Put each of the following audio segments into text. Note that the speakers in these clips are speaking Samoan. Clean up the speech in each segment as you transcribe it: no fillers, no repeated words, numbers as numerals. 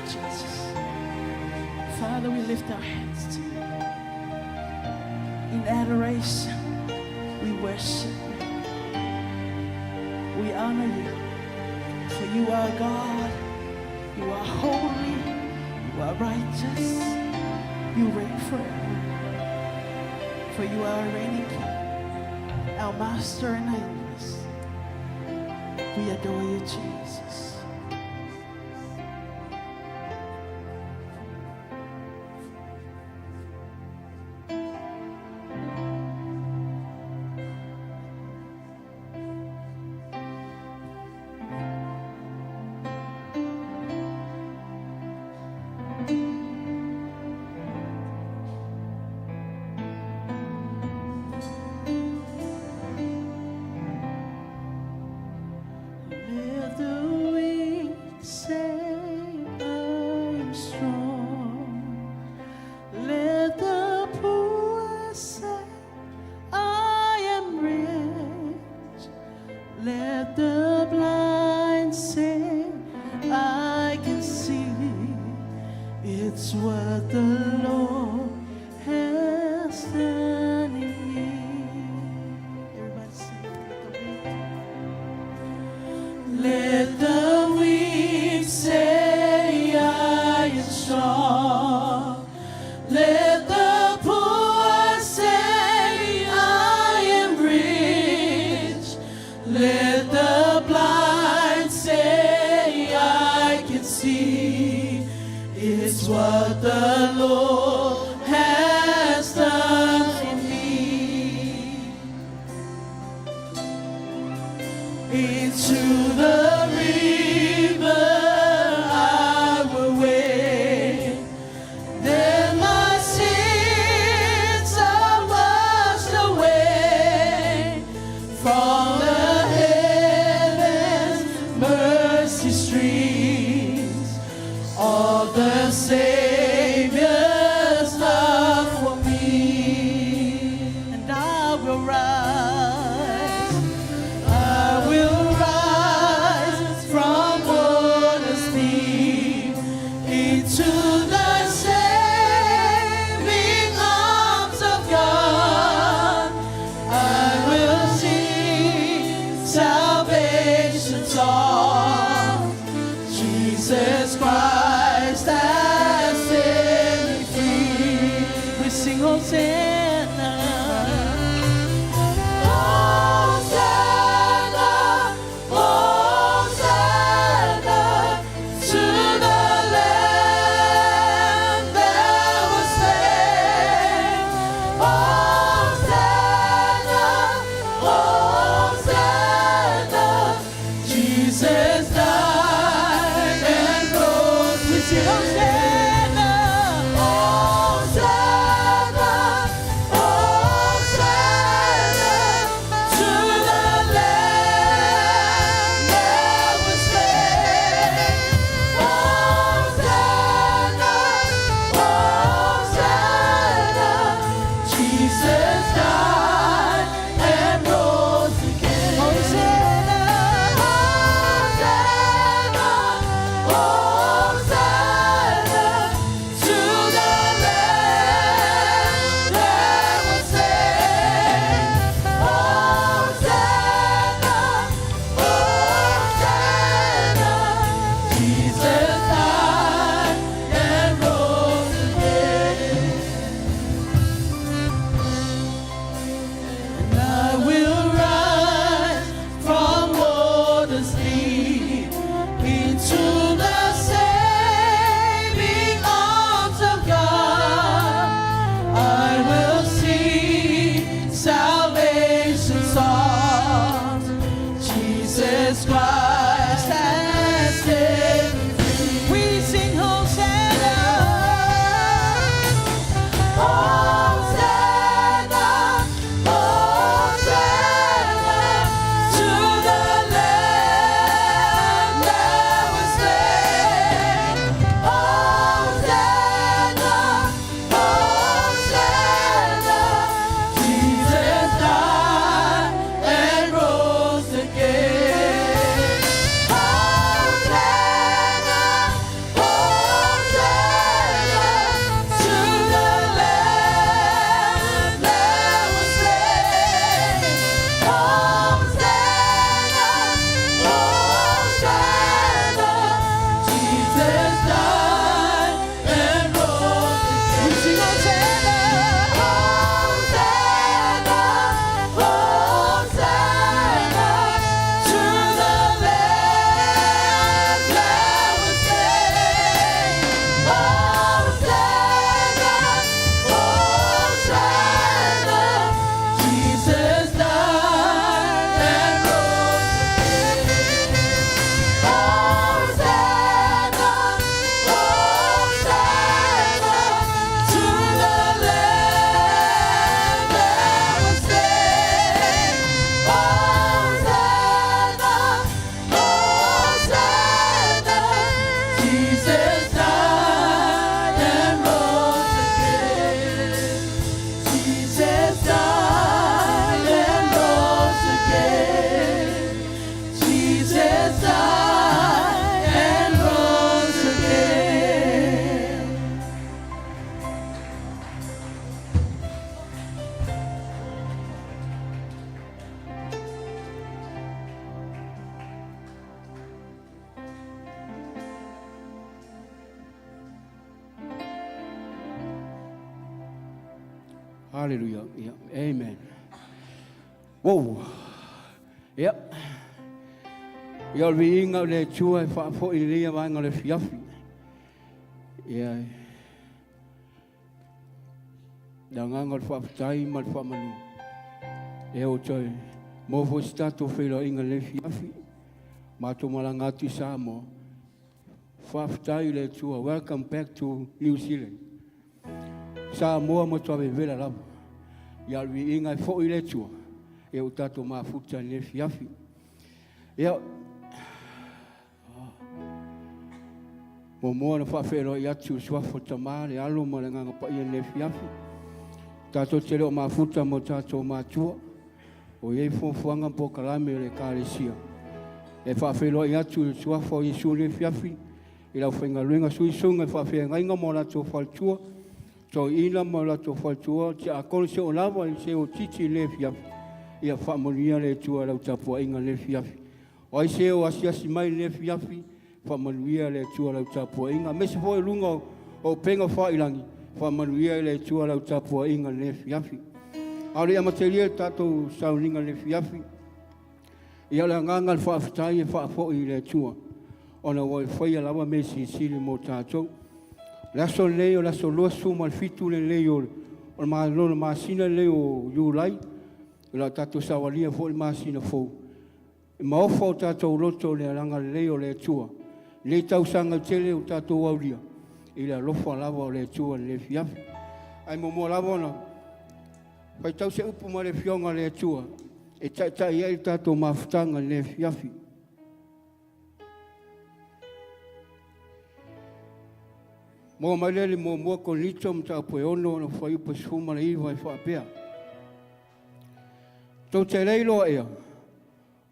Jesus. Father, we lift our hands to you. In adoration, we worship you. We honor you. For you are God. You are holy. You are righteous. You reign forever. For you are our reigning King, our Master and endless. We adore you, Jesus. Let the weak say, I am strong. Let the poor say, I am rich. Let the blind say, I can see. It's what the Lord has done in me. Everybody sing. Let the weak. Let the weak say I am strong. Let the poor say I am rich. Let the blind say I can see. It's what the Lord has done for me. Into the river I will wade. Then my sins are washed away. From the heavens mercy streams of the Savior's love for me. And I will rise. I will rise from waters deep into the saving arms of God. I will sing salvation song. Jesus Christ has set me free. We sing Hosanna. Hosanna, Hosanna to the Lamb that was slain. Hosanna, Hosanna, Jesus died and rose. We sing Hosanna, Hosanna, Hosanna to the Lamb that was slain. Hosanna, Hosanna, Jesus died and rose again. Hosanna, Hosanna, Hosanna. Jesus died and rose again. Jesus died and rose again. Jesus died and rose again. Hallelujah. Yeah. Amen. Whoa. Yep. Ia o le viiga o le Atua e faafoi i lenei vaega o le afiafi. Ia, le agaga o le faafetai ma le faamanu. Ia ua toe maua foi se tatou feiloaiga i lenei afiafi. Matou malaga atu i Samoa. Faafetai i le Atua. Welcome back to New Zealand. Samoa matua vevela lava. Ia o le viiga e foi i le Atua. Ia ua tatou mafuta i lenei afiafi. Ia, muamua ona faafeiloai atu i le suafa o le Tama, le Alo ma le Agaga Paia i lenei afiafi. Tatou te le o mafuta ma o tatou matua. O i ai fuafuaga ma polokalame o le Ekalesia. E faafeiloai atu i le suafa o Iesu i lenei afiafi i le aufaigaluega suisuga i faafeagaiga ma o latou faletua, toeaina ma o latou faletua, tiakono seolava i seotiti i lenei afiafi. Ia faamanuia le Atua i lau tapuaiga i lenei afiafi. O ai se o asiasi mai i lenei afiafi, faamanuia le Atua i lau tapuaiga. Aemaise foi o luga o upega failagi, faamanuia le Atua i lau tapuaiga i lenei afiafi. A o le i amatalia le tatou sauniga i lenei afiafi, ia o le agaga o le faafetai e faafoi i le Atua, ona ua e faia lava mea silisili mo tatou. O le aso lenei o le aso 27 lenei o le malolo masina lenei o Iulai, o le a tatou savalia foi le masina fou. E maofa o tatou loto i le agalelei o le Atua i lenei tausaga tele ua tatou aulia i le alofa lava o le Atua i lenei afiafi. Ae muamua lava ona faitau se upu mai le Afioga a le Atua e taitai ai le tatou mafutaga i lenei afiafi. Maua mai lea i le muamua Korinito mataupu e 6 ona fuaiupu e 19 e faapea, Tou te le iloa ea,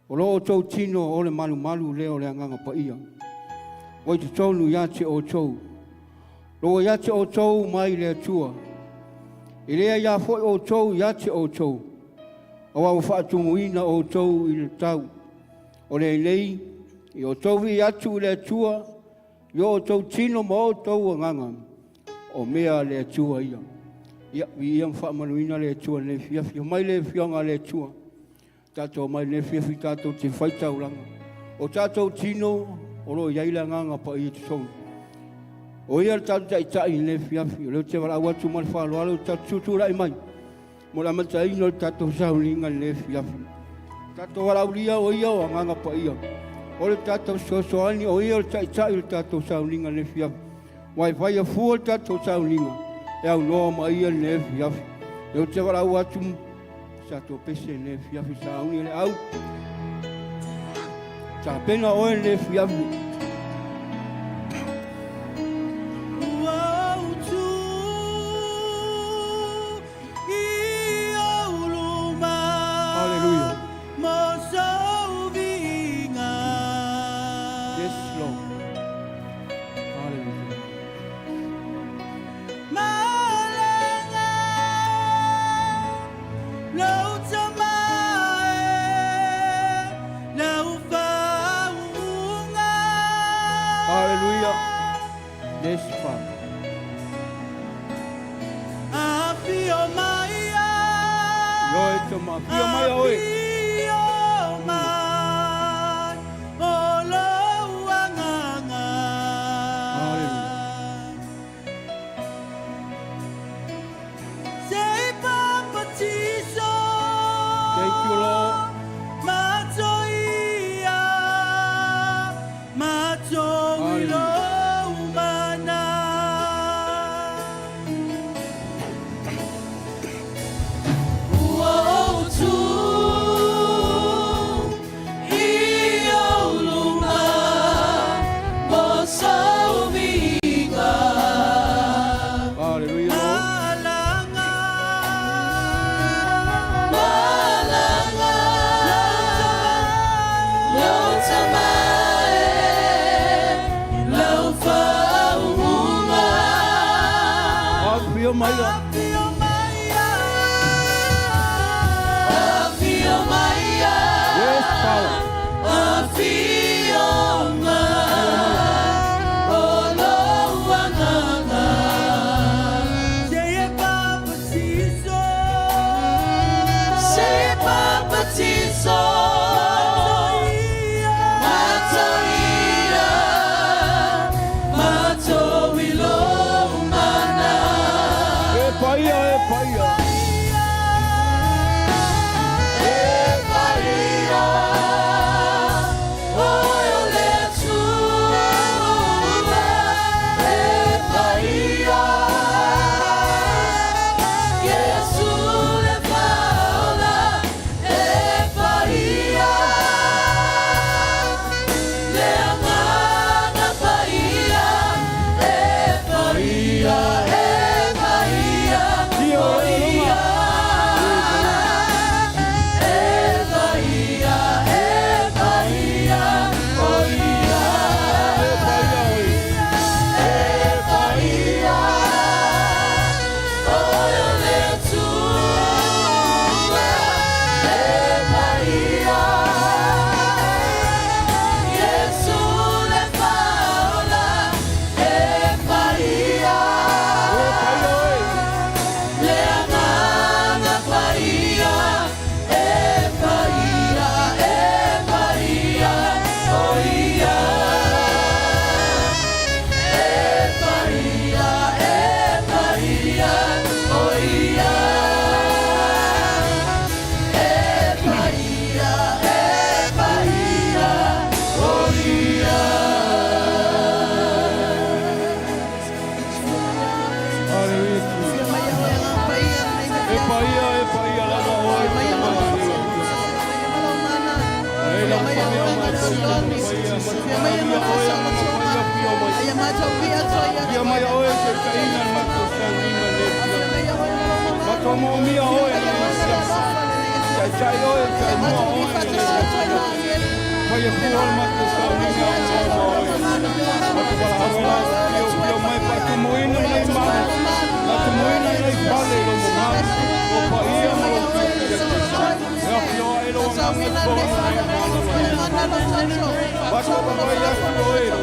o lo outou tino o le malumalu lea o le Agaga Paia, ua i totonu ia te outou, lo ua ia te outou mai le Atua, e le aia foi outou ia te outou, aua ua faatumuina outou i le tau o lenei, i outou vii atu i le Atua, i o outou tino ma outou agaga, o mea a le Atua ia. Ia, viia ma faamanuina le Atua i lenei afiafi. Omai le Afioga a le Atua. Tatou omai i lenei afiafi tatou te fai taulaga. O tatou tino o lo o i ai le Agaga Paia i totonu. O ia le tatou taitai i lenei afiafi. O lea ou te valaau atu ma le faaaloalo, tatou tutulai mai mo le amataina o le tatou sauniga i lenei afiafi. Tatou valaaulia o ia o Agaga Paia. O le tatou fesoasoani o ia o le taitai o le tatou sauniga i lenei afiafi. Ua e faia fua le tatou sauniga e aunoa ma ia i lenei afiafi. O lea ou te valaau atu sa tou pese i lenei afiafi sauni le au. Tapena oe i lenei afiafi. Ua ou tu i ou luma. Hallelujah. Mo sou viiga. Yes, Lord. Hallelujah. Malaga lou tama e lau faauuga. Hallelujah. Yes, Father. Afio mai Ioe tama. Afio mai oe. Afio mai o lou agaga. Hallelujah. Se i papatiso. Thank you, Lord. Matou ia, matou Hallelujah. i lou mana. Ua ou tu mai ia. Afio mai ia. Yes, power. Afio mai, o lou agaga. Se bapatizo, matoia, matoilo mana. E paia, e paia. E paia, oe o le Atua. E paia, Iesu le Faaola. E paia, le Agaga Paia. E paia, e paia, Io, o ia. E paia, e paia, o ia. E paia, oi. E paia, oe o le Atua. E paia, Iesu le Faaola. E paia, E paia, oi. le Agaga Paia. E paia, e paia, o ia. E paia, e paia, o ia. E paia, e paia, o ia. Hallelujah. E paia, e paia, lava oe. E la paia, paia, Ia mai oe se taina mato sangina le fia. Mato mo mia oe le fia. Tai tai oe tai mua oe le fia. Paia fua o mato sangina oe. Mato wala awela fio fio mai patumuina nei mana. Patumuina nei fale lo mo mana. O paia mo lo fia. Ea fio ai lo nganga ko ai mana. Mato baba ia fio e lo.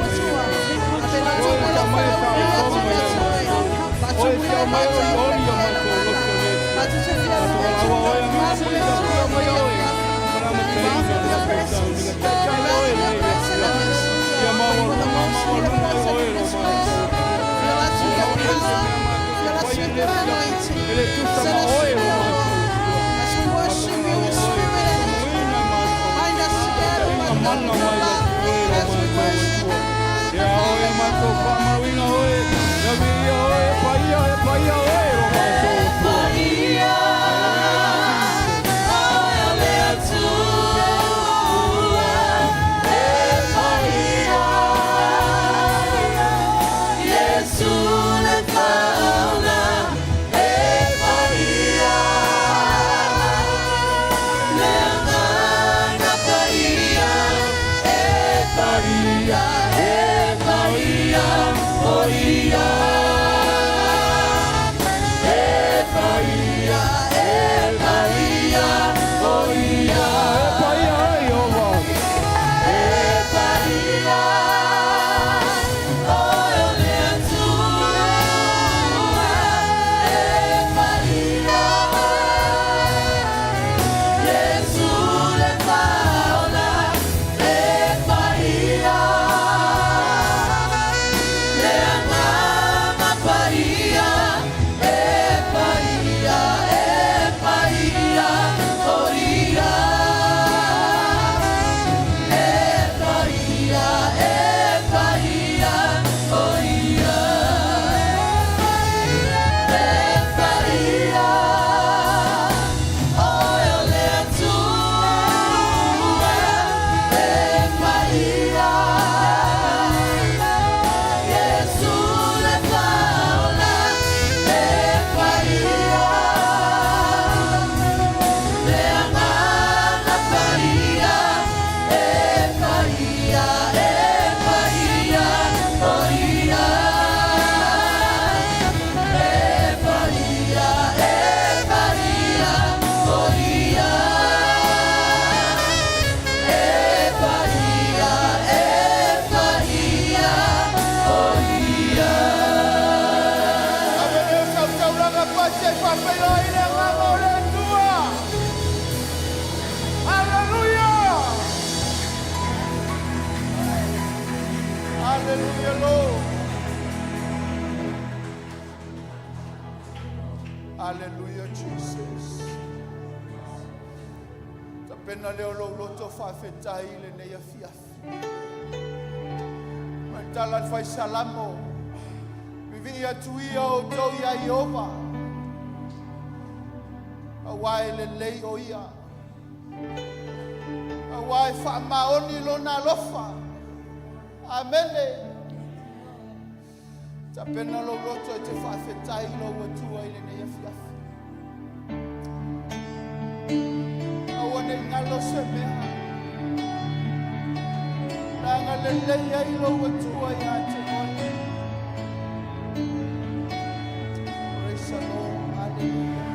Oe ta mai ta o toma mai. Oe sia mai o oli o mai ko loto le. Mato wala awa oe a mina paia fio mai oe. Marama te ina le peita o ninga tai tai oe le. Ia maua lunga maua lunga oe lo matou. Ele tusa ma oe lo matou. As we worship you in spirit and in truth, bind us together by Mana love mai your love oe lo as we matou. worship. Ia oe matou whaamauina oe. Ia via oe paia e paia oe lo matou. Paia, oe o le Atua. E paia, Iesu le Faaola. E paia, le Agaga Paia. E paia, e paia, o ia. E paia, e paia, o ia. E paia ai o wa. E paia, oe o le Atua. Hallelujah, Jesus. Tapena leo lou loto faafetai i lenei afiafi. Ma le tala a le fai Salamo, vivii atu ia outou ia Ieova, auā e lelei o ia, auā e faamaoni lona alofa. Amene. Tapena lou loto e te faafetai i lou Atua i lenei afiafi. Aua ne i galo se mea. Na agalelei ai lou Atua ia te oe. Praise the Lord. Hallelujah.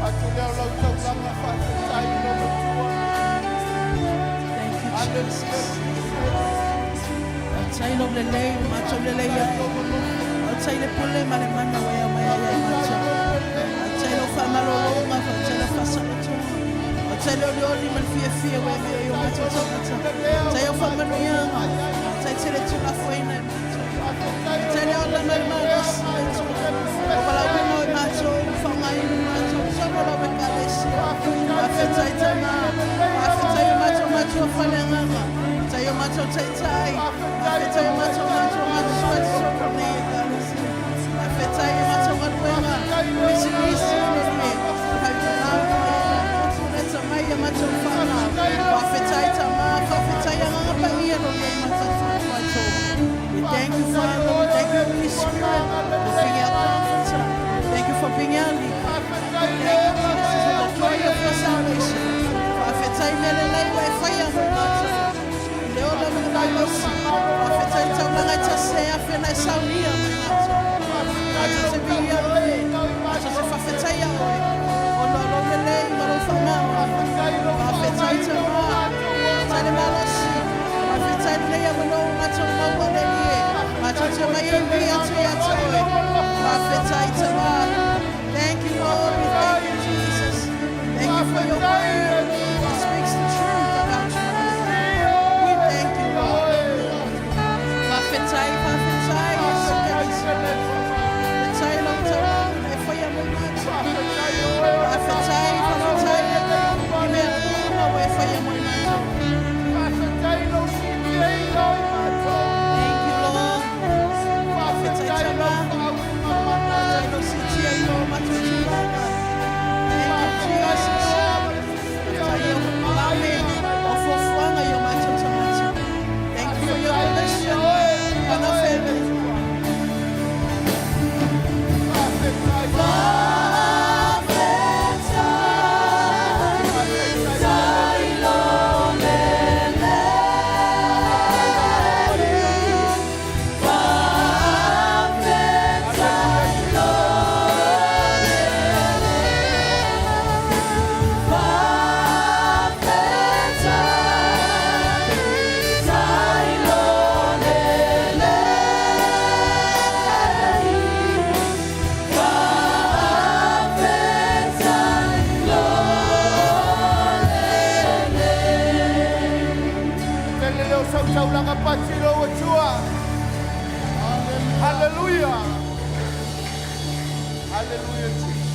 Atu leo lau taulaga faafetai i lou Atua. Thank you, Hallelujah, Jesus. Jesus. Faafetai lou lelei, matou lelei atu. Faafetai le pule ma le mana ua e aumaia ia matou. Faafetai lou faamalologa, faafetai lau faasalotoga. Faafetai le olioli ma le fiafia ua e aumaia i o matou tagata. Faafetai au faamanuiaga. Faafetai tele tuulafoaina e matou. Faafetai le ola mai malosi le Atua. O valaauina o i matou, faaaogaina matou, tonu lau Ekalesia. Faafetai Tama. Faafetai o matou matua faaleagaga. Faafetai o matou taitai. Faafetai o matou matua matua tonu nei Ekalesia. Faafetai o matou galuega. Pisinisi le mai a matou whana. Faafetai Tama, faafetai Agaga Paia lo nei matatu matou. We thank you, Father. We thank you, Holy Spirit, for being our comforter. Thank you for being our leader. Thank you, Jesus, for the joy of your salvation. Faafetai mea lelei ua e faia mo matou. I le ola ma le malosi. Faafetai taulaga e tasi e afe na e saunia mai matou. Matou te viia oe. ia oe, ona o lou lelei ma lou faamaoni. Faafetai Tama, faafetai le malosi, faafetai lenei avanoa ua matou maua le Alii e, matou te omai ai viia atu ia te oe. Faafetai Tama. Thank you, Lord. We thank you, Jesus. Thank you for your word that speaks the truth about you. We thank you, Lord. Faafetai, faafetai, Iesu Keriso. Faafetai lau taulaga e faia mo matou. Faafetai, faafetai i mea uma ua e faia mo i matou. Thank you, Lord. Faafetai Tama. Faafetai lau siitia i o matou tulaga. Thank you, Jesus. Faafetai i ou polokalame, o fuafuaga i o matou tagata. Thank you for your provision on our family. Faafetai lo lelei. Faafetai lo lelei. Faafetai lo lelei. Faafetai lo lelei. Tele leo sau taulaga pati lou Atua. Hallelujah. Hallelujah, Jesus.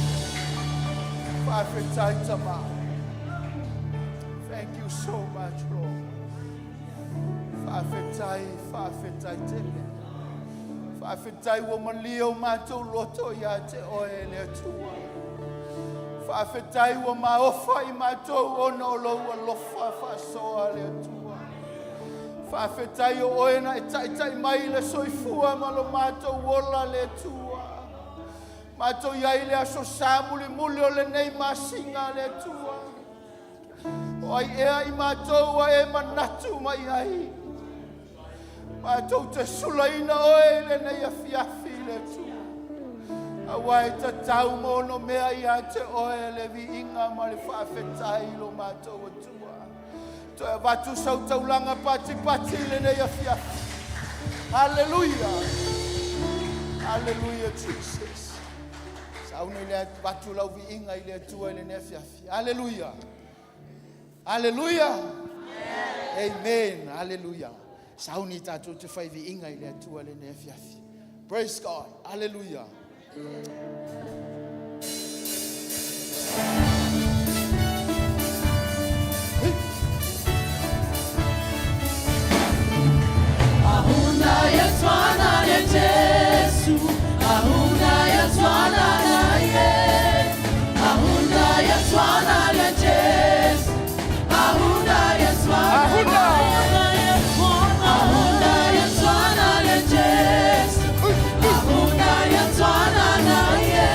Faafetai Tama. Thank you so much, Lord. Faafetai, faafetai tele. Faafetai ua malie o matou loto ia te oe le Atua. Faafetai ua maofa i matou ona o lou alofa faasoa le Atua. Faafetai o oe na e taitai mai le soifua ma lo matou ola le Atua. Matou iai le aso sa mulimuli o lenei masina le Atua. O ai ea i matou a e manatu mai ai. Matou te sulaina oe i lenei afiafi le Atua. Aua e tatau ma ono mea ia te oe le viiga ma le faafetai i lo matou Atua. Toe avatu sau taulaga patipati i lenei afiafi. Hallelujah. Hallelujah, Jesus. Sauni le avatu lau viiga i le Atua i lenei afiafi. Hallelujah. Hallelujah. Amen. Hallelujah. Sauni tatou te fai viiga i le Atua i lenei afiafi. Praise God. Hallelujah. Ahuna yatwana le Jesu, ahuna yatwana naye, ahuna yatwana le Jesu, ahuna yatwana Ahuna. naye, ahuna yatwana le Jesu, ahuna yatwana naye.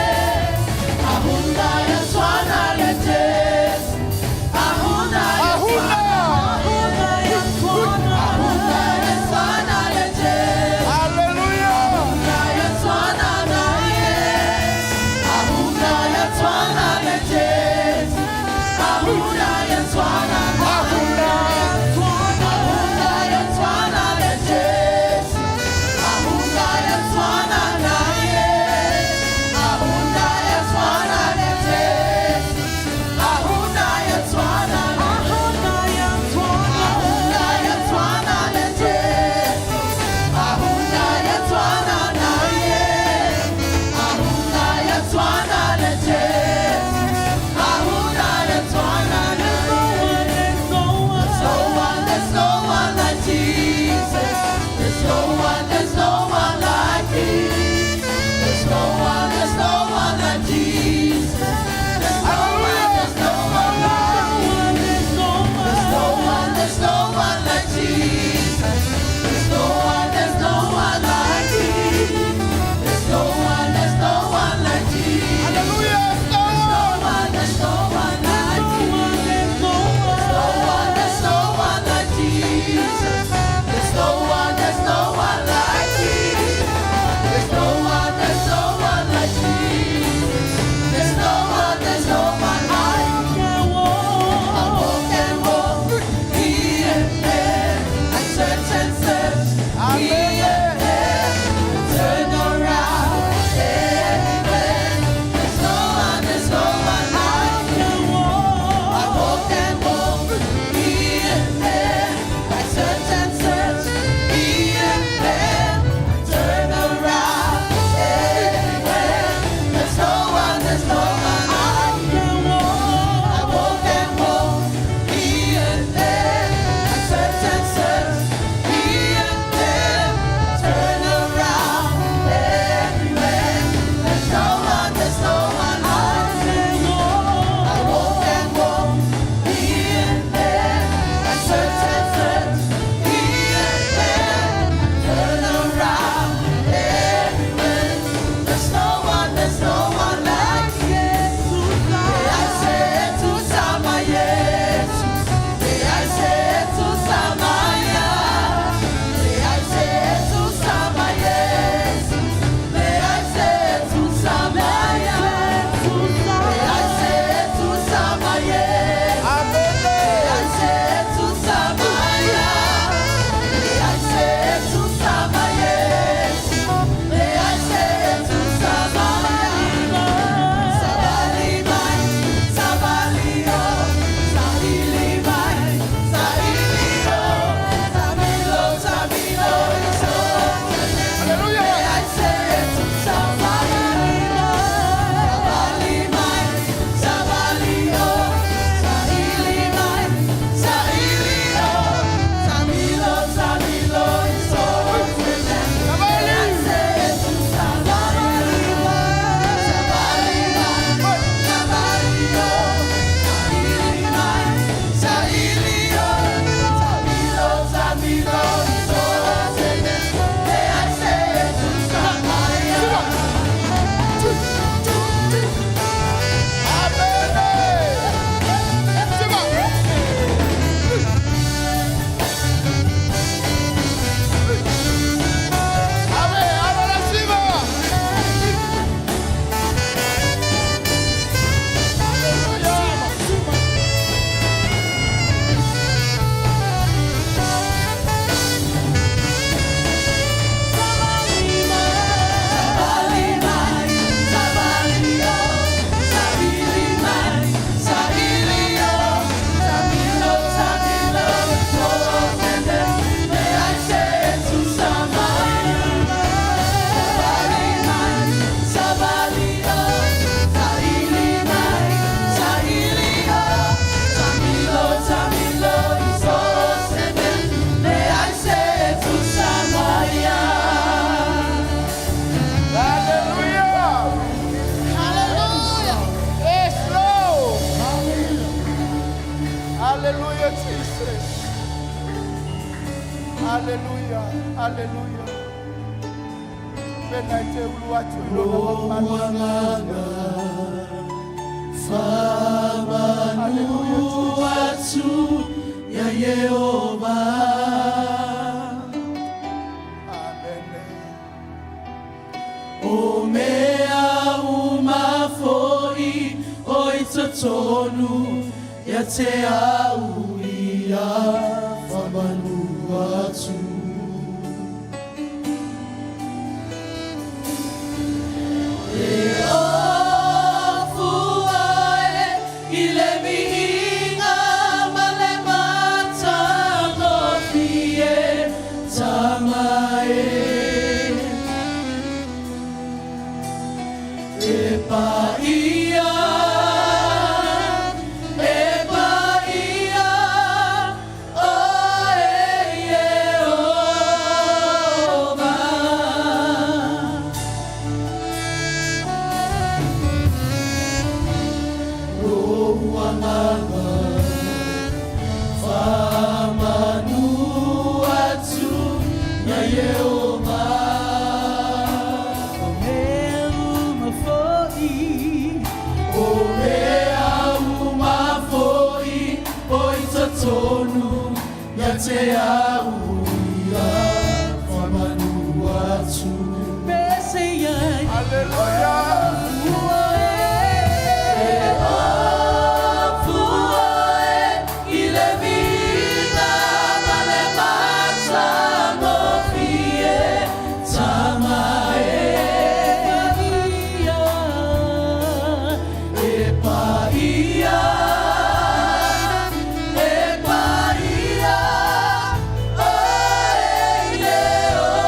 Haleluya. Pena e te ulu atu i lona mamalu. Haleluya, Jesus. Atu ya Yehova. Amen. O mea uma foi o i totonu ia te au ia whamanu atu. E ofua e i le mihinga ma le matagofie tama e. E paia, e paia, o e Yehova. Lou agaga, whamanu atu ia Yehova. O mea uma foi, o mea uma foi, o i totonu ia te au ia whamanu atu. Pese ia. Haleluya. E ofua e i le viiga ma le matagofie tama e. E paia, e paia, o e Yehova.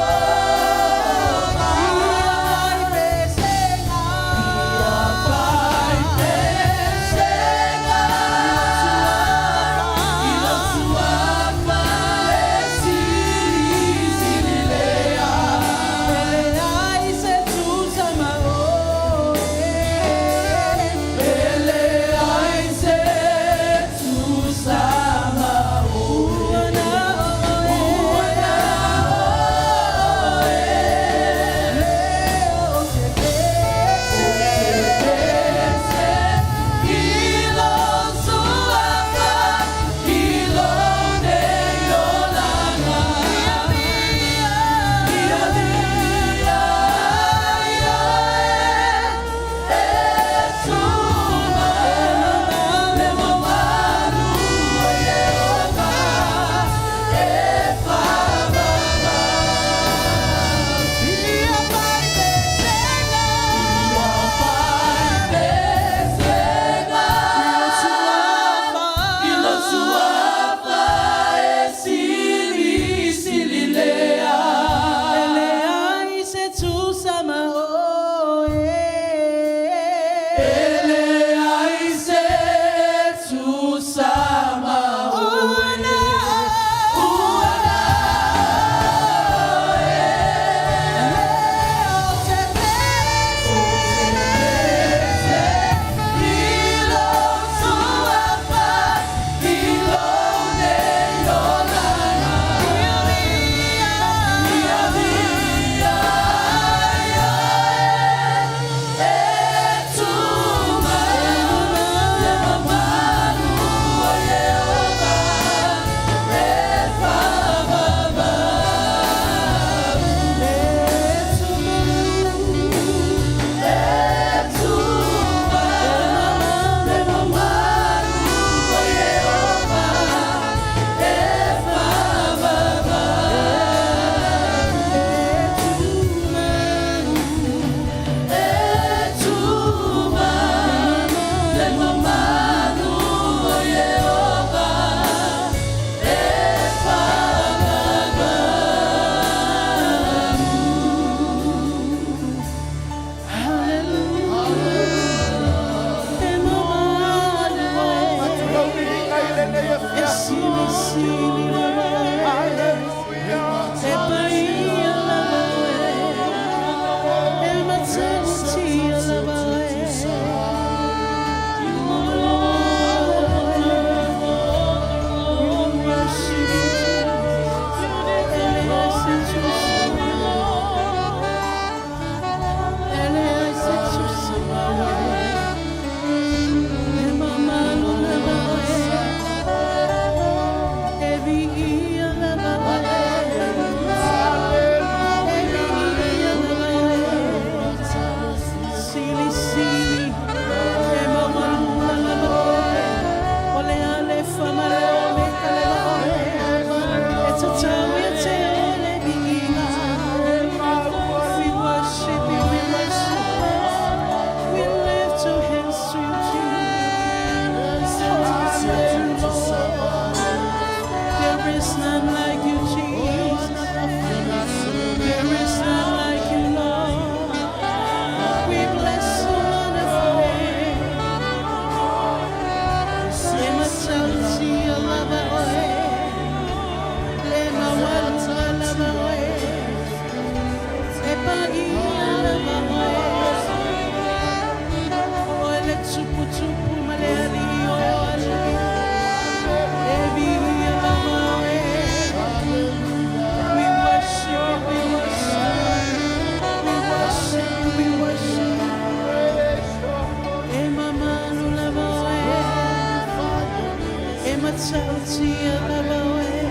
Matautia lava oe.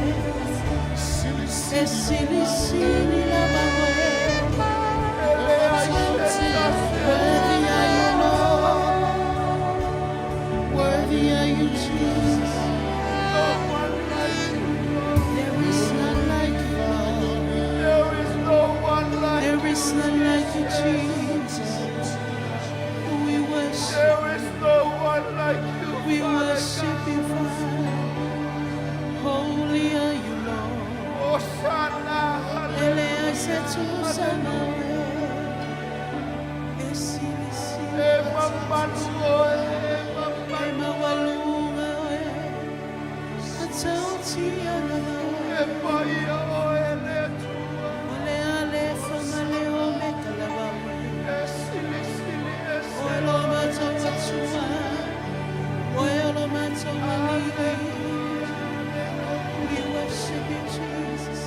Sili E sili sili sili lava oe. E leai se tasi Worthy are you, Lord. Worthy are you, Jesus. No one like you, Lord. There is none like you, Lord. There is no one like There is none like you, Jesus. We worship, There is no one like you, we Father worship God. you, Father. Holy are you, Lord. Hosanna, Ele hallelujah. ese tu sama Esili E sili mamalu oe, e mamalu Ema walunga oe. Atautia lava e oe. paia oe le Atua. Ole alefa ma le omega lava oe. E sili sili e Oe se lo matauatua. Oe lo mataualii. We worship you, Jesus.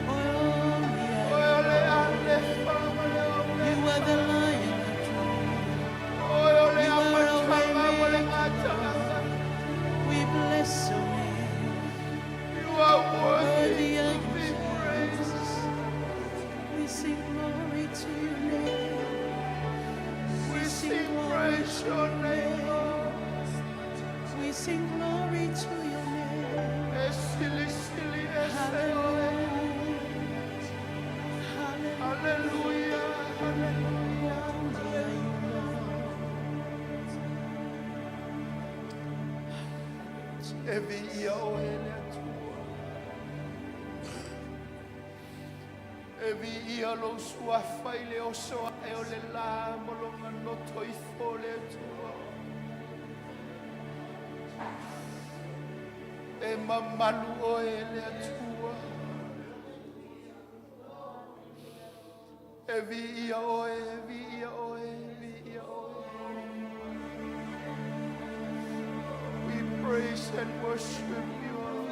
Oh, yeah. Oe ole alefa ma le omega. You are the Lion of Judah. Oe ole You are our amataga ma le way maker, ngataga. We bless your name. You are worthy Worthy to are you, be praised. Jesus. We sing glory to your name. We sing praise your name, Lord. We sing glory to your name. E sili sili e se oe. Hallelujah. Hallelujah, hallelujah. Holy are you, Lord. E viia oe le Atua. E viia lou suafa i le oso ae o le la ma lona loto ifo le Atua. E mamalu oe le Atua. E viia oe, e viia oe, e viia oe. We praise and worship you, Lord.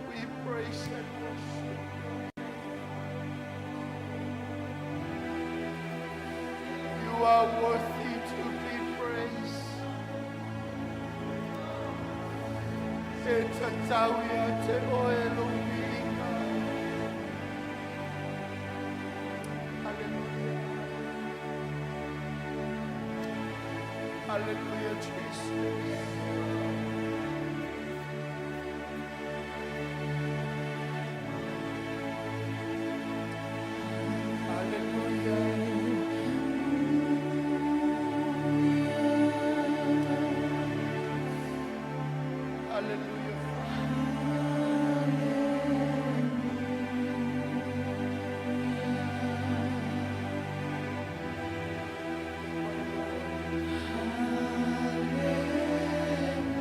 We praise and worship you. You are worthy to be praised. E tatau ia te oe lou viiga. Hallelujah. Hallelujah, Jesus. Hallelujah. Hallelujah. Hallelujah.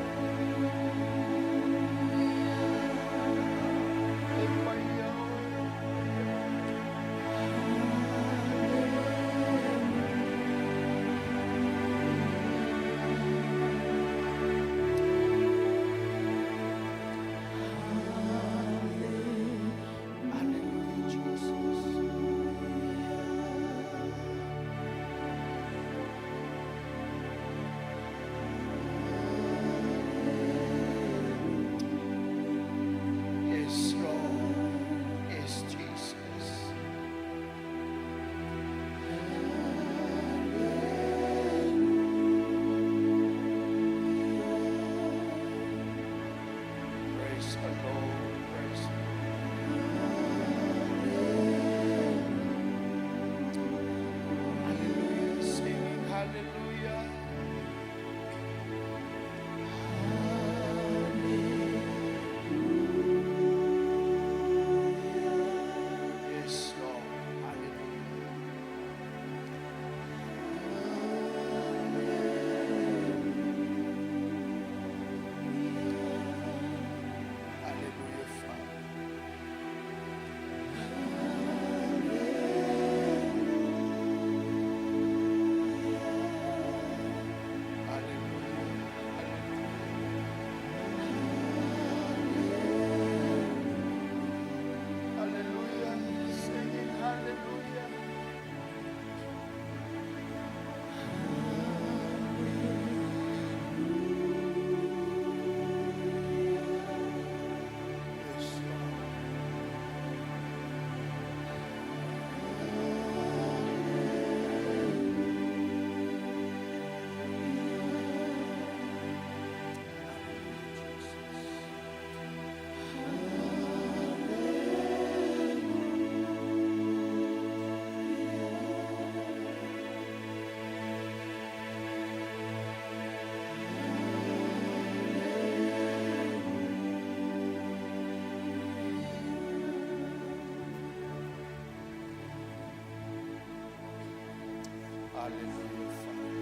Hallelujah, Father.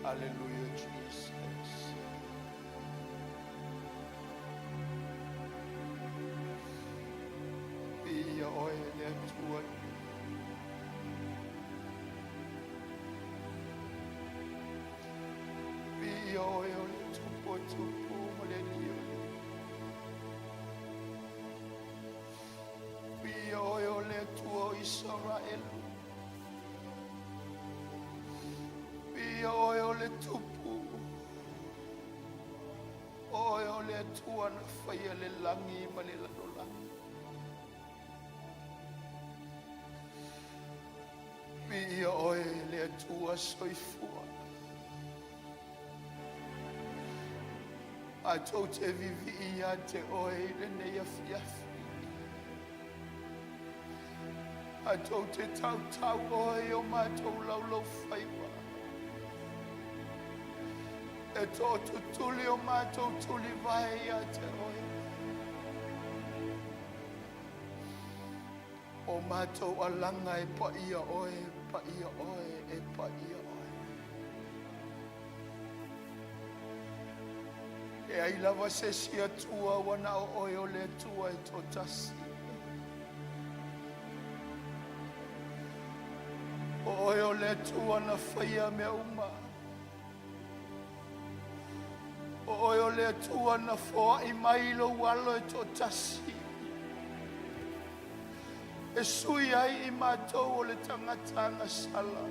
Hallelujah, Jesus. Viia oe le Atua. Viia oe o le tupu o tupu ma le alii o alii. Viia oe o le Atua o Isaraelu. Viia oe o le tupu. Oe o le Atua na faia le lagi ma le lalolagi. Viia oe le Atua soifua. Matou te vivii ia te oe i lenei afiafi. Matou te tautau oe i o matou laulaufaiva. E tootutuli o matou tulivae ia te oe. O matou alaga e paia oe, paia oe, e paia oe. E leai lava se isi Atua ua na o oe o le Atua e toatasi. O oe o le Atua na faia mea uma. O oe o le Atua na foai mai lou alo e toatasi. E sui ai i matou o le tagata agasala.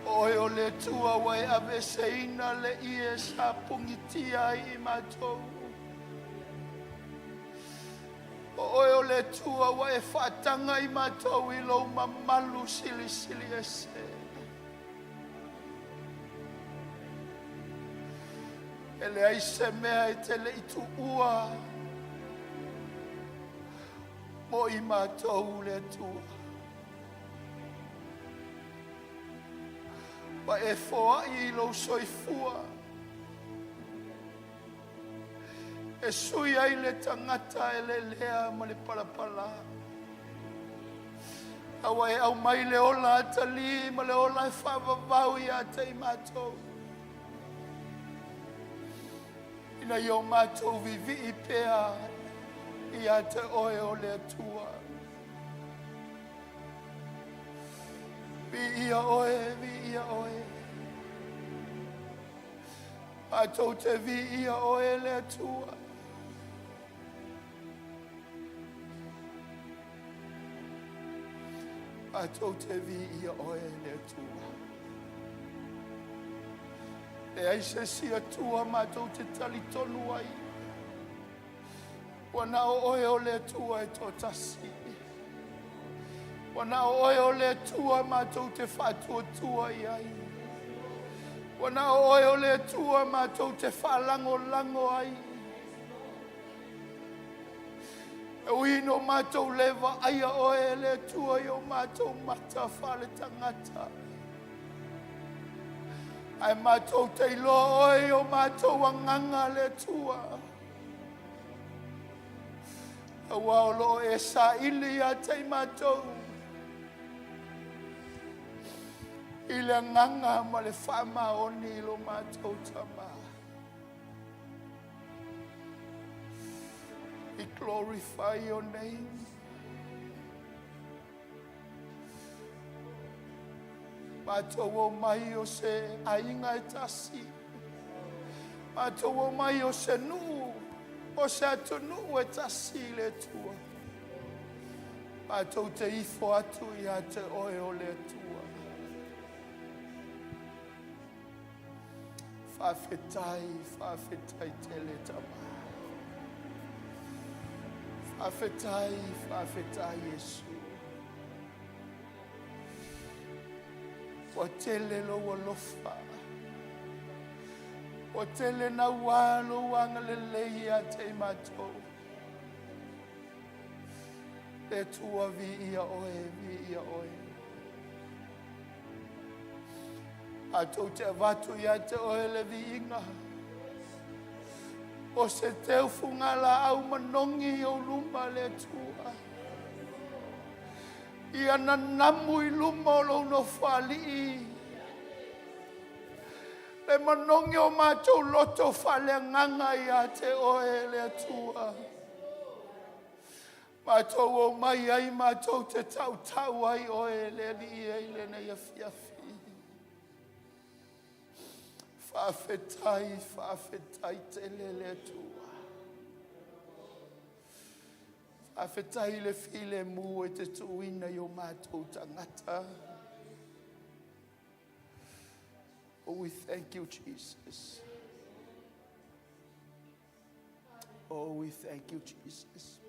O oe o le Atua ua e aveeseina le ie sa pugitia ai i matou. O oe o le Atua ua e faataga i matou i lou mamalu silisili ese. E leai se mea e te le i tuua mo i matou le Atua. Ua e foai i lou soifua e sui ai le tagata e lelea ma le palapala. A ua e aumai le ola atalī ma le ola e faavavau ia te i matou. Ina ia o matou vivii pea ia te oe o le Atua. Viia oe, viia oe. Matou te viia oe le Atua. Matou te viia oe le Atua. Leai se isi Atua matou te talitonu ai. Ua na o oe o le Atua e toatasi. Ua na o oe o le Atua matou te faatuatua i ai. Ua na o oe o le Atua matou te faalagolago ai. E ui ina o matou le vaaia oe le Atua i o matou mata faaletagata. Ae matou te iloa oe i o matou agaga le Atua. Aua o loo e saili ia te i matou i le agaga ma le faamaoni i lo matou Tamā. We glorify your name. Matou o mai o se aiga e tasi. Matou o mai o se nuu, o se atunuu e tasi i le Atua. Matou te ifo atu ia te oe o le Atua. Faafetai, faafetai tele Tama. Faafetai, faafetai Iesu. Ua tele lou alofa. Ua tele naua lou agalelei ia te i matou. Le Atua viia oe, viia oe. Matou te avatu ia te oe le viiga. O se teufuga laau manogi i ou luma le Atua. Ia nanamu i luma o lou nofoalii. Le manogi o matou loto faaleagaga ia te oe le Atua. Matou o mai ai matou te tautau ai oe le Alii e i lenei afiafi. Faafetai, faafetai tele le Atua. Faafetai i le filemu e te tuuina i o matou tagata. Oh, we thank you, Jesus. Oh, we thank you, Jesus.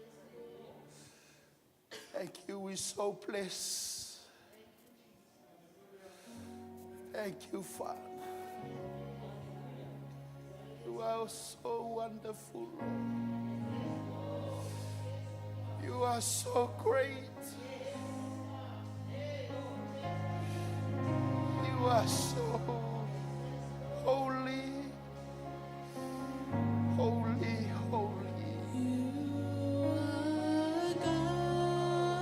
Thank you. We're so blessed. Thank you, Father. You are so wonderful, Lord. You are so great. You are so holy, holy, holy. You are God.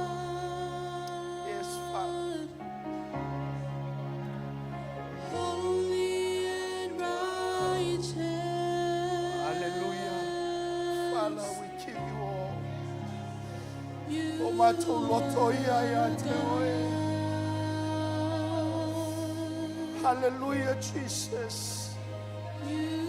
Yes, Father. Holy and righteous. Hallelujah. Father, we give you all. You O matou loto ia ia te oe. Hallelujah, Jesus. You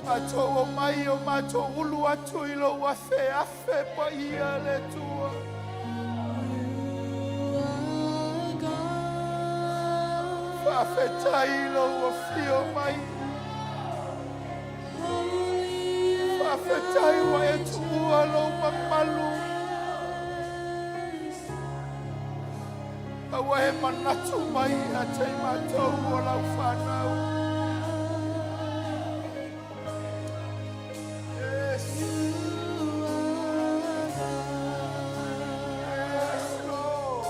are Matou o mai o matou ulu atu i lou afeafe paia le Atua. You are God. Faafetai i lou afio mai. Holy and Faafetai ua e tuua lou mamalu. Aua e manatu mai ia te i matou o lau fanau. Yes. Yes, Lord.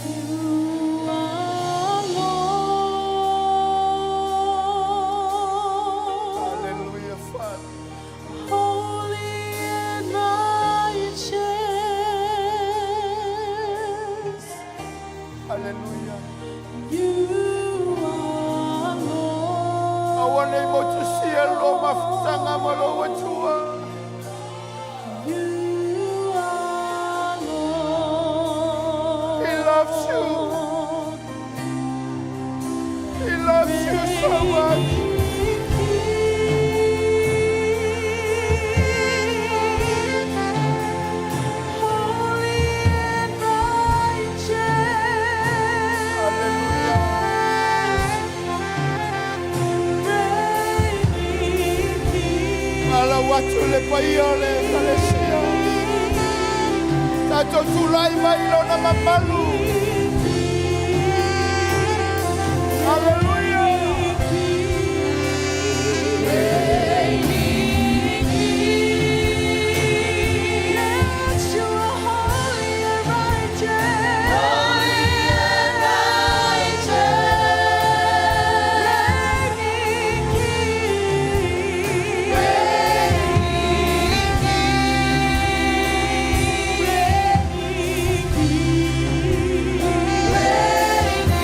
You are Lord. Hallelujah, Father. Holy and righteous. Hallelujah. You are Lord. Aua nei motusia lou mafutaga ma lou Atua. You are Lord. He loves you. He loves you so much. Holy and righteous. Hallelujah. Reigning King. Ala atu le paia o le ekalesia. Tatou tulai mai lona mamalu. Hallelujah. Reigning King. Yes, you are holy and righteous. Holy and righteous. Reigning King. Reigning King. Reigning King. Reigning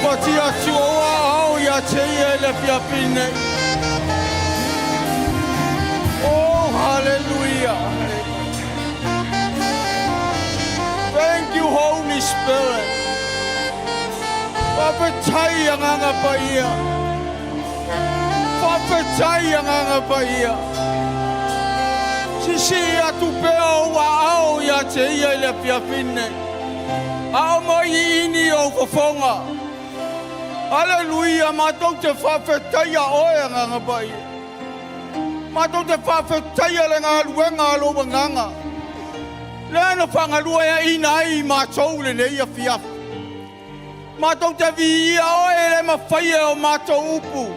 Pati atu o aao ia te ia i le afiafi nei. Oh, hallelujah. Thank you, Holy Spirit. Faafetai Agaga Paia. Faafetai Agaga Paia. Sisii atu pea ou aao ia te ia i le afiafi nei. Ao mai ini ou fofoga. Aleluia, matou te faafetaia oe Agaga Paia. Matou te faafetaia le galuega a lou Agaga. Lea na faagalueaina ai matou lenei afiafi. Matou te viia oe e le mafai e o matou upu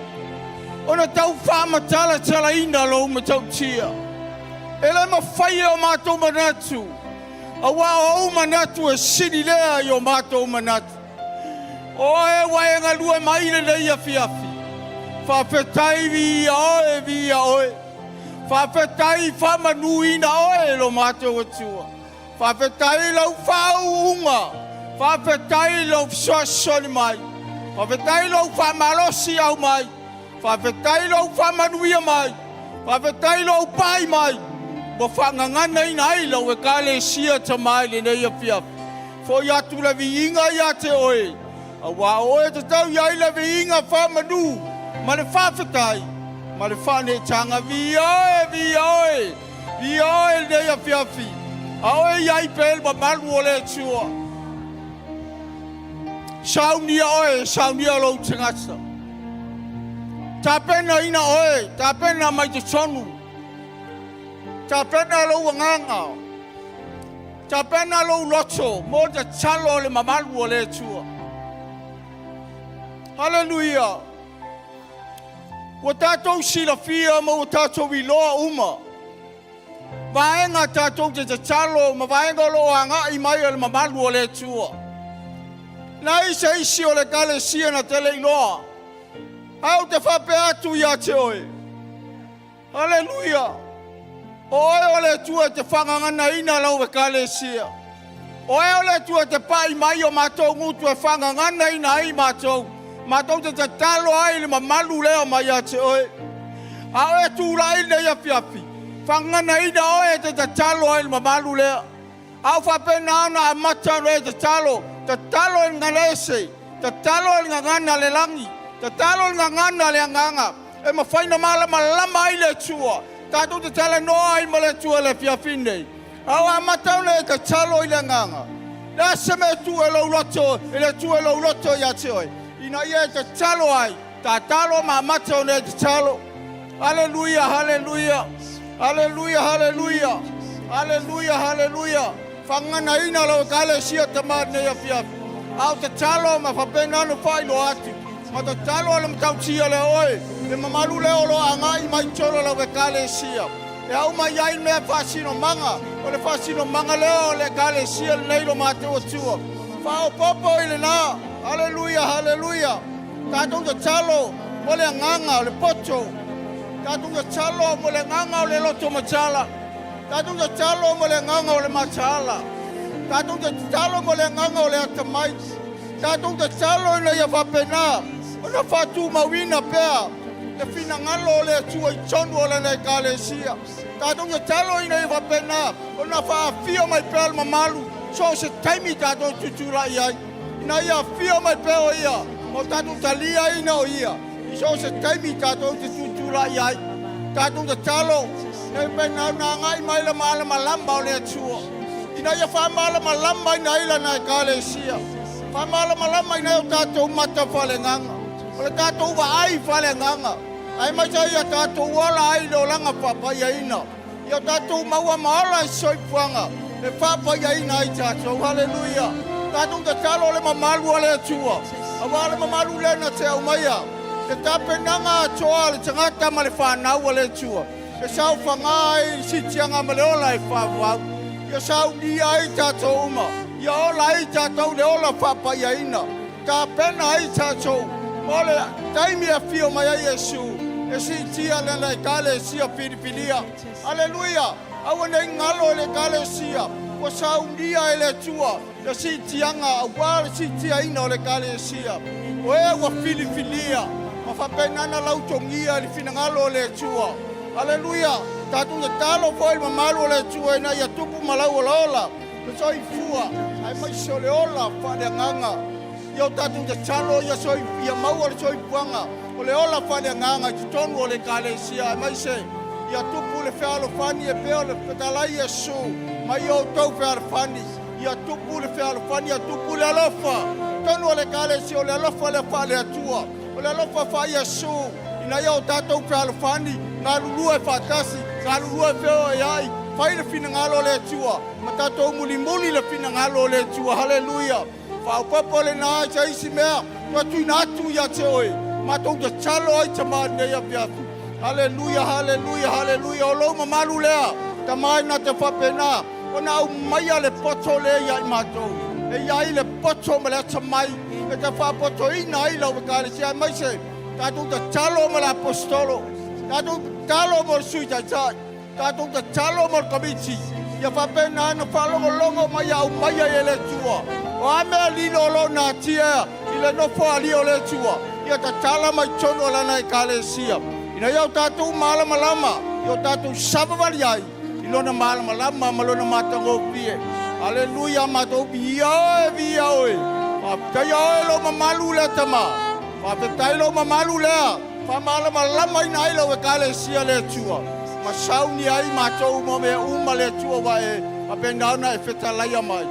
ona tau faamatalatalaina lou matautia. E le mafai e o matou manatu, auā o ou manatu e sili lea i o matou manatu. Oe ua e galue mai lenei afiafi. Faafetai viia oe, viia oe. Faafetai faamanuina oe e lo matou Atua. Faafetai i lau faauuga, faafetai i lou fesoasoani mai, faafetai i lou faamalosi au mai, faafetai i lou faamanuia mai, faafetai i lou pai mai, ua faagaganaina ai lau Ekalesia Tama i lenei afiafi. Foi atu le viiga ia te oe, auā o oe e tatau i ai le viiga faamanu ma le faafetai ma le faaneetaga. Viia oe, viia oe! Viia oe i lenei afiafi, a oe i ai pea le mamalu o le Atua. Saunia oe, saunia lou tagata. Tapenaina oe, tapena mai totonu. Tapena lou agaga. Tapena lou loto mo le tatalo o le mamalu o le Atua. Haleluia! Ua tatou silafia ma ua tatou iloa uma vaega tatou te tatalo ma vaega o lo o agai mai o le mamalu o le Atua. Leai se isi o le Ekalesia na te le iloa, ae ou te faapea atu ia te oe, Haleluia! O oe o le Atua e te faagaganaina lau Ekalesia. O oe o le Atua e te pai mai o matou gutu e faagaganaina ai matou. Matou te tatalo ai i le mamalu lea mai ia te oe. A oe e tulai i lenei afiafi, faagaganaina oe e te tatalo ai i le mamalu lea. A o faapena ona amata ona e tatalo, tatalo i le gagana ese, tatalo i le gagana a le lagi, tatalo i le gagana a le agaga, e mafai ona malamalama ai le Atua. Tatou te talanoa ai ma le Atua i le afiafi nei. A o amata ona e tatalo i le agaga, le a se mea e tuu e lou loto, e le Atua e lou loto ia te oe, ina ia e tatalo ai, tatalo ma amata ona e tatalo. Haleluia, haleluia, haleluia, haleluia, haleluia, haleluia. Faagaganaina lau Ekalesia Tama i lenei afiafi. A o tatalo ma faapena ona faailoa atu, ma tatalo a le matautia lea oe, le mamalu lea o lo o agai mai totonu o lau Ekalesia. E au mai ai le mea faasinomaga, o le faasinomaga lea o le Ekalesia lenei lo matou Atua. Faaopoopo i lena. Haleluia, haleluia. Tatou tatalo mo le agaga o le poto. Tatou tatalo mo le agaga o le loto matala. Tatou tatalo mo le agaga o le mataala. Tatou tatalo mo le agaga o le atamai. Tatou tatalo ina ia faapena ona faatumauina pea le finagalo o le Atua i totonu o lana Ekalesia. Tatou tatalo ina ia faapena ona faafio mai pea le mamalu so o se taimi tatou tutulai ai. Ina ia afio mai pea o ia ma o tatou taliaina o ia i so o se taimi tatou te tutulai ai. Tatou tatalo ina ia faapena ona agai mai le malamalama o le Atua ina ia faamalamalamaina ai lana Ekalesia, faamalamalamaina ai o tatou mata faaleagaga, o le tatou vaai faaleagaga, aemaise ai ia tatou ola ai i le olaga faapaiaina, ia o tatou maua ma ola i soifuaga e faapaiaina ai tatou. Haleluia! Tatou tatalo le mamalu o le Atua, auā le mamalu lea na te aumaia, le tapenaga atoa a le tagata ma le fanau a le Atua, e saofagā ai i le siitiaga ma le ola e faavavau, ia saunia ai tatou uma, ia ola ai tatou le ola faapaiaina, tapena ai tatou mo le taimi e afio mai ai Iesu e siitia lana Ekalesia filifilia. Aleluia! Aua ne i galo i le Ekalesia ua saunia e le Atua le siitiaga auā le siitiaina o le Ekalesia. O e ua filifilia ma faapena ona lautogia i le finagalo o le Atua. Aleluia! Tatou tatalo foi i le mamalu o le Atua ina ia tupu ma lau olaola le soifua aemaise o le ola faaleagaga. Ia o tatou tatalo ia, ia maua le soifuaga o le ola faaleagaga i totonu o le Ekalesia aemaise ia tupu le fealofani e pei ona fetalai Iesu mai ia outou fealofani. Ia tupu le fealofani, ia tupu le alofa totonu o le Ekalesia, o le alofa lea faale-Atua, o le alofa faa-Iesu, ina ia o tatou fealofani, galulue faatasi, galulue feoaiai, fai le finagalo o le Atua, ma tatou mulimuli le finagalo o le Atua. Haleluia! Faaopoopo lena i se isi mea, toe tuuina atu ia te oe, matou tatalo ai Tama i lenei afiafi. Haleluia, haleluia, haleluia, o lou mamalu lea, Tama ina te faapena ona aumaia le poto lea ia i matou, e i ai le poto ma le atamai e te faapotoina ai lau Ekalesia, aemaise tatou tatalo mo le aposetolo, tatou tatalo mo le Sui Taitai, tatou tatalo mo le komiti, ia faapena ona faalogologo mai ia aumaia e le Atua. O a mea lilo o lo o natia i le nofoalii o le Atua, ia tatala mai totonu o lana Ekalesia, ina ia o tatou malamalama, ia o tatou savavali ai i lona malamalama ma lona matagofie. Aleluia, matou viia oe, viia oe. Faafetaia oe lou mamalu lea Tama. Faafetai lou mamalu lea, faamalamalamaina ai lau Ekalesia le Atua, ma sauni ai matou mo mea uma le Atua ua e faapena ona e fetalaia mai.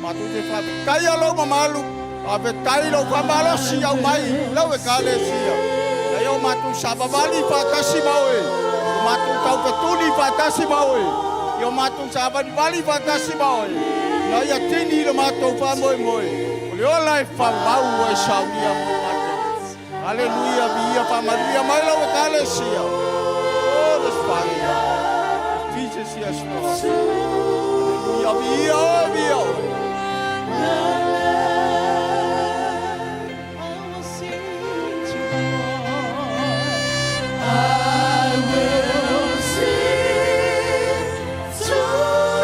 Matou te faafetaia lou mamalu, faafetai lou faamalosi aumai lau Ekalesia. Na ia o matou savavali faatasi ma oe, o matou taufetuli faatasi ma oe, ia o matou savalivali faatasi ma oe, na ia tini le matou faamoemoe, o le ola e fauvau ua e saunia mo matou. Aleluia, viia faamanuia mai lau Ekalesia. Oh, the Father. Jesus, yes, Lord. Aleluia, viia oe, viia oe. I will sing to the Lord. I will sing to the Lord.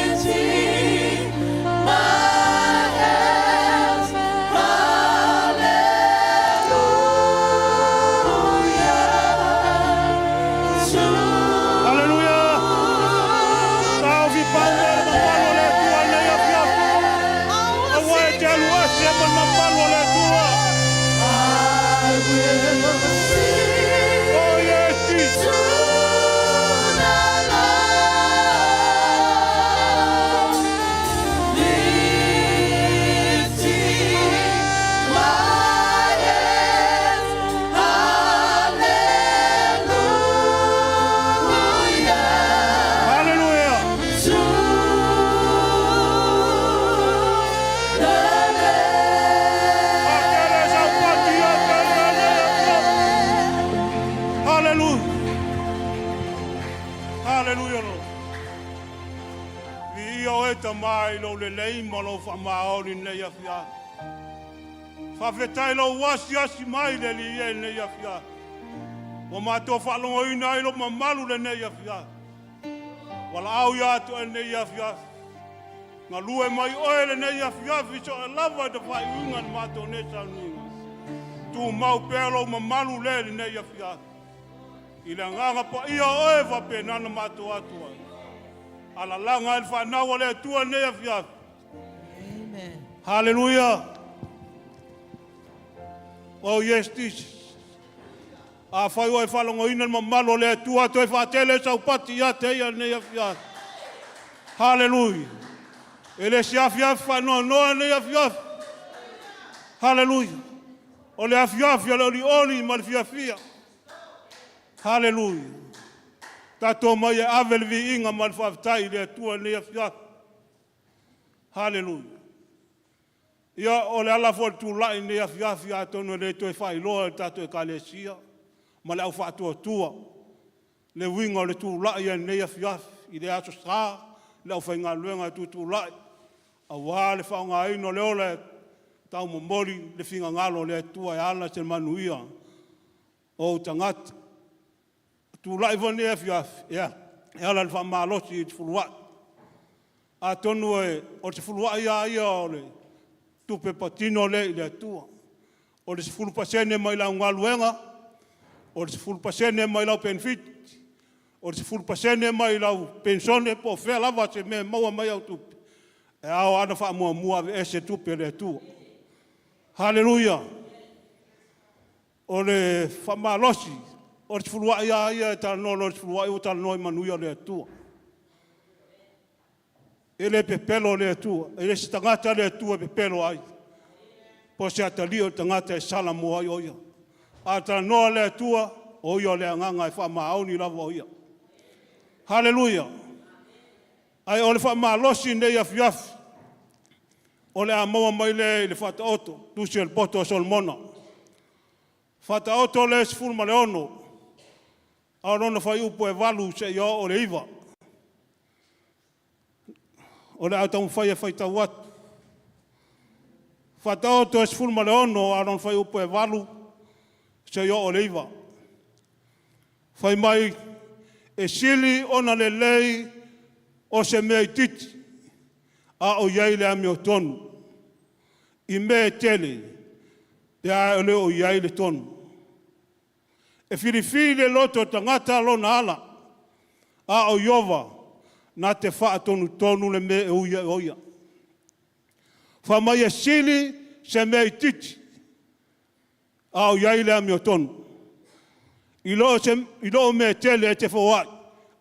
Lifting my hands, hallelujah. To Aleluia! Taofi pauga le mamalu o le Atua i lenei afiafi. Aua e te alu ese ma le mamalu o le Atua. I will sing Oh yes, Jesus. to the Lord, lifting my hands, hallelujah. Hallelujah. To the Faatele saupati ia te ia lenei afiafi. Hallelujah. Hallelujah, Lord. Viia oe Tama i lou lelei ma lou faamaoni i lenei afiafi. Faafetai lou asiasi mai le Alii e i lenei afiafi. Ua matou faalogoina ai lou mamalu lenei afiafi. Valaau ia te oe lenei afiafi. Galue mai oe lenei afiafi so e lava i te faaiuiga na matou nei sauniga. Tumau pea lou mamalu le lenei afiafi. I le agaga paia o oe faapena na matou atu ai. Alalaga ai le faanau a le Atua lenei afiafi. Amen. Hallelujah. Oh yes, Jesus. Afai oe faalogoina le mamalu o le Atua toe faatele saupati ia te ia lenei afiafi. Hallelujah. E le se afiafi faanoanoa lenei afiafi. Hallelujah. O le afiafi o le olioli ma le fiafia. Hallelujah. Tatou mai e ave le viiga ma le faafetai i le Atua lenei afiafi. Hallelujah. Ia o le ala foi o le tulai lenei afiafi atonu e le toe faailoa i le tatou Ekalesia ma le au faatuatua le uiga o le tulai ai lenei afiafi i le aso Sa le aufaigaluega e tutulai aua le faaaogaina o le ola e taumomoli le finagalo o le Atua e ala se manuia o ou tagata. Tulai foi lenei afiafi, ia, e ala i le faamalosi i le fuluai. Atonu e, o le sefuluai lava ia o le tupe patino lea i le Atua. O le 10% mai lau galuega, o le 10% mai lau penefiti, o le 10% mai lau penisione po o fea lava se mea e maua mai au tupe, e ao lava ona faamuamua aveese tupe a le Atua. Haleluia! O le faamalosi, o le sefuluai lava ia e talanoa loa i le sefuluai ua talanoa i manuia o le Atua. E le pepelo le Atua, e le o se tagata le Atua e pepelo ai, po o se atalii o le tagata e salamo ai o Ia. A talanoa le Atua, o Ia o le agaga e faamaoni lava o Ia. Haleluia! Ae o le faamalosi i lenei afiafi, o le a maua mai lea i le Faataoto, Tusi a le Poto a Solomona. Faataoto lea 16, a o lona fuaiupu e 8 seia oo i le 9. O le a taumafai e faitau atu. Faataoto e 16 a o lona fuaiupu e 8 seia oo i le 9. Fai mai, e sili ona lelei o se mea itiiti a o i ai le amiotonu i mea e tele pe a e le o i ai le tonu. E filifili le loto o le tagata lona ala, a o Ieova na te faatonutonu le mea e ui ai o ia. Fai mai e sili se mea itiiti a o i ai le amiotonu, i lo mea e tele e te foai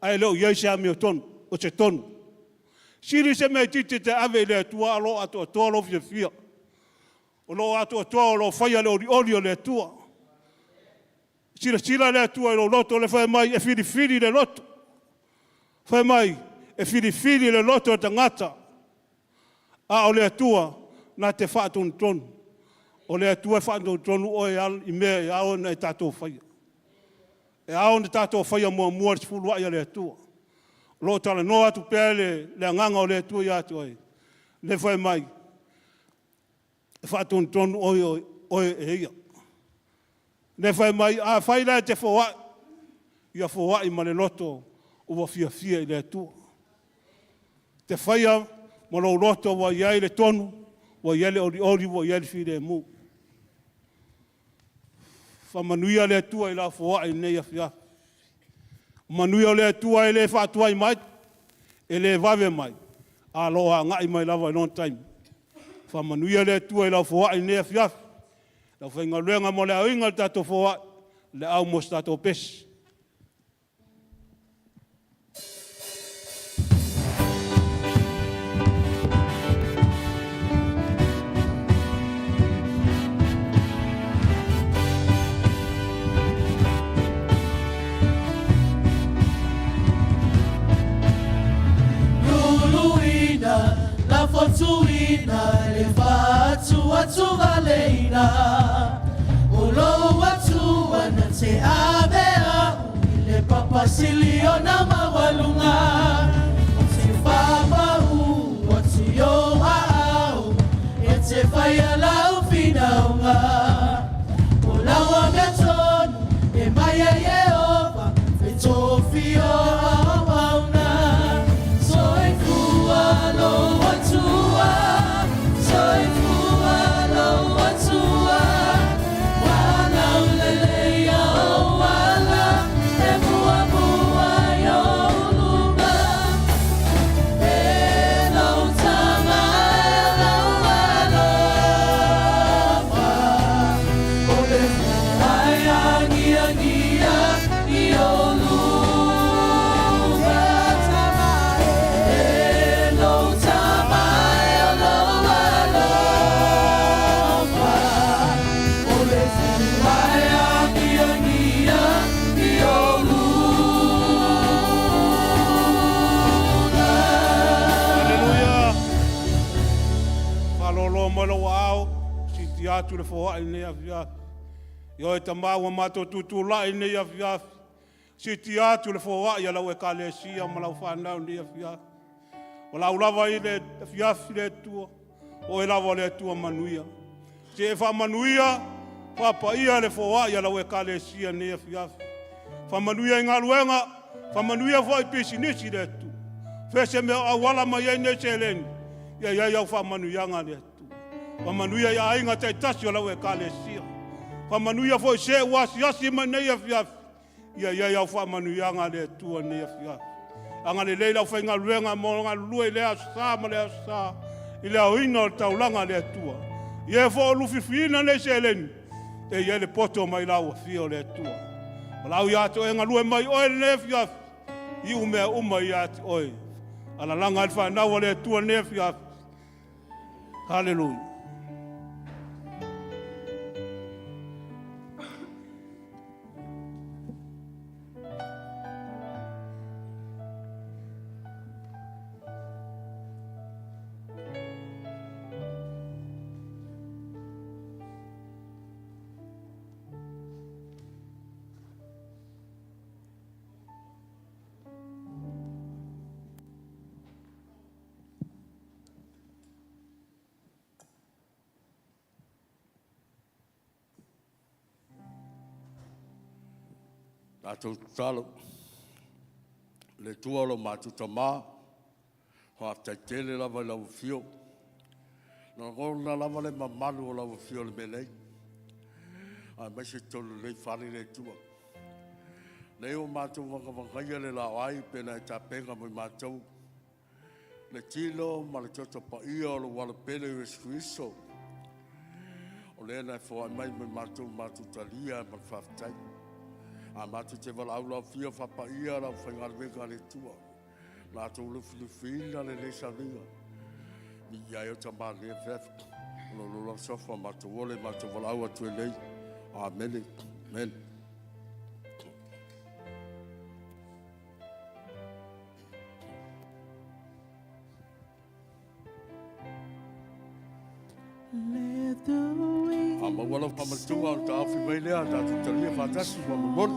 ae le o i ai se amiotonu, o se tonu. Sili se mea itiiti e te ave i le Atua a o lo o atoatoa lou fiafia, o lo o atoatoa o lo o faia le olioli o le Atua. Silasila le Atua i lou loto lea fai mai e filifili le loto. Fai mai, e filifili le loto o le tagata, a o le Atua na te faatonutonu. O le Atua e faatonutonu oe i mea e ao ona tatou faia. E ao ona tatou faia muamua le sefuluai a le Atua. O lo o talanoa atu pea le Agaga o le Atua ia te oe, lea fai mai, e faatonutonu oe e Ia. Lea fai mai, afai la e te foai, ia foai ma le loto ua fiafia i le Atua. E te faia ma lou loto ua i ai le tonu, ua i ai le olioli ua i ai le filemu. Faamanuia le Atua i lau foai i lenei afiafi. Manuia o le Atua e le faatuai mai, e le vave mai, ae o lo o agai mai lava i lona taimi. Faamanuia le Atua i lau foai i lenei afiafi, le aufaigaluega ma le aoina o le tatou foai, o le au mo se tatou pesi. Luluina, lafotuina, le faatuatuvaleina. O lou Atua na te ave au i le papa sili ona maualuga. O te faapau atu i ou aao, e te faia lau finauga. O lau amiotonu e mai e Ieova, e tofia auauna. Soifua lou Atua, soifua lou Atua, ua laulelei ou ala, e muamua i ou luma. E lou Tama e lou alofa, o le foai agiagia i ou luma. E lou Tama e lou alofa, o le foai agiagia i ou luma. Haleluia! Faalolo mai lou aao, siitia atu le foai i lenei afiafi. Ioe Tama ua matou tutulai i lenei afiafi, siitia atu le foai a lau Ekalesia ma lau fanau i lenei afiafi. O lau lava i le afiafi le Atua, o Oe lava o le Atua manuia. Se e faamanuia, faapaia le foai a lau Ekalesia i lenei afiafi. Faamanuia i galuega, faamanuia foi i pisinisi le Atua. Fea se mea o auala mai ai nei seleni, ia i ai au faamanuiaga le Atua. Faamanuia i aiga taitasi o lau ekalesia. Faamanuia foi se ua asiasi mai nei afiafi, ia i ai au faamanuiaga le Atua nei afiafi. Agalelei le aufaigaluega mo galulue i lea aso Sa ma lea aso Sa i le aoina o le taulaga a le Atua. Ia e foi o lufilufiina nei seleni, e i ai le poto mai lau afio le Atua. Valaau ia te oe galue mai oe lenei afiafi, iu mea uma ia te oe. Alalaga ai le fanau a le Atua lenei afiafi. Haleluia. Tatou tatalo. Le Atua o lo matou Tama, faafetai tele lava i lau afio. Lagona lava le mamalu o lau afio i le mea nei, aemaise totonu o lenei fale le Atua. Lea ua matou vagavagaia le laoai pe na e tapena mo i matou le tino ma le toto paia o lou alo pele o Iesu Keriso. O lea na e foai mai mo i matou, matou talia ma le faafetai. A matou te valaau lau afio faapaia lau faigaluega a le Atua. Latou lufilufiina lenei sauniga. Viia ai o ta malie feafi. O lo lo sofa matou ole matou valaau atu e nei. Amene. Amene. Let the weak A maua lau faamatuga o le taofi mai lea, tatou talia faatasi ma momoli.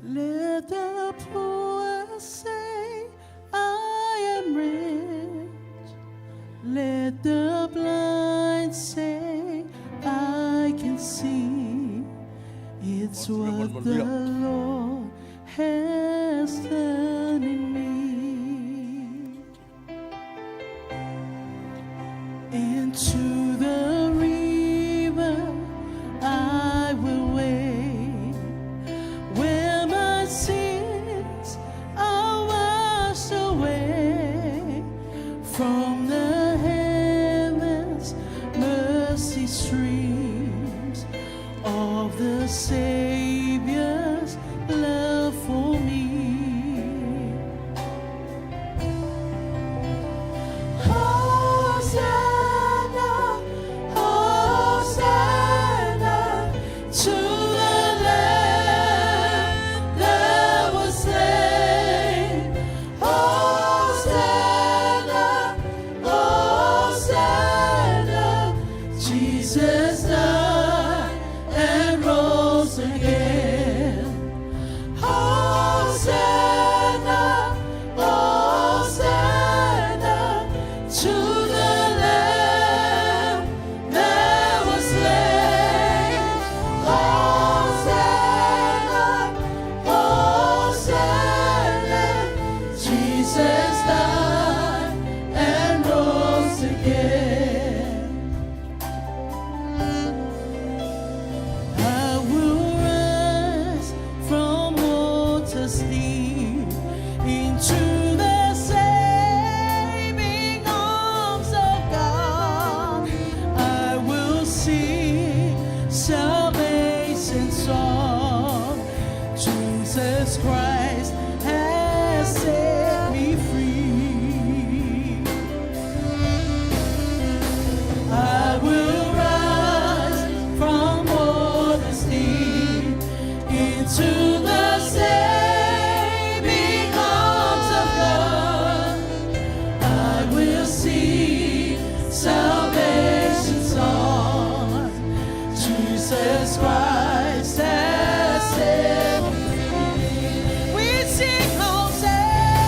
Let the poor say, I am rich. Let the blind say, I can see. It's what the Lord has done in me. Into the river I will wade, where my sins are washed away. From the heavens, mercy streams of the Savior's love for me. Hosanna, Hosanna to the Lamb that was slain. Hosanna, Hosanna, Jesus died and rose again. Hosanna, Hosanna to the Lamb that was slain. Hosanna, Hosanna, Jesus died and rose again. I will rise from waters deep into the saving arms of God. I will sing salvation song. Jesus Christ has set me free. I will rise from waters deep into the saving arms of God. I will sing salvation song. Jesus Christ has set me free. We sing Hosanna.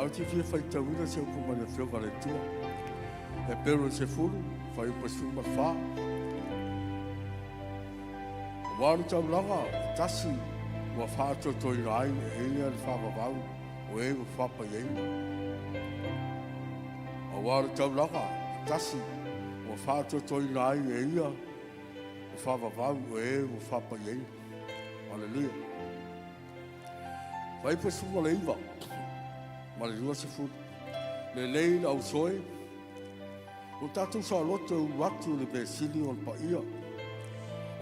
Ae ou te fia faitauina se upu mai le Afioga a le Atua. Heperu 10, fuaiupu 14. Aua o le taulaga e tasi ua faaatoatoaina ai e ia le faavavau o e ua faapaiaina. Aua o le taulaga e tasi ua faaatoatoaina ai e ia le faavavau o e ua faapaiaina. Aleluia. Fuaiupu 19 ma le 20. Lelei le ausoe, o tatou saoloto e ulu atu i le measili o le paia,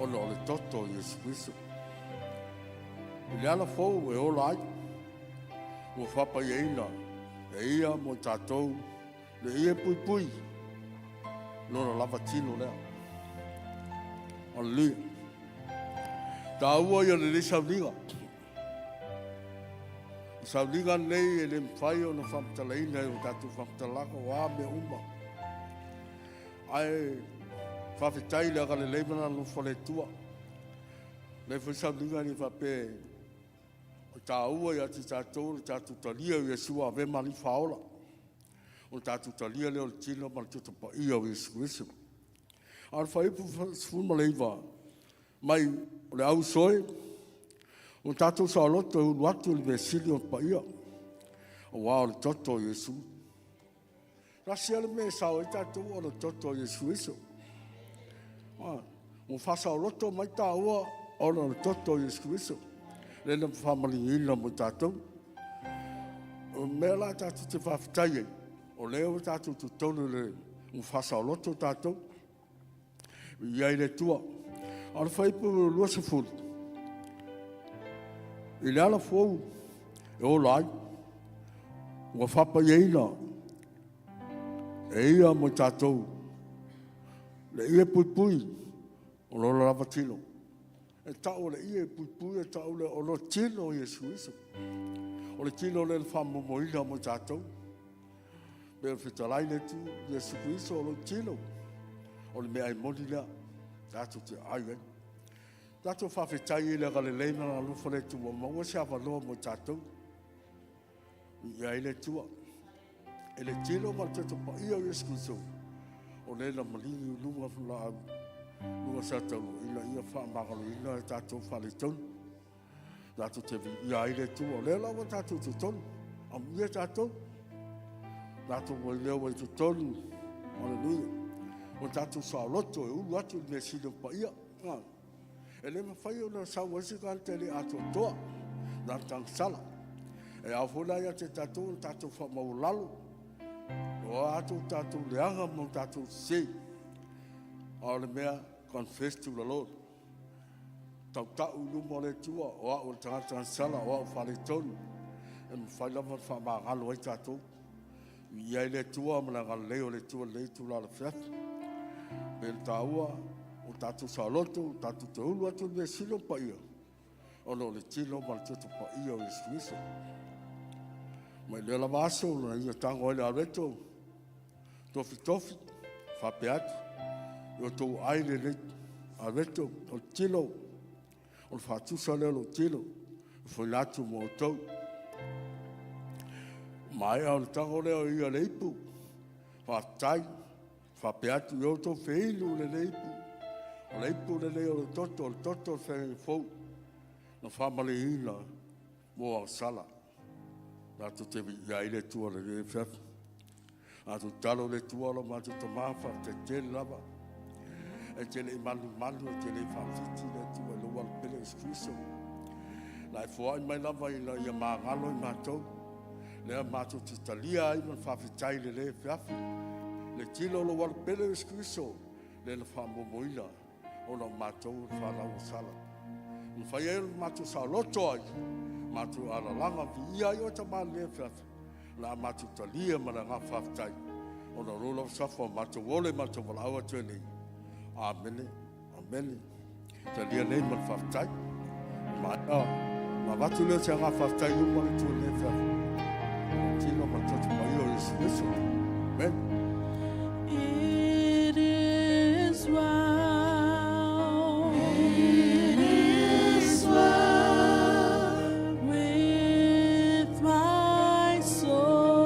ona o le toto o Iesu Keriso. I le ala fou e ola ai, ua faapaiaina e ia mo tatou le ie puipui lona lava tino lea. Aleluia. Taua ia lenei sauliga. O sauliga nei e le mafai ona faamatalaina e o tatou faamatalaga o a mea uma. Ae faafetai le agalelei ma le alofa o le Atua. Lea foi sauliga ni faapea o taua ia te tatou le tatou talia o Iesu ave ma alii faaola. O le tatou talia lea o le tino ma le toto paia o Iesu Keriso. A o le fuaiupu 19 mai o le au soe, o tatou saoloto e ulu atu i le measili o le paia, aua o le toto o Iesu. Tasi lava le mea e sao ai tatou o le toto o Iesu Keriso. Ua faasaoloto mai taua ona o le toto o Iesu Keriso. Lea na faamalieina mo tatou. O mea la tatou te faafetai ai, o lea ua tatou totonu le ua faasaoloto tatou. Ia i le Atua. A o le fuaiupu 20, i le ala fou e ola ai, ua faapaiaina e ia mo tatou le ie puipui o lona lava tino. E tau o le ie puipui e tau le o lo tino o Iesu Keriso. O le tino lea na faamomoina mo tatou. Pe o le fetalai le tu Iesu Keriso o lo tino. O le mea ai moni lea. Tatou te ai ai. Tatou faafetai i le agalelei ma le alofa o le Atua, maua se avanoa mo tatou. Viia ai le Atua. E le tino ma le toto paia o Iesu Keriso, o lea na maligi i luga o laau, luga sa taulo, ina ia faamagaloina e tatou faaletonu. Tatou te viia ai le Atua. O lea la ua tatou totonu. Amuia tatou. Tatou ua lea ua i totonu. Aleluia. Ua tatou saoloto e ulu atu i le measili o paia. E le mafai ona sau ai se tagata e le atoatoa, na o le tagasala. E ao foi la ia te tatou ona tatou faamaualalo, o a atu tatou leaga ma tatou sese. A o le mea, confess to the Lord. Tautau i luma o le Atua, o au o le tagata tagasala, o au faaletonu. E mafai lava ona faamagalo ai tatou. Viia ai le Atua ma le agalelei o le Atua i lenei itula o le afiafi. Pe le taua, o tatou saoloto, o tatou te ulu atu i le measili o paia, ona o le tino ma le toto paia o Iesu Keriso. Mai lea lava aso na ia tago ai le areto, tofitofi, faapea atu, i o tou ai lenei areto, o le tino, o le faatusa lea o lou tino, e foina atu mo outou. Maea o le tago lea o ia le ipu, faafetai, faapea atu i outou feinu lenei ipu, o le ipu lenei o le toto, o le toto o le feagaiga fou, na faamaliina mo agasala. Tatou te viia ai le Atua i lenei afiafi. Tatou tatalo i le Atua lo matou Tama, faafetai tele lava. E te le i malumalu, e te le i faafiti le Atua i lou alopele Iesu Keriso. Na e foai mai lava ina ia magalo i matou. Lea matou te talia ai ma le faafetai i lenei afiafi. Le tino o lou alopele Iesu Keriso, lea na faamomoina ona o matou le fanau o sala. Na fai ai o le matou saoloto ai, matou alalaga viia ai o Tama i lenei afiafi. La a matou talia ma le agaga faafetai, ona o lou lava suafa o matou ole matou valaau atu ai nei. Amene, amene. Talia nei ma le faafetai. Maea, ma avatu lea o se agaga faafetai i luma o le Atua i lenei afiafi. O tino ma le toto paia o Iesu Keriso. Amen. It is well. It is well with my soul.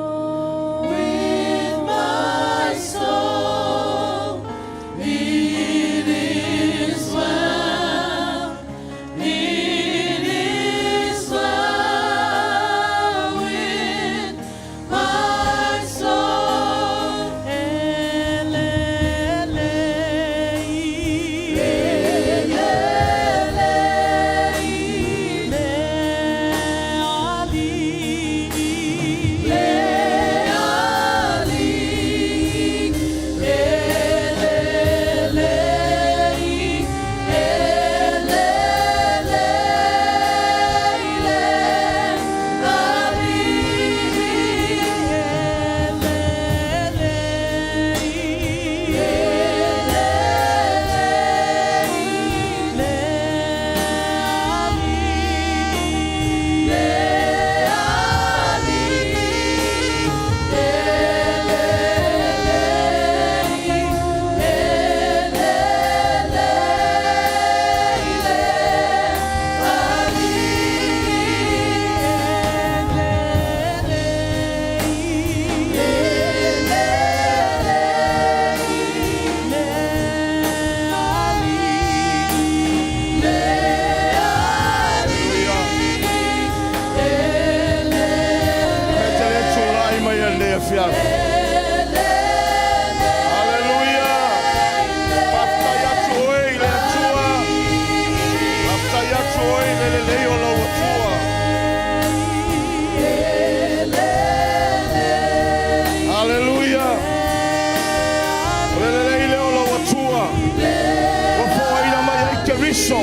Ua foaina mai ai Keriso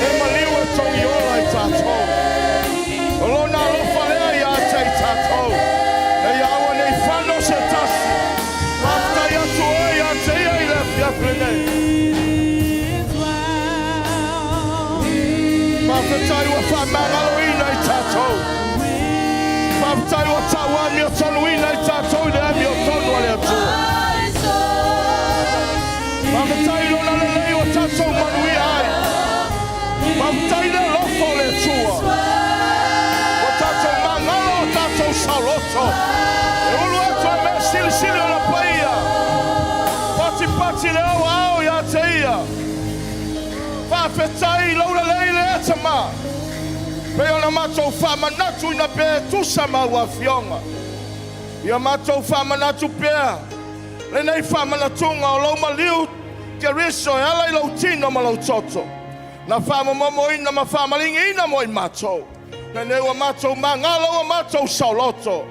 e maliu e togi ola i tatou. O lona alofa lea ia te i tatou. Ne i aua ne i fano se tasi. Faafetai atu oe ia te ia i le afiafi lenei. Faafetai ua faamagaloina i tatou. Faafetai ua tau amiotonuina i tatou i le amiotonu a le Atua. Faafetai i lona lelei ua tatou manuia ai. Faafetai le alofa o le Atua. Ua tatou magalo o tatou saoloto. E ulu atu e mea silisili o na paia. Patipati le au ao ia te ia. Faafetai i lou lelei lea Tamā. Pei ona matou faamanatu ina pea e tusa ma au afioga. Ia matou faamanatu pea lenei faamanatuga o lou maliu Keriso e ala i lou tino ma lou toto. Na faamomomoina ma faamaligiina mo i matou. Lenei ua matou magalo ua matou saoloto.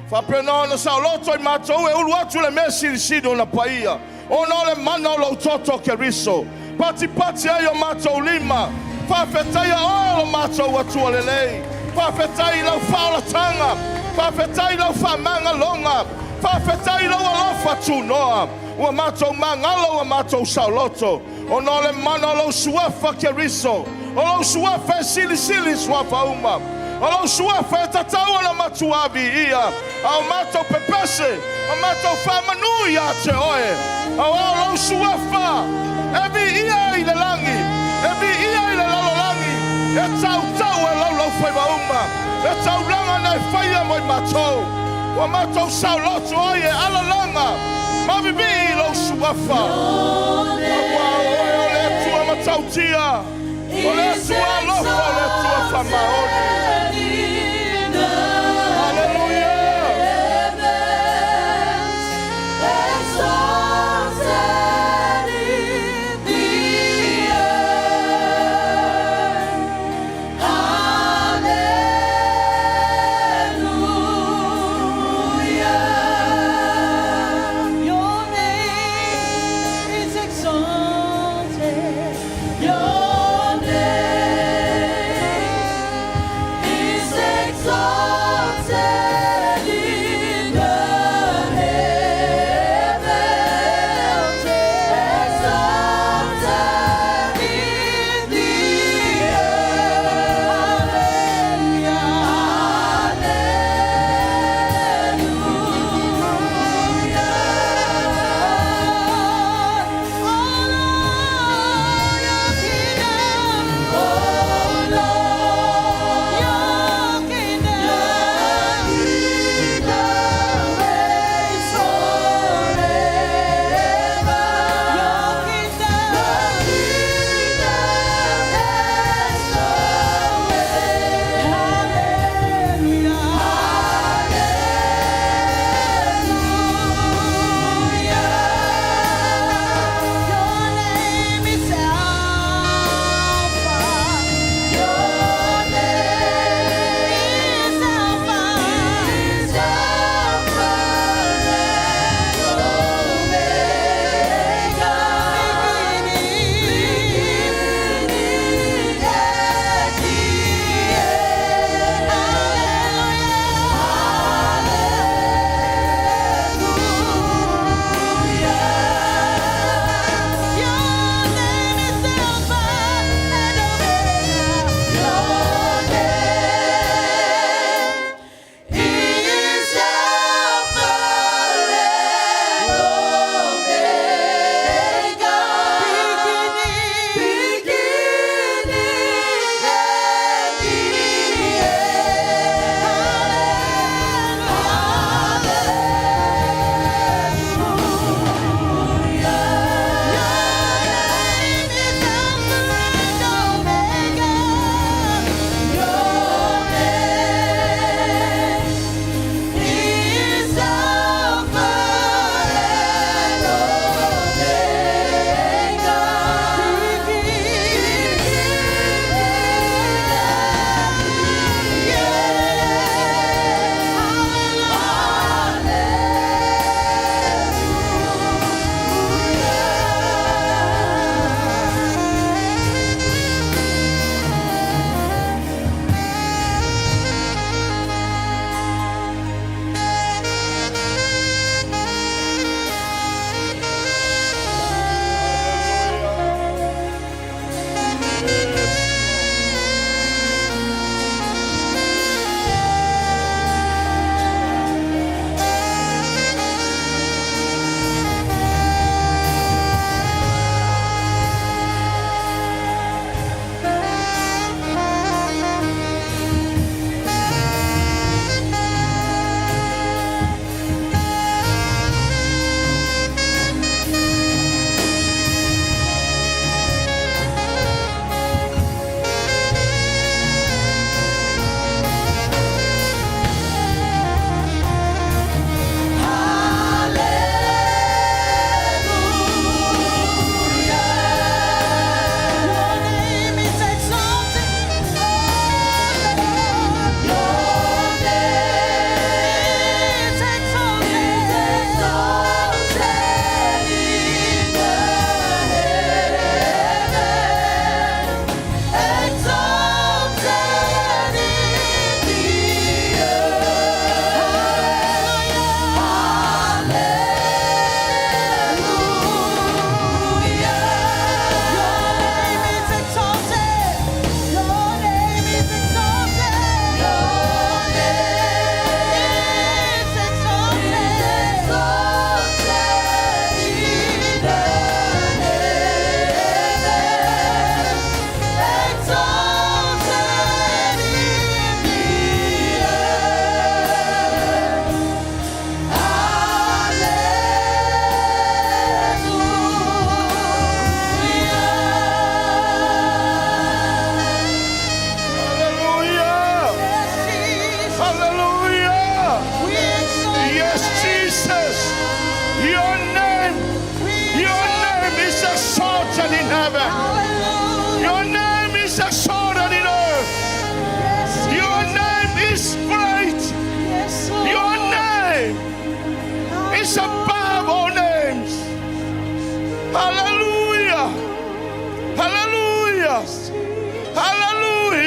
Faapena ona saoloto i matou e ulu atu le mea silisili ona paia. Ona o le mana o lou toto Keriso. Patipati ai o matou lima. Faafetaia oe o lo matou Atua lelei. Faafetai i lau faaolataga. Faafetai i lau faamagaloga. Faafetai i lau alofa tunoa. Ua matou magalo ua matou saoloto. Ona o le mana o lou suafa Keriso. O lou suafa e silisili suafa uma. O lou suafa e tatau ona matua viia. A o matou pepese, o matou faamanu ia te oe. Auā o lou suafa e viia i le lagi, e viia i le lalolagi, e tautau e laulaufaiva uma, le taulaga na e faia mo i matou. Ua matou saoloto ai e alalaga ma vivii i lou suafa. Auā o oe o le Atua matautia, o le Atua alofa, o le Atua faamaoni. Haleluia! Your name is exalted. Your name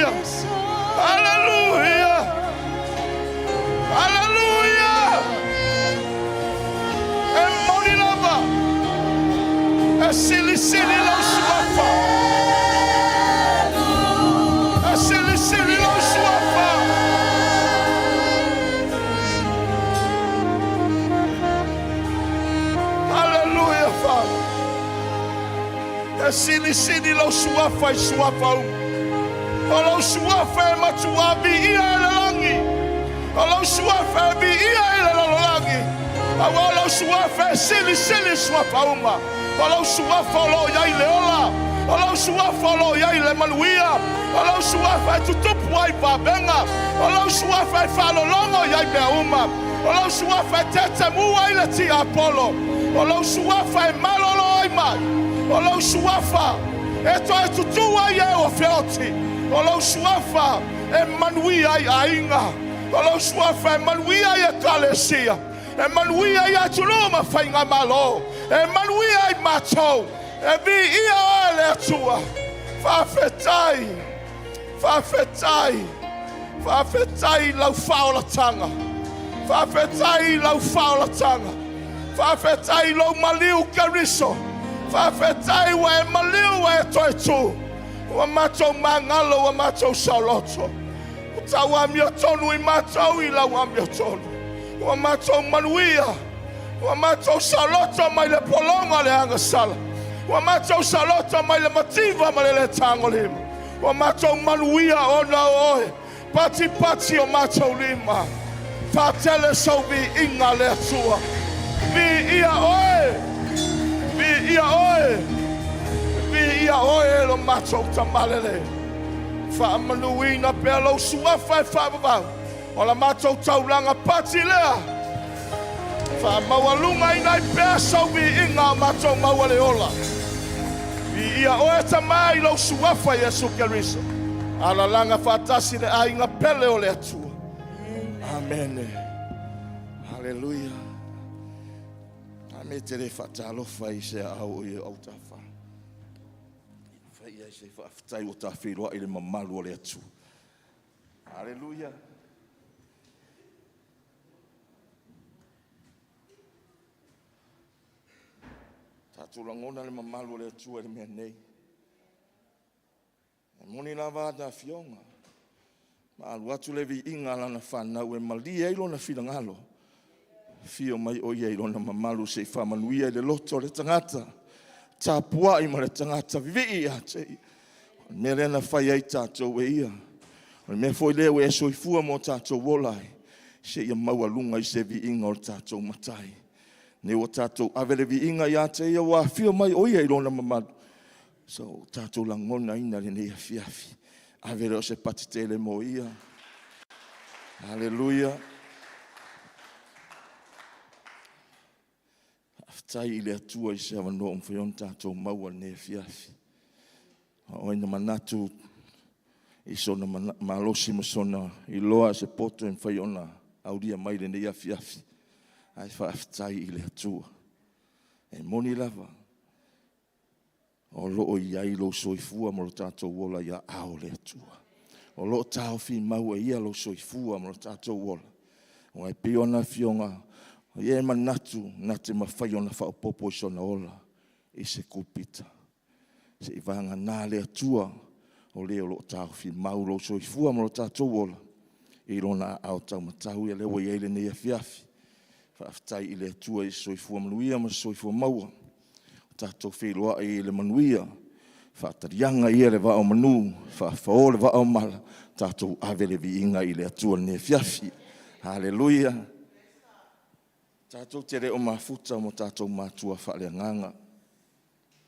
Hallelujah! Hallelujah! Hallelujah! E moni lava. E silisili lou suafa. E silisili lou suafa. Hallelujah, Father. E silisili lou suafa i suafa uma. O lou suafa e matuā viia e le lagi. O lou suafa e viia e le lalolagi. Auā o lou suafa e silisili suafa uma. O lou suafa o lo o i ai le ola. O lou suafa o lo o i ai le manuia. O lou suafa e tutupu ai vavega. O lou suafa e faalologo i ai mea uma. O lou suafa e tetemua ai le tiapolo. O lou suafa e malolo ai mai. O lou suafa e toe tutū ai e ua feoti. O lou suafa e manuia ai aiga. O lou suafa e manuia ai ekalesia. E manuia ai atunuu ma faigamalo. E manuia ai matou. E viia oe le Atua. Faafetai. Faafetai. Faafetai i lau faaolataga. Faafetai i lau faaolataga. Faafetai i lou maliu Keriso. Faafetai ua e maliu ua e toe tu. Ua matou magalo ua matou saoloto. Ua tau amiotonu i matou i lau amiotonu. Ua matou manuia. Ua matou saoloto mai le pologa o le agasala. Ua matou saoloto mai le mativa ma le le tagolima. Ua matou manuia ona o oe. Patipati o matou lima. Faatele sou viiga le Atua. Viia oe. Viia oe. Viia oe e lo matou Tamalelei. Faamanuina pea lou suafa e faavavau. O la matou taulaga pati lea. Faamaualugaina ai pea sou viiga o matou maua le ola. Viia oe Tamā i lou suafa Iesu Keriso. Alalaga faatasi le aiga pele o le Atua. Amene. Haleluia. A me te le faatalofa i se aao o i autafa. Fai ai se faafetai ua tafeiloai le mamalu o le Atua. Haleluia. Tatou lagona le mamalu o le Atua i le mea nei. E moni lava ana afioga. Ma alu atu le viiga a lana fanau e malie ai lona finagalo. Fio mai o ia i lona mamalu se i faamanuia i le loto o le tagata. Tapuai ma le tagata vivii ia te ia. O le mea lea na fai ai tatou e ia. O le mea foi lea ua e soifua mo tatou ola ai. Se ia maualuga i se viiga o le tatou matai. Nei ua tatou ave le viiga ia te ia ua afio mai o ia i lona mamalu. So tatou lagonaina lenei afiafi. Ave lea o se pati tele mo ia. Haleluia. Faafetai i le Atua i se avanoa ua mafai ona tatou maua lenei afiafi. O ai na manatu i sona malosi ma sona iloa se poto e mafai ona aulia mai lenei afiafi. Ae faafetai i le Atua. E moni lava, o lo o i ai lou soifua ma lo tatou ola i aao o le Atua. O lo o taofi mau e ia lou soifua ma lo tatou ola. Aua e pei ona afioga, ia e manatu na te mafai ona faaopoopo i sona ola i se kupita. Se i vagana le Atua o le o lo o taofi mau lou soifua ma lo tatou ola i lona aao taumatau ia lea ua i ai lenei afiafi. Faafetai i le Atua i se soifua manuia ma se soifua maua. O tatou feiloai i le manuia, faataliaga ia le vaa o manu, faafao le vaa o mala, tatou ave le viiga i le Atua i lenei afiafi. Haleluia. Tatou te le o mafuta mo tatou matua faaleagaga.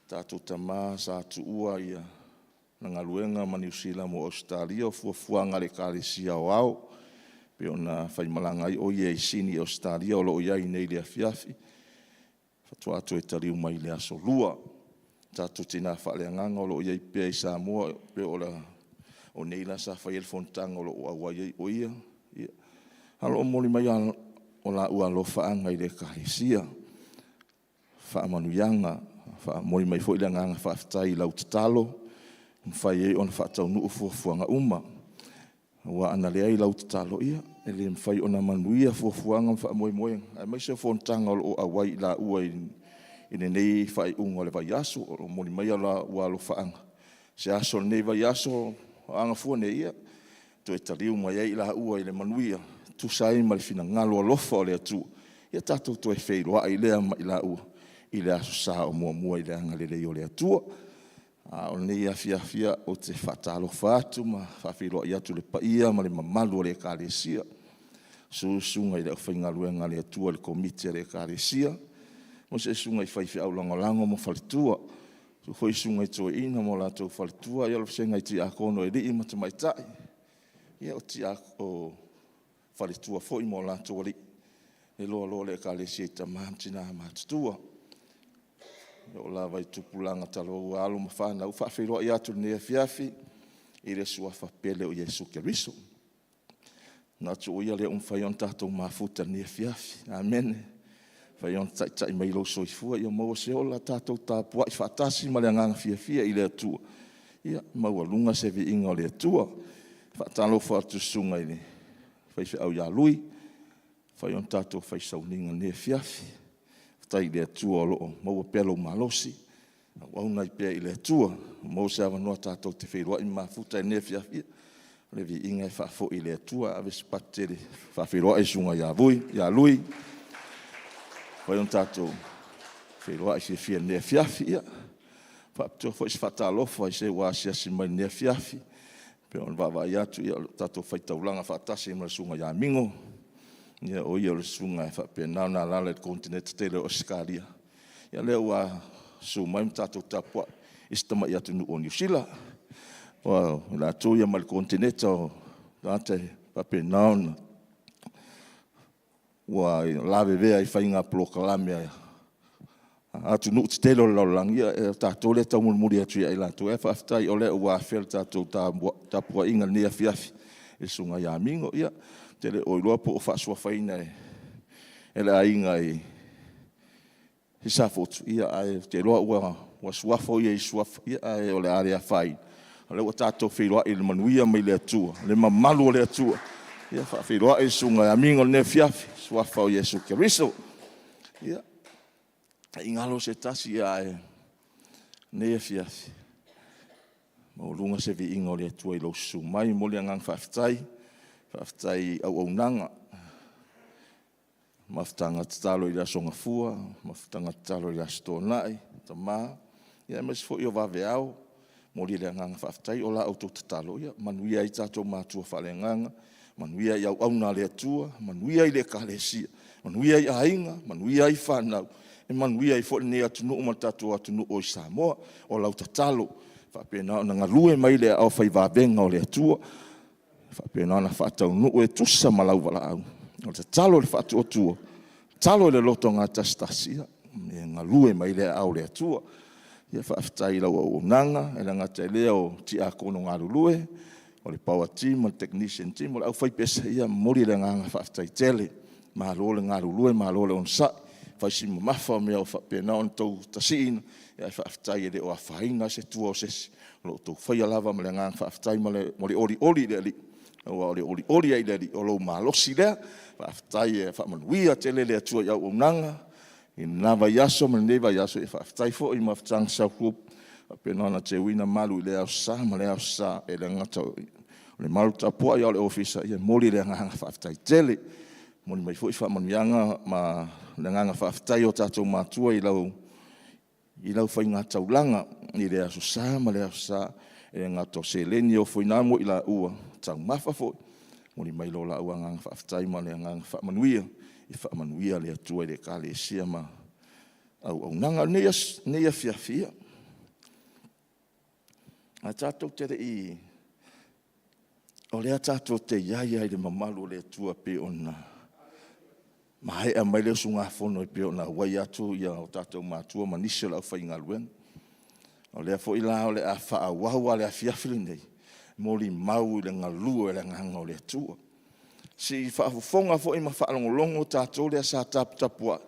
Tatou tamā sa tuua ia na galuega ma Niu Sila mo Ausetalia o fuafuaga a le Ekalesia Aoao. Pei ona faimalaga ai o ia i Sini, Ausetalia o lo o i ai nei i le afiafi. Faatoa toe taliu mai i le aso Lua. Tatou tinā faaleagaga o lo o i ai pea i Samoa, pe o la o nei la sa fai ai le fonotaga o lo o auai ai o ia. Ia. A o lo o momoli mai o laua alofaaga i le Ekalesia. Faamanuiaga, faamomoli mai foi le agaga faafetai i lau tatalo. mafai ai ona faataunuu fuafuaga uma. Aua ana leai lau tatalo, ia, e le mafai ona manuia fuafuaga ma faamoemoega, aemaise o fonotaga o lo o auai i laua i lenei faaiuga o le vaiaso. O lo o momoli maia ua alofaaga, se aso o lenei vaiaso o a gafua nei, ia, toe taliu mai ai i laua i le manuia e tusa ai ma le finagalo alofa o le Atua, ia tatou toe feiloai lea ma i laua i le Aso Sa o muamua i le agalelei o le Atua. A o lenei afiafi, ia, ou te faatalofa atu ma faafeiloai atu i le paia ma le mamalu o le Ekalesia. Susu susuga i le aufaigaluega a le Atua i le Komiti a le Ekalesia, aemaise susuga i faifeau lagolago ma faletua. Susu foi susuga i toeaiina ma o latou faletua, ia o le vasega i tiakono o alii ma tamaitai, o faletua foi ma o latou alii, le loaloa o le Ekalesia i tama ma tina matutua. E oo lava i tupulaga talavou alo ma fanau, e faafeiloai atu i lenei afiafi i le Suafa pele o Iesu Keriso. E manatu o Ia lea ua mafai ona tatou mafuta i lenei afiafi. Amene. Ua mafai ona taitai mai e lou soifua, ia maua se ola, tatou tapuai faatasi ma le agaga fiafia i le Atua, ia maualuga se viiga o le Atua. E faatalofa atu i le susuga i le faifeau ia Lui, ua mafai ona tatou fai sauniga i lenei afiafi. Faafetai i le Atua o lo o maua pea lou malosi, auauna ai pea i le Atua. Ua maua se avanoa tatou te feiloai ma mafuta ai i lenei afiafi, ia, o le viiga e faafoi i le Atua. Ave se fati tele e faafeiloai le susuga ia Lui, ua mafai ona tatou feiloai fiafia i lenei afiafi. Ia, e faapitoa foi se faatalofa i se ua asiasi mai i lenei afiafi, e pei ona vaavaai atu o lo o tatou faitaulaga faatasi ai ma le susuga ia Migao, o ia o le susuga e faapena ona alaala i le Konetineti tele o Ausetalia, ia o lea ua susu mai ma tatou tapuai i si tamai atunuu o Niu Sila. O i latou ia mai le Konetineti o tagata e faapena ona ua lavevea i faiga polokalame a atunuu tetele o le lalolagi, ia o tatou lea e taumulimuli atu ia i latou, ae faafetai o lea ua afea le tatou tapuaiga i lenei afiafi i le susuga ia Migao. Ia, ou te le o iloa po o faasuafaina e le aiga i Safotu, ae ou te iloa ua suafa o ia i suafa, ae o le a le afaina, o lea ua tatou feiloai i le manuia mai le Atua, le mamalu o le Atua. Ia faafeiloai le susuga ia Migao i lenei afiafi i le Suafa o Iesu Keriso. Ia, ne i galo se tasi, a o lenei afiafi, maualuga se viiga o le Atua i lou susu mai. E momoli le agaga faafetai, faafetai i auaunaga, mafutaga tatalo i le Aso Gafua, mafutaga tatalo i le Aso Toonai, tama, aemaise foi o vaveao. E momoli le agaga faafetai, o la outou tatalo e manuia ai tatou matua faaleagaga, manuia ai auauna a le Atua, manuia ai le Ekalesia, manuia ai aiga, manuia ai fanau, e manuia ai foi lenei atunuu ma le tatou atunuu o Samoa. O lau tatalo e faapena ona galue mai i aao fai vavega o le Atua, e faapena ona faataunuu e tusa ma lau valaau. O le tatalo a le faatuatua, tatalo i le loto gatasitasi, ia galue mai i aao o le Atua. Ia faafetai i lau auaunaga, e le gata i lea o tiakono galulue, o le power team ma le technician team, o le aufaipesa, ia e momoli le agaga faafetai tele. Malo le galulue malo le onosai, fai si mamafa o mea o faapena ona outou tasiina, ae faafetai e le o afaina lava se tua o se isi, o lo o outou faia lava ma le agaga faafetai ma le olioli i le Alii, aua o le olioli lava i le Alii, o lou malosi lea. Faafetai ia faamanuia tele le Atua i auaunaga i lena vaiaso ma lenei vaiaso. Faafetai foi i Mafutaga South Group ua faapena ona teuina malu i lea Aso Sa ma lea Aso Sa, e le gata o le malu tapuai a o le Ofisa. Ia e momoli le agaga faafetai tele. E momoli mai foi faamanuiaga ma le agaga faafetai o tatou matua i lau faigataulaga i le Aso Sa ma le Aso Sa, e le gata o seleni e ofoina mo i laua, o taumafa foi. E momoli mai lo laua agaga faafetai ma le agaga faamanuia. Ia faamanuia le Atua i le Ekalesia ma auaunaga. O lenei afiafi, ia, ae tatou te le i… o lea tatou te i ai lava i le mamalu o le Atua e pei ona maea mai le usugafono e pei ona auai atu o tatou matua ma nisi o le aufaigaluega. O lea foi la o le a faaauau lava le afiafi lenei, molimau i le galu o le Agaga o le Atua. Se i faafofoga foi ma faalogologo tatou lea sa taputapuai,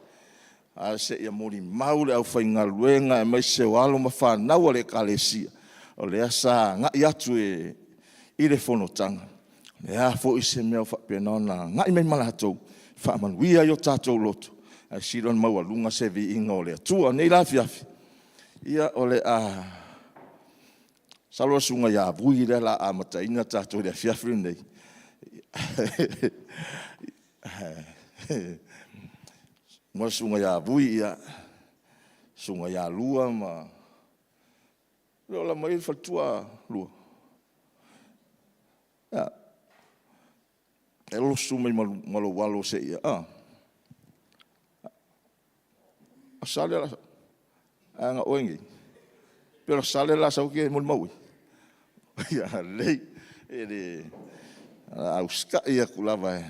ae se i molimau le aufaigaluega aemaise o alo ma fanau a le Ekalesia O lea sa agai atu i le fonotaga, o le a foi se mea o faapena ona agai mai ma latou, faamanuia i o tatou loto, ae sili ona maualuga se viiga o le Atua. I lenei la afiafi, ia o le a masalo o le susuga ia Vui lea o le a amataina tatou i le afiafi lenei. Uma le susuga ia Vui, susuga ia Lua ma... E le o laa mai le faletua Lua? E a? E alu susu mai ma lou alo se i... O Sale o le a sau. A na oe nei? Pei o Sale o le a sau e te molimauina? Ia lelei, o le a usitai atu lava.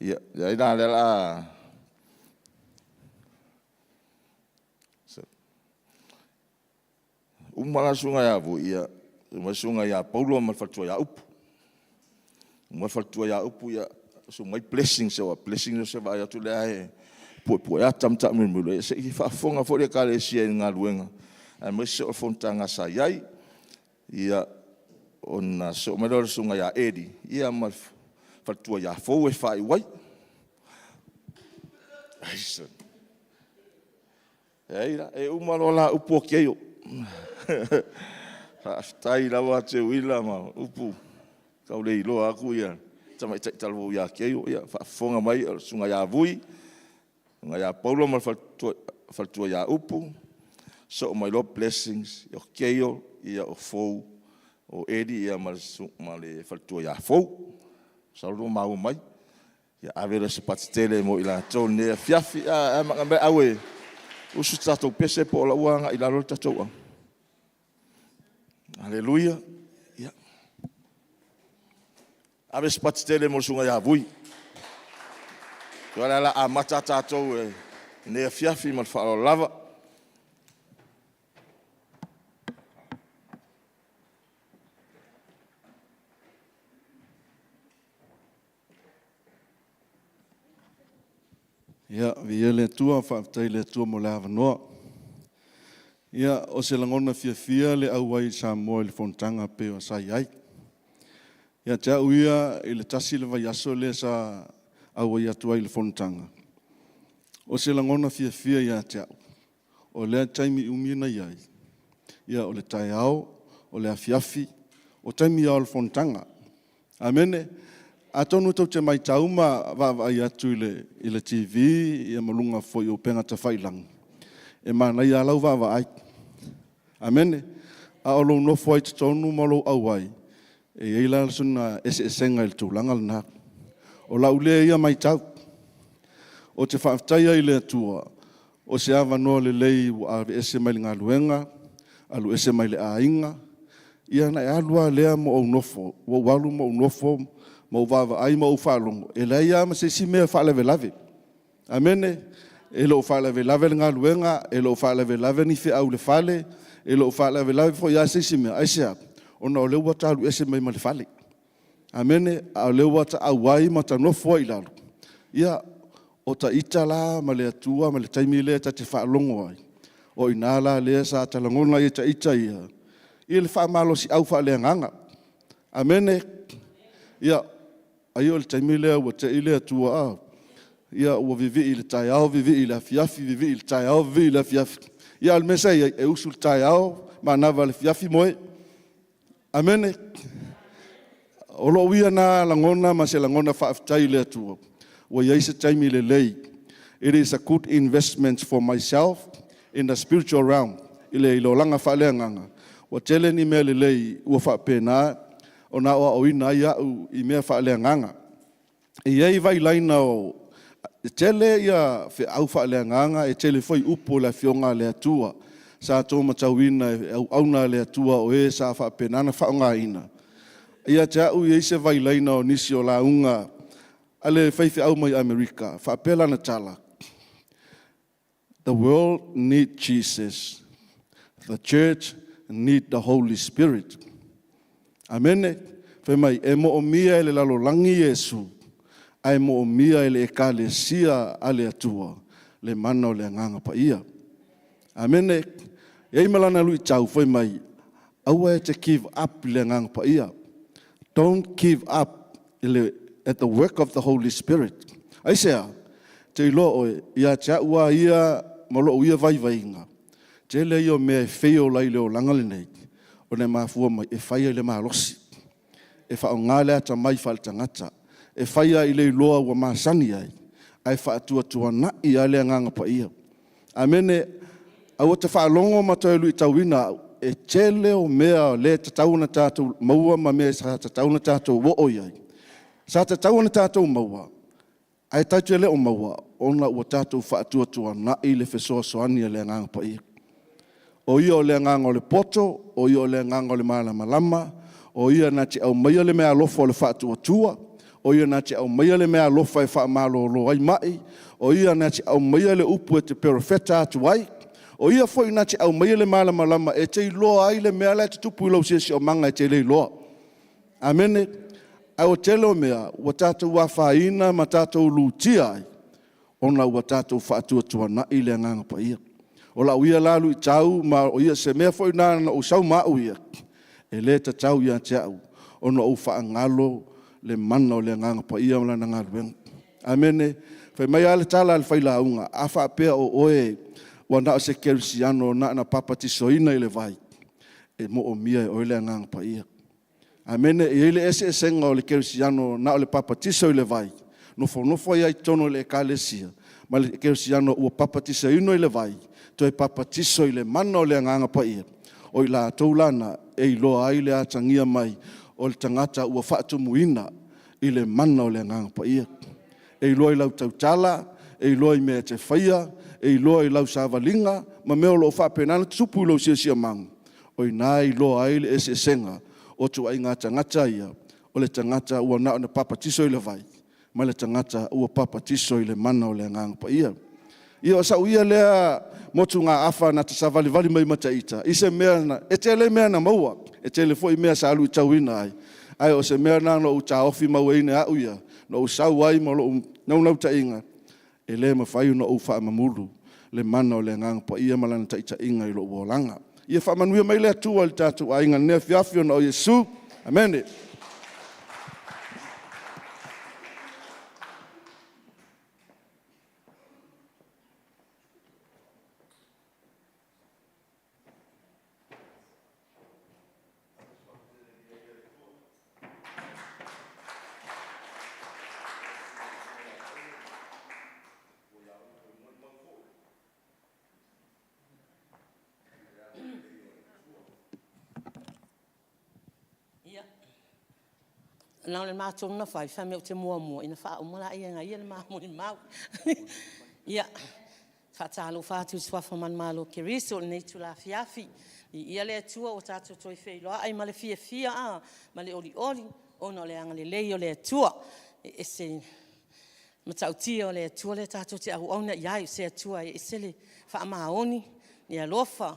Ia leai la o lea o le a... Uma la le susuga ia Vui, ia susu mai le susuga ia Paulo ma le faletua ia Upu. Uma le faletua ia Upu, susu mai Blessing, aua o Blessing ou te vaai atu o lea e puepueata ma taamilomilo, ia se i faafofoga foi le Ekalesia i le galuega, aemaise o le fonotaga sa i ai. Ia, ona sosoo mai lea o le susuga ia Eddie ma le faletua ia Fou e faaiu ai. Leai la, e uma loa la upu o Keio. Faafetai lava Teuila ma Upu, tau le iloa atu le tamaitai talavou ia Keio, ia faafofoga mai o le susuga ia Vui, susuga ia Paulo ma le faletua ia Upu, sosoo mai loa Blessings, o Keio, o Fou, o Eddie ma le faletua ia Fou. Masalo ua maua mai. Ia ave lea o se pati tele mo i latou i lenei afiafi. Amata mai Aue, usu se tatou pese po o la ua agai i lalo le tatou au. Aleluia. Ia, ave se pati tele mo le susuga ia Vui. O le a amata tatou i lenei afiafi ma le faaaloalo lava. Ia, viia le Atua, faafetai i le Atua mo le avanoa. Ia, o se lagona fiafia le auai i Samoa i le fonotaga pei ona sa i ai. Ia te au ia i le tasi le vaiaso lea sa auai atu ai i le fonotaga, o se lagona fiafia ia te au, o lea taimi umi na i ai, ia o le taeao, o le afiafi, o taimi lava o le fonotaga. Amene. Atonu tou te matau ma vaavaai atu i le TV ma luga foi o upega tafailagi, e manaia lava lau vaavaai. Amene. A o lou nofo ai i totonu ma lou auai, e i ai la sina eseesega i le tulaga lena. O lau lea ia matau, ou te faafetai ai i le Atua, o se avanoa lelei ua aveese mai le galuega, alu ese mai le aiga, ia ona e alu lava lea ma ou nofo. Ua ou alu ma ou nofo ma ou vaavaai ma ou faalogo, e leai lava ma se isi mea e faalavelave. Amene. E le o faalavelave le galuega, e le o faalavelave ni feau i le fale, e le o faalavelave foi lava se isi mea. Aisea? Ona o lea ua ta alu ese mai ma le fale. Amene. A o lea ua ta auai ma ta nofo ai i lalo, ia, o ita la ma le Atua ma le taimi lea ta te faalogo ai, o i ina la lea sa ta lagona ai e ita ia le faamalosiau faaleagaga. Amene. Ia, ai o le taimi lea ua te i le Atua a, ia ua vivii i le taeao vivii i le afiafi, vivii i le taeao vivii i le afiafi. Ia a o le mea sa i ai, e usu i le taeao, manava i le afiafi moe. Amene. O lou ia lena lagona ma se lagona faafetai i le Atua ua i ai se taimi lelei. It is a good investment for myself in the spiritual realm, i le olaga faaleagaga, ua tele ni mea lelei ua faapena ona aoaoina ai au i mea faaleagaga. E i ai vailaina e tele feau faaleagaga, e tele foi upu o le Afioga a le Atua sa outou matauina e auauna a le Atua o e sa faapena ona faaaogaina. Ia te au e i ai se vailaina o nisi o lauga a le faifeau mai Amerika, e faapea lana tala, “The world need Jesus, the church need the Holy Spirit.” Amene. Fai mai, e moomia e le lalolagi Iesu, ae moomia e le Ekalesia a le Atua le mana o le Agaga Paia. Amene. E i ai ma lana luitau fai mai, Aua e te give up i le Agaga Paia. Don't give up i le at the work of the Holy Spirit. Aisea? Te iloa oe, ia te au a ia ma lou ia vaivaiga, tele ia o mea e fail ai i le olaga lenei, ona e mafua mai e fai ai le malosi, e faaaoga le atamai faaletagata, e fai lava i le iloa ua masani ai, ae faatuatuanai lava le Agaga Paia. Amene. Aua te faalogo ma toe luitauina au, e tele o mea o lea e tatau ona tatou maua ma mea sa tatau ona tatou oo i ai, sa tatau ona tatou maua, ae tatou te le o maua ona ua tatou faatuatuanai le fesoasoani a le Agaga Paia. O Ia o le Agaga o le poto, o Ia o le Agaga o le malamalama, o Ia na te aumaia le meaalofa o le faatuatua, o Ia na te aumaia le meaalofa e faamalolo ai mai, o Ia na te aumaia le upu e te perofeta atu ai, o Ia foi na te aumaia le malamalama e te iloa ai le mea la e tutupu i lou siosiomaga e te le iloa. Amene. Ae o le tele o mea ua tatou afaina ma tatou lutia ai, ona ua tatou faatuatuanai le Agaga Paia. O lau ia la luitau ma o se mea foi lena na ou sau ma au ia, e le tatau ia te au ona ou faagalo le mana o le Agaga Paia ma Lana galuega. Amene. Fai mai lava le tala a le failauga, a faapea o oe ua na o se kerisiano na ona papatisoina i le vai, e moomia e oe le Agaga Paia. Amene. E i ai le eseesega o le kerisiano na o le papatiso i le vai, nofonofo ai lava i totonu o le ekalesia, ma le kerisiano ua papatisoina i le vai, toe papatiso i le mana o le Agaga Paia, o i latou la na e iloa ai le atagia mai o le tagata ua faatumuina i le mana o le Agaga Paia. E iloa i lau tautala, e iloa i mea e te faia, e iloa i lau savaliga ma mea o lo o faapena ona tutupu i lou siosiomaga, o i ina e iloa ai le eseesega o ituaiga tagata ia, o le tagata ua na ona papatiso i le vai, ma le tagata ua papatiso i le mana o le Agaga Paia. Ia o sau ia lea motugaafa na te savalivali mai ma ita, i se mea na... e tele mea na maua, e tele foi mea sa luitauina ai, ae o se mea lena na ou taofimauina e au ia, na ou sau ai ma lou naunautaiga, e le mafai ona ou faamamulu le mana o le Agaga Paia ma Lana taitaiga i lou olaga. Ia faamanuia mai le Atua i le tatou aiga i lenei afiafi ona o Iesu. Amene. Ia, na o le matou na fai, fai mai ou te muamua, ona faauma lea e ia le ma molimau. Ia, faatalofa atu i suafa manumalo o Keriso i lenei itula afiafi. Viia le Atua ua tatou toe feiloai ma le fiafia ma le olioli ona o le agalelei o le Atua. E ese le matautia o le Atua lea tatou te auauna i ai, o se Atua e ese le faamaoni, le alofa,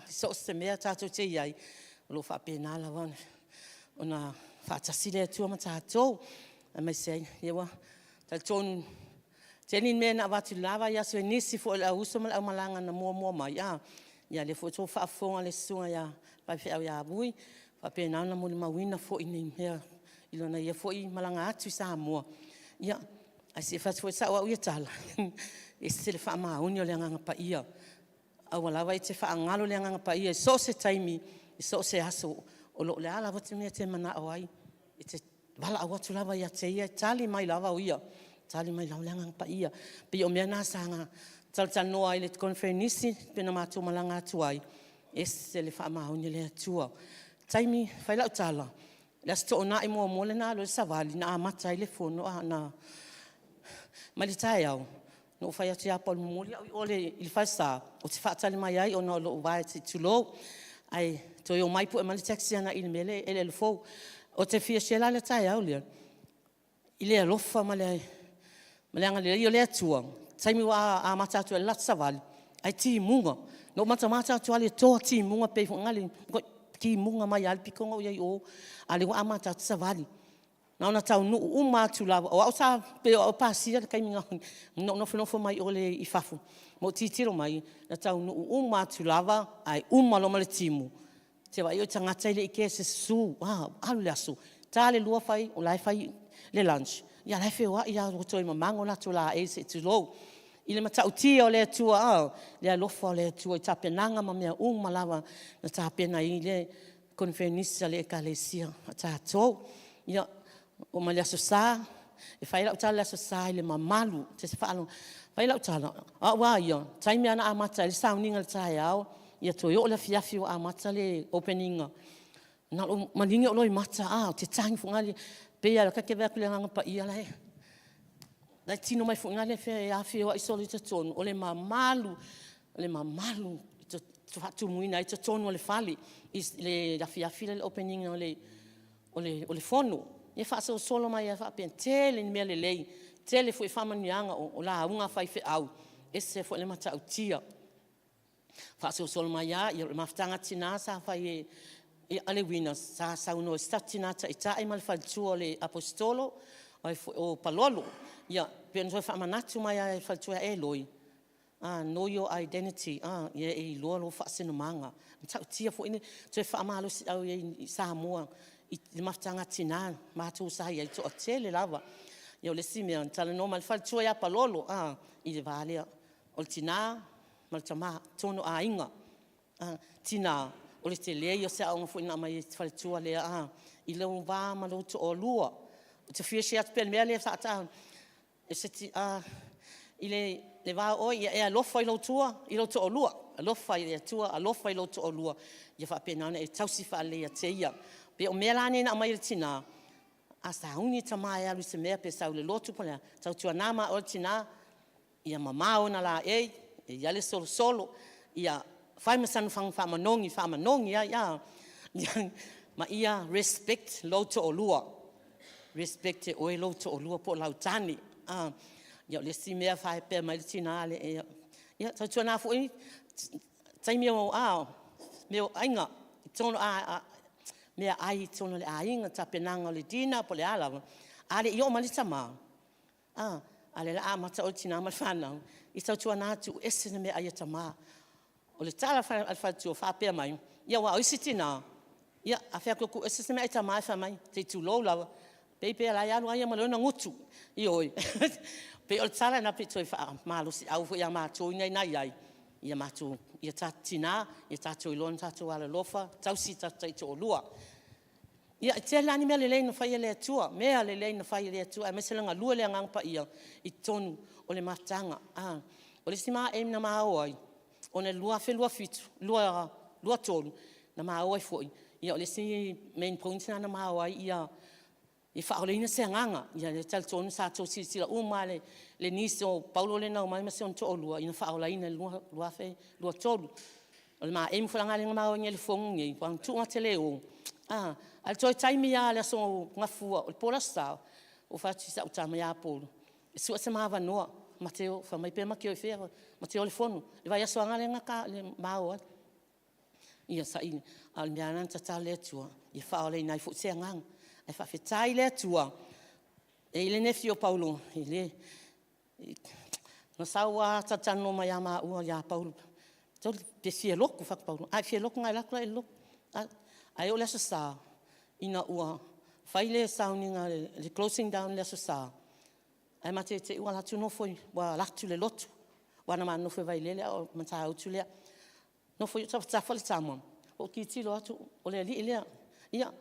i so o se mea tatou te i ai, o lo o faapena lava ona faatasi le Atua ma tatou. Aemaise ai, ia ua talitonu, e tele ni mea na avatu i le la vaiaso e nisi foi o le au uso ma le aumalaga na muamua mai, a o lea foi ua outou faafofoga i le susuga i le faifeau ia Vui, ua faapena ona molimauina foi ni mea i lana ia foi malaga atu i Samoa. Ia, ae se i fai atu foi sau au ia tala, e ese le faamaoni o le Agaga Paia. Aua lava e te faagalo le Agaga Paia i so o se taimi, i so o se aso, o le a lava se mea e te manao ai, e te valaau atu lava ia te Ia e tali mai lava o Ia, e tali mai lava le Agaga Paia. E pei o mea na sa talatalanoa ai i le koneferenisi pei ona matou malaga atu ai, e ese le faamaoni o le Atua. O le taimi, e fai lau tala, o le Aso Toonai muamua lea na alu ai le savali na amata ai le fono mai le taeao na ou fai atu ia Paul, momoli au i o i le falesa ou te faatali mai ai ona o lou vae se i tulou. Ae toe omai pue mai le taxi agai i le mea lea i eleele fou. Ou te fia share la le taeao lea i le alofa ma le agalelei o le Atua i le taimi ua amata atu ai le latou savali, ae timuga. Na ou matamata atu lava i le toa timuga pei foi lea timuga mai lava le pito na ou i ai i o, a o lea ua amata atu savali. Na ona taunuu uma atu lava, o au sa pei o au e pasia le taimi na ou nofonofo mai o i fafo ma ou tilotilo mai, na taunuu uma atu lava ae uma loa ma le timu. Te vaai o tagata e le i kea se susu, a, alu le aso, ta le 2 fai, o la e fai le lunch, ia la e feoai lava ua toe mamago latou laei se i tulou. I le matautia o le Atua, a, le alofa o le Atua i tapenaga ma mea uma lava na tapena ai le conferenisi a le Ekalesia a tatou. Ia, oo mai le Aso Sa, e fai lau tala i le Aso Sa i le mamalu, fai lau tala, o au lava ia, o le taimi lava na amata ai le sauniga i le taeao, ia toe oo i le afiafi ua amata le opening ina, na o lou maligi ou loimata, ou te tagi foi lea, pei lava ta te vaai atu i le Agaga Paia la e tino mai foi lea e feoai solo i totonu, o le mamalu, o le mamalu e faatumuina ai totonu o le fale i le afiafi lea i le opening o le fono. Ia faasolosolo mai lava faapea, e tele ni mea lelei, tele foi faamanuiaga, o lauga a faifeau, e ese foi le matautia. Faasolosolo mai lava, ia o le mafutaga a tina sa fai e a le Winners, sa saunoa ai se tatou Tina Taitai ma le faletua o le Aposetolo o Palolo. Ia, pei ona toe faamanatu mai lava e le faletua ia Eloi, know your identity, ia e iloa lou faasinomaga. E matautia foi le toe faamalosiau i ai i Samoa i le mafutaga a tina, matou sa i ai, e toatele lava. Ia o le isi mea, na talanoa mai le faletua ia Palolo i le va lea o le tina ma le tama i totonu o aiga. Tina, o le tele ia o se aoga foi na aumai e le faletua lea i lou va ma lou toalua. Ou te fia share atu pea i le mea lea sa ta, i le va o oe, ia e alofa i lou toalua, alofa i le Atua, alofa i lou toalua, ia faapena ona e tausi faalelei ia te ia. E pei o mea la nei na aumai e le tina, a sauni le tama e alu i se mea pe sau i le lotu po o le a, tautuana ma oe le tina, ia mama ona laei, ia i ai le solosolo, ia fai ma sana fagu faamanogi e faamanogi ai a, ma ia respect lou toalua, respect e oe lou toalua po o lau tane. Ia o le isi mea e faapea mai le tina lea, ia tautuana foi taimi o mea o aiga, meaai i totonu o le aiga, tapenaga o le dinner po o le a lava, a le i oo mai le tama, a o lea o le a amata oe le tina ma le fanau, ia tautuana tuu ese le meaai a tama. O le tala a le faletua o faapea mai, ia aua o isi tina, ia a fai atu e tuu ese se meaai a tama ae fai mai, se i tulou lava, pei o la e alu lava ia ma lona gutu. Ioe. Pei o le tala lena pei e toe faamalosiau foi ia matou ia na i ai, ia tina, ia tatou iloa ona tatou alolofa, tausi o tatou taitoalua. Ia, e tele lava ni mea lelei na fai e le Atua, mea lelei na fai e le Atua aemaise le galue i le Agaga Paia i totonu o le mafutaga. O le isi ma aim na ma o ai, ona o le 2027, 2023 na ma o ai foi, ia o le isi main point lena na ma o ai ia faaolaina se agaga. Ia e talitonu sa outou silasila uma lava i le niece o Paulo lea na omai ma si ona toalua ina faaolaina i le 2023. O le ma aim foi la lea na ma o ai nei i le fono lenei, aua na tuu matou te le o, a o le toe taimi lava o le aso Gafua, o le po o le aso Sa, ou fai atu i si au tama ia Upolu, e sue se ma avanoa ma te o. Fai mai, pe ma te o i fea? Ma te o i le fono. Le vaiaso lava lea na ma o ai. Ia saili, a o le mea lava lena na tatalo i le Atua ia faaolaina ai foi se agaga. Ae faafetai i le Atua, e i ai le nefi o Paulo, na sau lava talatalanoa mai ia maua ia Paulo, pe fia lotu. Ou fai atu, Paulo a e fia lotu ona e alu atu la e lotu. Ae oo i le Aso Sa ina ua fai le sauniga, le closing down i le Aso Sa, ae ma te i ua alu atu nofo, ua alu atu i le lotu, aua na ma nonofo i Vailele a o Matautu lea. Nofo i ou tafatafa le tama, ou tilotilo atu o le alii lea. Ia,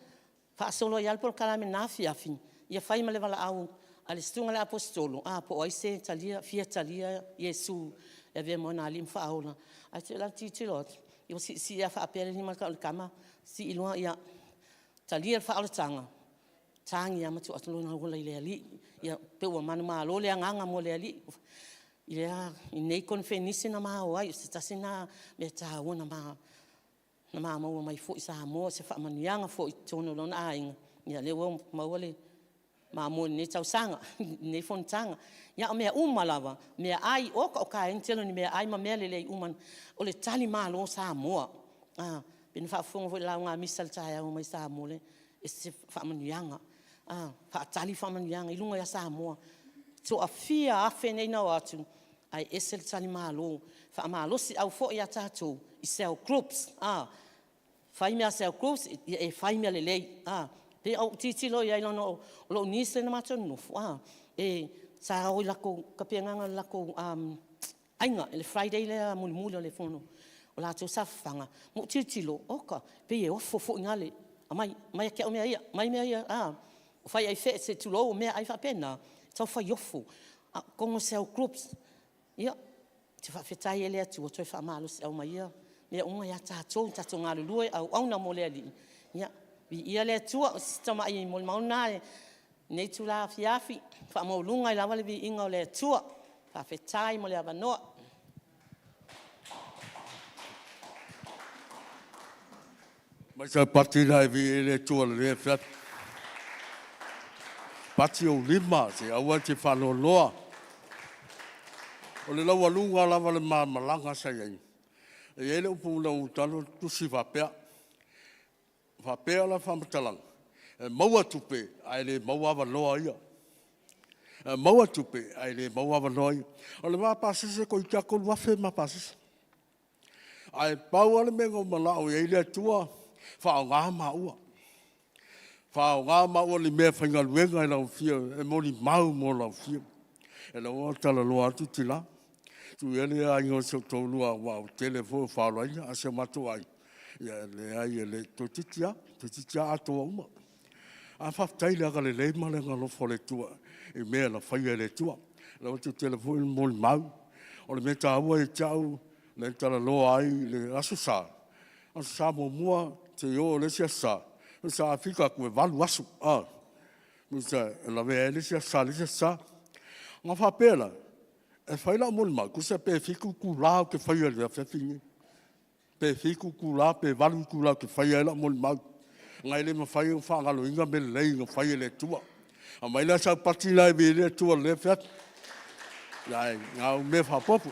faasolo ai lava le polokalame i lena afiafi, ia fai ma le valaau a le susuga i le Aposetolo po o ai se e fia talia Iesu e avea ma ona Alii ma Faaola. Ae te i ua tilotilo atu, ua siisii lava faapea le lima o le tama sii loa, ia talia le faaolataga, tagi lava ma tuu atu lona ola i le Alii. Ia pei ua manumalo le agaga mo le Alii i lenei conferenisi na ma o ai. O se tasi lena mea taua na ma maua mai foi i Samoa, o se faamanuiaga foi i totonu o lona aiga, ia lea ua maua le mamoe i lenei tausaga i lenei fonotaga. Ia, o mea uma lava, meaai, oka oka e ai le tele o ni meaai ma mea lelei uma, o le talimalo Samoa. Pei ona faafofoga foi i le lauga a Misa i le taeao mai Samoa, e ese faamanuiaga, faatali faamanuiaga i luga ia Samoa. E toafia afe nei na o atu ae ese le talimalo, faamalosiau foi ia tatou i cell groups. Fai mea a cell groups, ia e fai mea lelei. A, pei a ou tilotilo i ai leaga o lou niece lea na matou nonofo, a, e, sa o i latou tapenaga o le latou aiga i le Friday lea mulimuli o le fono, o latou sa fafaga, na ou tilotilo, oka, pei e ofo foi lale, aumai, aumai ia te au mea ia, aumai mea ia, a, o fai aifee se i tulou, o meaai faapena, tau fai ofo. A o totonu o cell groups, ia, ou te faafetai ai i le Atua ua toe faamalosiau mai ia mea uma ia tatou, tatou galulue auauna mo le Alii. Ia, viia le Atua. O si tamai molimau lena i lenei itula afiafi, e faamaualuga ai lava le viiga o le Atua. Faafetai mo le avanoa. Aumai sau pati la e viia ai le Atua i lenei afiafi. Pati ou lima, se aua e te faanoanoa. O le laualuga lava o le ma malaga sa i ai, e i ai le upu na ou tago tusi faapea, e faapea la faamatalaga, e maua tupe ae le maua avanoa ia. E maua tupe ae le maua avanoa ia. O le ma pasese toeitiiti lava $3,000 le ma pasese. Ae pau lava le mea na ou manao i ai le Atua, faaaoga maua, faaaoga maua i ni meafaigaluega i lau Afio e molimau mo lau Afio. O lea ua talanoa atu tina, tuu ia le aiga o si ou toalua aua o le tele foi o faaolaina, a o si o matou aiga, ia e leai e le, toeitiiti lava, toeitiiti lava atoa uma. Ae faafetai i le agalelei ma le agaalofa o le Atua i mea na faia e le Atua. O lea ua toe tele foi molimau. O le mea taua ia te au, lea na talanoa ai i le Aso Sa, Aso Sa muamua seia oo i le isi Aso Sa, tusa a fika atu e 8 aso, tusa e lavea ai le isi Aso Sa i le isi Aso Sa. Ona faapea la, e fai lau molimau, tusa pe 7 itula ou te faia i le afiafi lenei, pe 7 itula pe 8 itula ou te faia ai lau molimau, ona e le mafai ona faagaloina mea lelei na fai e le Atua. Aumai la sau pati la e viia ai le Atua i lenei afiafi. Ae na o mea faaopoopo.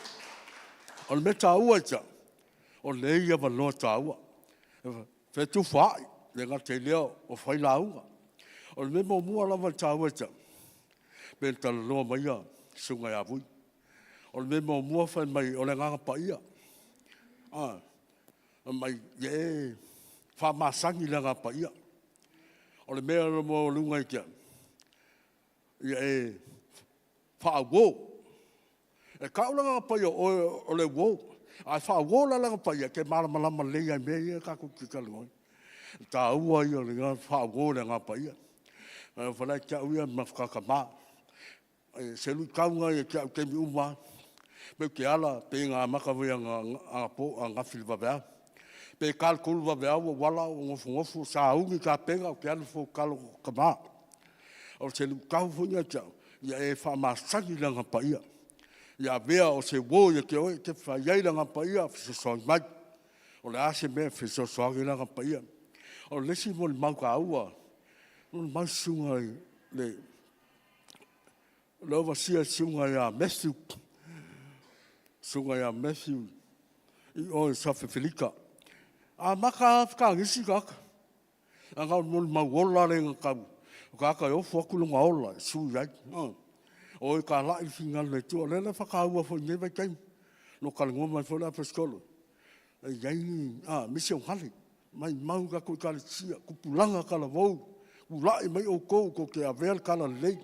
O le mea taua ia te au, o nei avanoa taua, e fetufaai, e le gata i lea o fai lauga. O le mea muamua lava e taua ia te au, pei ona talanoa mai le Susuga ia Vui, o le mea muamua fai mai o le Agaga Paia, a. Fai mai, ia e faamasani i le Agaga Paia. O le mea maualuga ia te au, ia e faauo. E tau le Agaga Paia o oe o le uo, a faauo la le Agaga Paia, e te malamalama lelei lava i mea ia tatou te talanoa ai. O le taua ia o le faauo e le Agaga Paia. O la e ia te au ia le mafuta tama, o se luitau lena ia te au i taimi uma lava, pe ou te ala pei na amata foi anapo ananafi i le vaveao, pe ta le 3 i le vaveao ua ou ala ou nofonofo sauni tapena ou te alu i le fono tatalo a tama. O se luitau foi lena ia te au, ia e faamasani i le Agaga Paia. Ia avea o se uo ia te oe, e te fai ai le Agaga Paia, fesoasoani mai. O le a se mea, fesoasoani le Agaga Paia. O le isi molimau taua, molimau le susuga i le Overseer le Susuga ia Mathew, Susuga ia Mathew i o i South Afelika. Na amata lava fetagosi tagata, leaga o le molimau ola lea na tau, o tagata e ofo atu lona ola e sui ai, o e talai le finagalo o le Atua. O lea la e faataua foi i lenei vaitaimi, na talanoa mai foi le Aposetolo e i ai ni misionare, maumau e tatou Ekalesia, tupulaga talavou, tulai mai outou tou te avea le talalelei.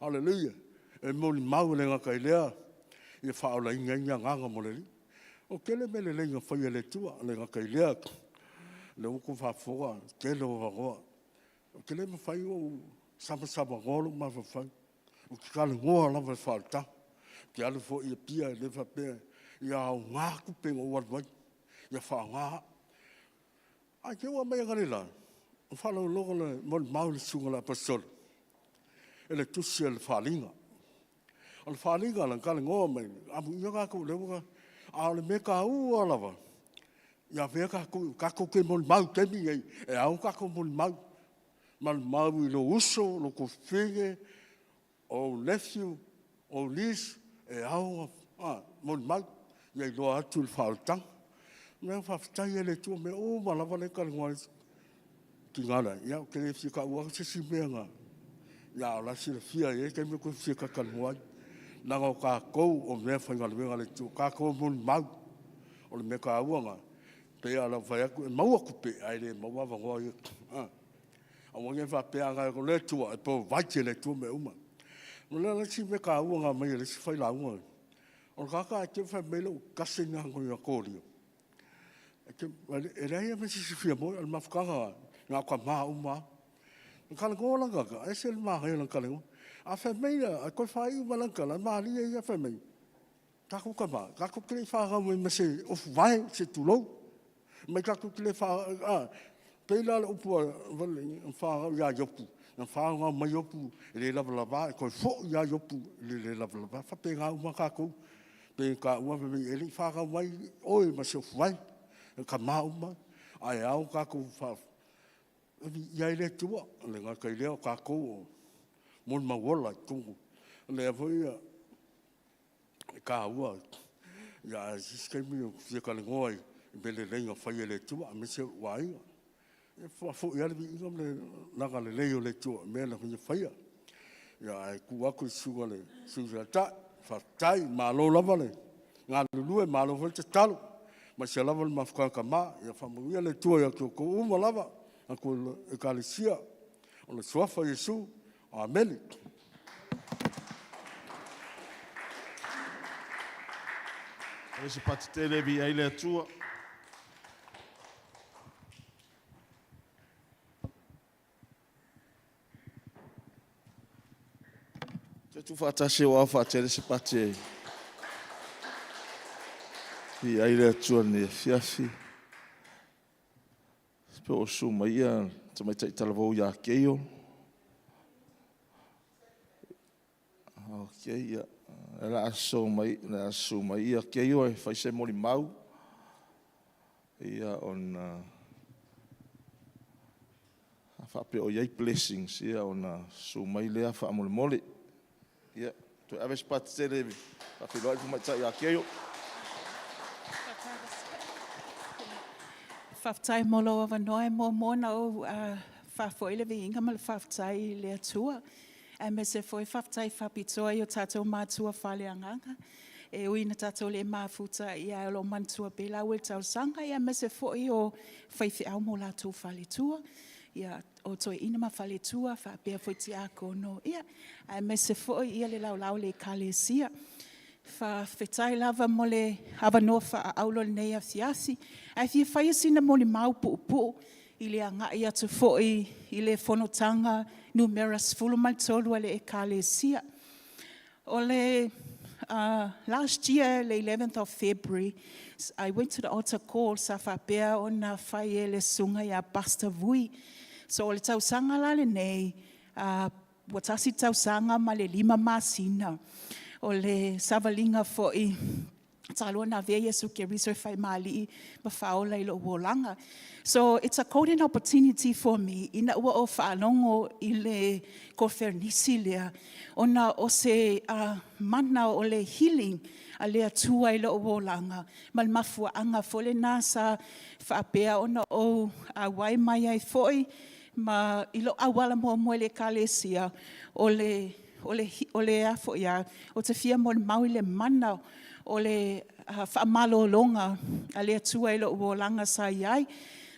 Hallelujah. E molimau, e le gata i lea, ia faaolaina ai ni agaga mo le Alii. Ua tele mea lelei na faia e le Atua, e le gata i lea, o lea ua outou faafofoga i le tele o avanoa. Ou te le mafai ona ou samasamanoa lou mafaufau, ou te talanoa lava i le faaolataga. Ou te alu foi i Apia, e le faapea… ia aoga tupe na ou alu ai, ia faaaoga au. Ae te i ua aumai analeila, na faalogologo i le molimau a le susuga i le Aposetolo i le tusi o le Faaaliga. O le faaaliga na talanoa mai, amuia tatou o lea ua… A o le mea taua lava, ia avea tatou tatou te molimau i le taimi lenei, e ao ona tatou molimau, molimau i lou uso, lou tuafafine, ou nephew, ou niece, e ao ona molimau, ia iloa atu le faaolataga. O le mea lena faafetai ai i le Atua i mea uma lava lea e talanoa ai le tina lea, ia ou te le fia taua se isi mea na… a o la e silafia, e i ai taimi ou te fia talatalanoa ai. Leaga o tatou o meafaigaluega a le Atua, o tatou e molimau. O le mea taua lena, Pei lava ona ou fai atu, e maua tupe, ae le maua avanoa ia. Aua ne i faapea ana o le Atua, e provide e le Atua mea uma. O le isi mea taua na aumai e le isi failauga, o le tagata ae te i ua fai mai lou cousin lena ia Kolia, e leai lava ma se isi e fia moe, o le mafutaga lava, na o tama uma lava. Na talanoa la le tagata, e ese le manaia o lana talanoa. Ae fai mai la, ae toe faaiu mai lana tala, e malie ia, fai mai, tatou tama, tatou te le i fanau mai ma se ofuvae, se i tulou, ma e tatou te le a, pei la o le upu na fanau ia Iopu, na fanau mai Iopu e le lavalava, ae toe foi lava Iopu i le le lavalava. E faapena uma lava tatou. E pei ona taua fai mai e le i fanau mai oe ma se ofuvae, o tama uma, ae ao ona tatou viia ai le Atua. E le gata i lea o tatou o molimau ola i totonu. O lea foi e taua, ae i ai isi taimi ou te fia talanoa i mea lelei na faia e le Atua aemaise o lou aiga. E faafoi lava le viiga ma le agalelei o le Atua i mea na Ia faia. Ae tuu atu i le Susuga i le Sui Taitai, faafetai, malo lava le galulue, malo foi le tatalo, aemaise lava le mafutaga tama. Ia faamanuia le Atua ia te outou uma lava, le tatou Ekalesia. O le Suafa o Iesu, Amene. Ave se pati tele e viia ai le Atua. Toe tuufaatasi aua faatele se pati e viia ai le Atua i lenei afiafi. Po o susu mai le Tamaitai Talavou ia Keion. Ok, ia, o le a susu mai Keio e fai se molimau, ia ona a faapea o i ai blessings, ona susu mai lea faamolemole. Ia, toe ave se pati tele e faafeiloai le tamaitai ia Keio. Faafetai mo lou avanoa. E muamua ona ou faafoi le viiga ma le faafetai i le Atua, aemaise foi faafetai faapitoa i o tatou matua faaleagaga. E ui ina tatou le mafuta, ae o lo o manatua pea i la talosaga, aemaise foi o faifeau ma o latou faletua, o toeaiina ma faletua, faapea foi tiakono, aemaise foi le laolao o le Ekalesia. Faafetai lava mo le avanoa faaauro i lenei afiafi. Ae fia fai sina molimau puupuu i le agai atu foi i le Fonotaga Numera 13 a le Ekalesia. O le last year i le 11th of February, I went to the altar call sa faapea ona fai e le susuga ia Pastor Vui. So o le tausaga la lenei, ua 1 tausaga ma le 5 masina o le savaliga foi talu ona avea Iesu Keriso e fai ma Alii ma Faaola i lou olaga. So it's a golden opportunity for me ina ua ou faalogo i le koneferenisi lea, ona o se mana o le healing a le Atua i lou olaga, ma le mafuaaga foi lena sa faapea ona ou auai mai ai foi ma i lou auala muamua i le Ekalesia, o le a foi a, ou te fia molimau i le mana o le faamalologa a le Atua i lou olaga sa i ai.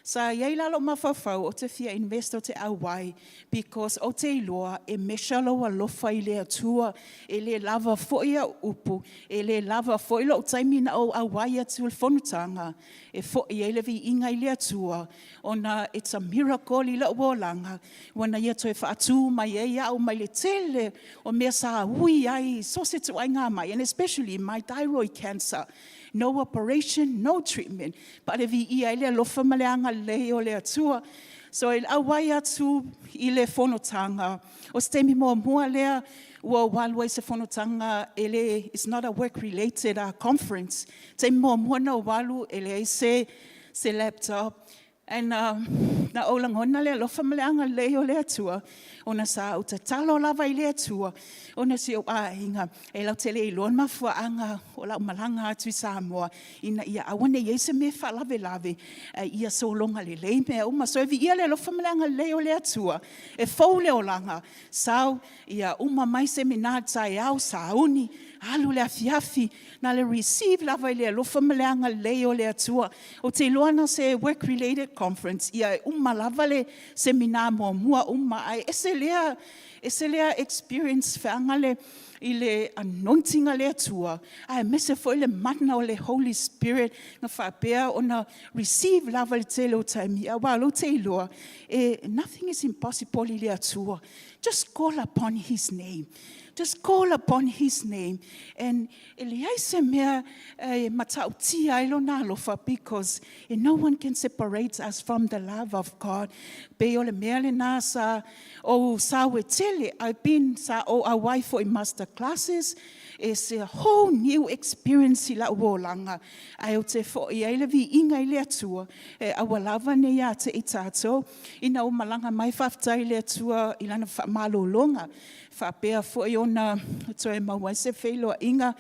Sa i ai la lou mafaufau ou te fia invest ou te auai, because ou te iloa e measure lou alofa i le Atua. E le lava foi au upu, e le lava foi lou taimi na ou auai atu i le fonotaga e foi ai le viiga i le Atua, ona it's a miracle i lou olaga ua na Ia toe faatu mai ai au mai le tele o mea sa ui ai i so o se ituaiga mai, and especially my thyroid cancer. No operation, no treatment. Pa le viia ai le alofa ma le agalelei o le Atua. So i le auai atu i le fonotaga, o se taimi muamua lea ua ou alu ai i se fonotaga e le, it's not a work related conference. Taimi muamua na ou alu e leai se laptop, and na ou lagona le alofa ma le agalelei o le Atua, ona sa ou tatalo lava i le Atua, ona si ou aiga e latou te le iloa le mafuaaga o lau malaga atu i Samoa, ina ia aua ne i i ai se mea e faalavelave, ae ia sologa lelei mea uma. So e viia le alofa ma le agalelei o le Atua, e fou le olaga, sau ia uma mai seminar i le taeao, sauni. Alu le afiafi, na le receive lava i le alofa ma le agalelei o le Atua. Ou te iloa na o se work related conference, ia e uma lava le seminar muamua uma, ae ese lea, ese lea experience feaga le, i le anointing a le Atua, aemaise foi le mana o le Holy Spirit na faapea ona receive lava i le tele o taimi, aua o lea ou te iloa, e nothing is impossible i le Atua. Just call upon His name. Just call upon His name. And e leai se mea e matautia ai lona alofa because no one can separate us from the love of God. Pei o le mea lena sa ou sao e tele. I've been, sa ou auai foi master classes. It's a whole new experience i la'u olaga, ae ou te fo'i ai le viiga i le Atua, e aua lava ne ia te i tatou, ina ua malaga mai faafetai i le Atua i Lana faamalologa, faapea foi ona toe maua ai se feiloaiga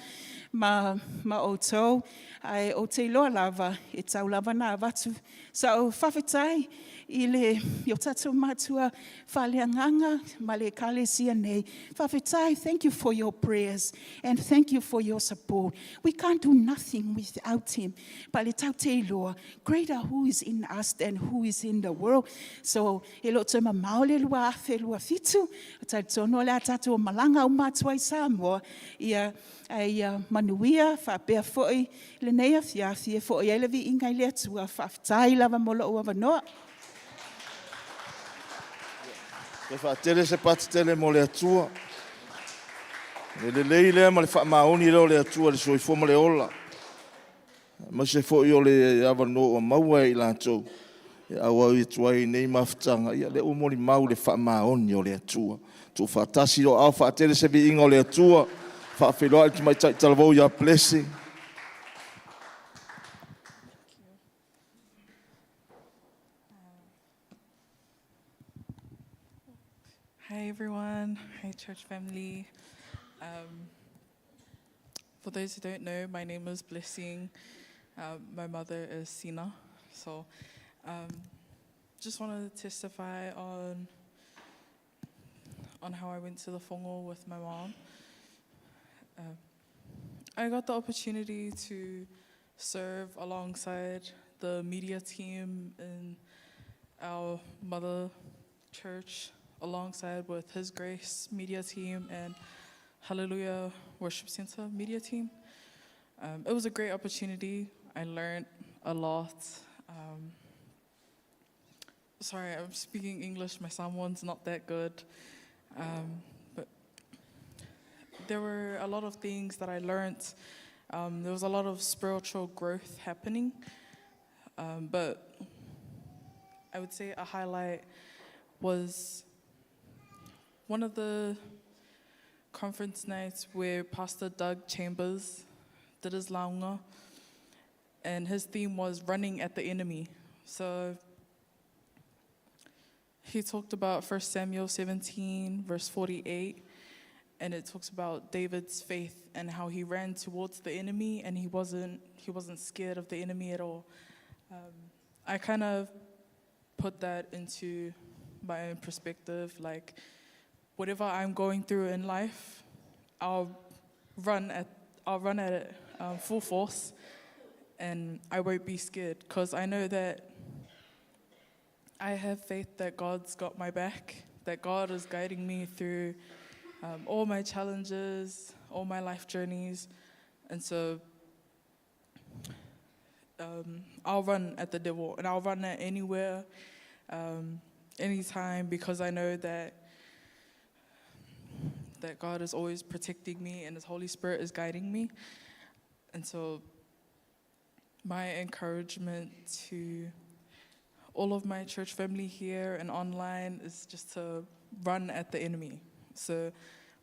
ma ma outou, ae ou te iloa lava e tau lava ona avatu sa'u faafetai i le i o tatou matua faaleagaga ma le Ekalesia nei. Faafetai, thank you for your prayers and thank you for your support. We can't do nothing without him. But le tatou te iloa, greater who is in us than who is in the world. So, e le o toe mamao le 2027, talitonu o le a tatou malaga uma atu ai i Samoa, ia, ae ia manuia faapea foi lenei afiafi e foi ai le viiga i le Atua. Faafetai lava mo lou avanoa. Toe faatele se pati tele mo le Atua. Le lelei lea ma le faamaoni lea o le Atua i le soifua ma le ola. Aemaise foi o le avanoa ua maua e i latou e auau atu ai i nei mafutaga, ia lea ua molimau le faamaoni o le Atua. Tuufaatasi o aao faatele se viiga o le Atua. Faafeiloai le tamaitai talavou ia Blessing. Hi, everyone. Hi, church family. Um, for those who don't know, my name is Blessing. Um, my mother is Sina. So, um, just wanted to testify on on how I went to the Fongo with my mom. Um, I got the opportunity to serve alongside the media team in our mother church, alongside with His Grace media team and Hallelujah Worship Center media team. Um, it was a great opportunity. I learned a lot. Um, sorry, I'm speaking English. My Samoan's not that good. Um, but there were a lot of things that I learned. Um, there was a lot of spiritual growth happening. Um, but I would say a highlight was one of the conference nights where Pastor Doug Chambers did his launga, and his theme was running at the enemy. So he talked about 1 Samuel 17, verse 48, and it talks about David's faith and how he ran towards the enemy and he wasn't he wasn't scared of the enemy at all. Um, I kind of put that into my own perspective. Like, whatever I'm going through in life, I'll run at I'll run at it um, full force, and I won't be scared because I know that I have faith that God's got my back, that God is guiding me through um, all my challenges, all my life journeys, and so um, I'll run at the devil and I'll run at anywhere, um, anytime, because I know that that God is always protecting me and His Holy Spirit is guiding me. And so, my encouragement to all of my church family here and online is just to run at the enemy. So,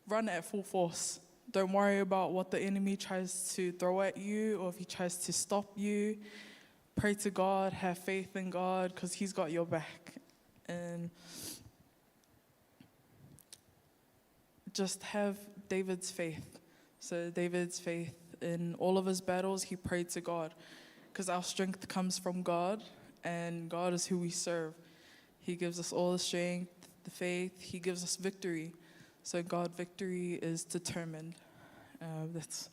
run at full force. Don't worry about what the enemy tries to throw at you or if he tries to stop you. Pray to God, have faith in God, because He's got your back. And just have David's faith. So, David's faith in all of his battles, he prayed to God because our strength comes from God, and God is who we serve. He gives us all the strength, the faith, He gives us victory. So, God, victory is determined. That's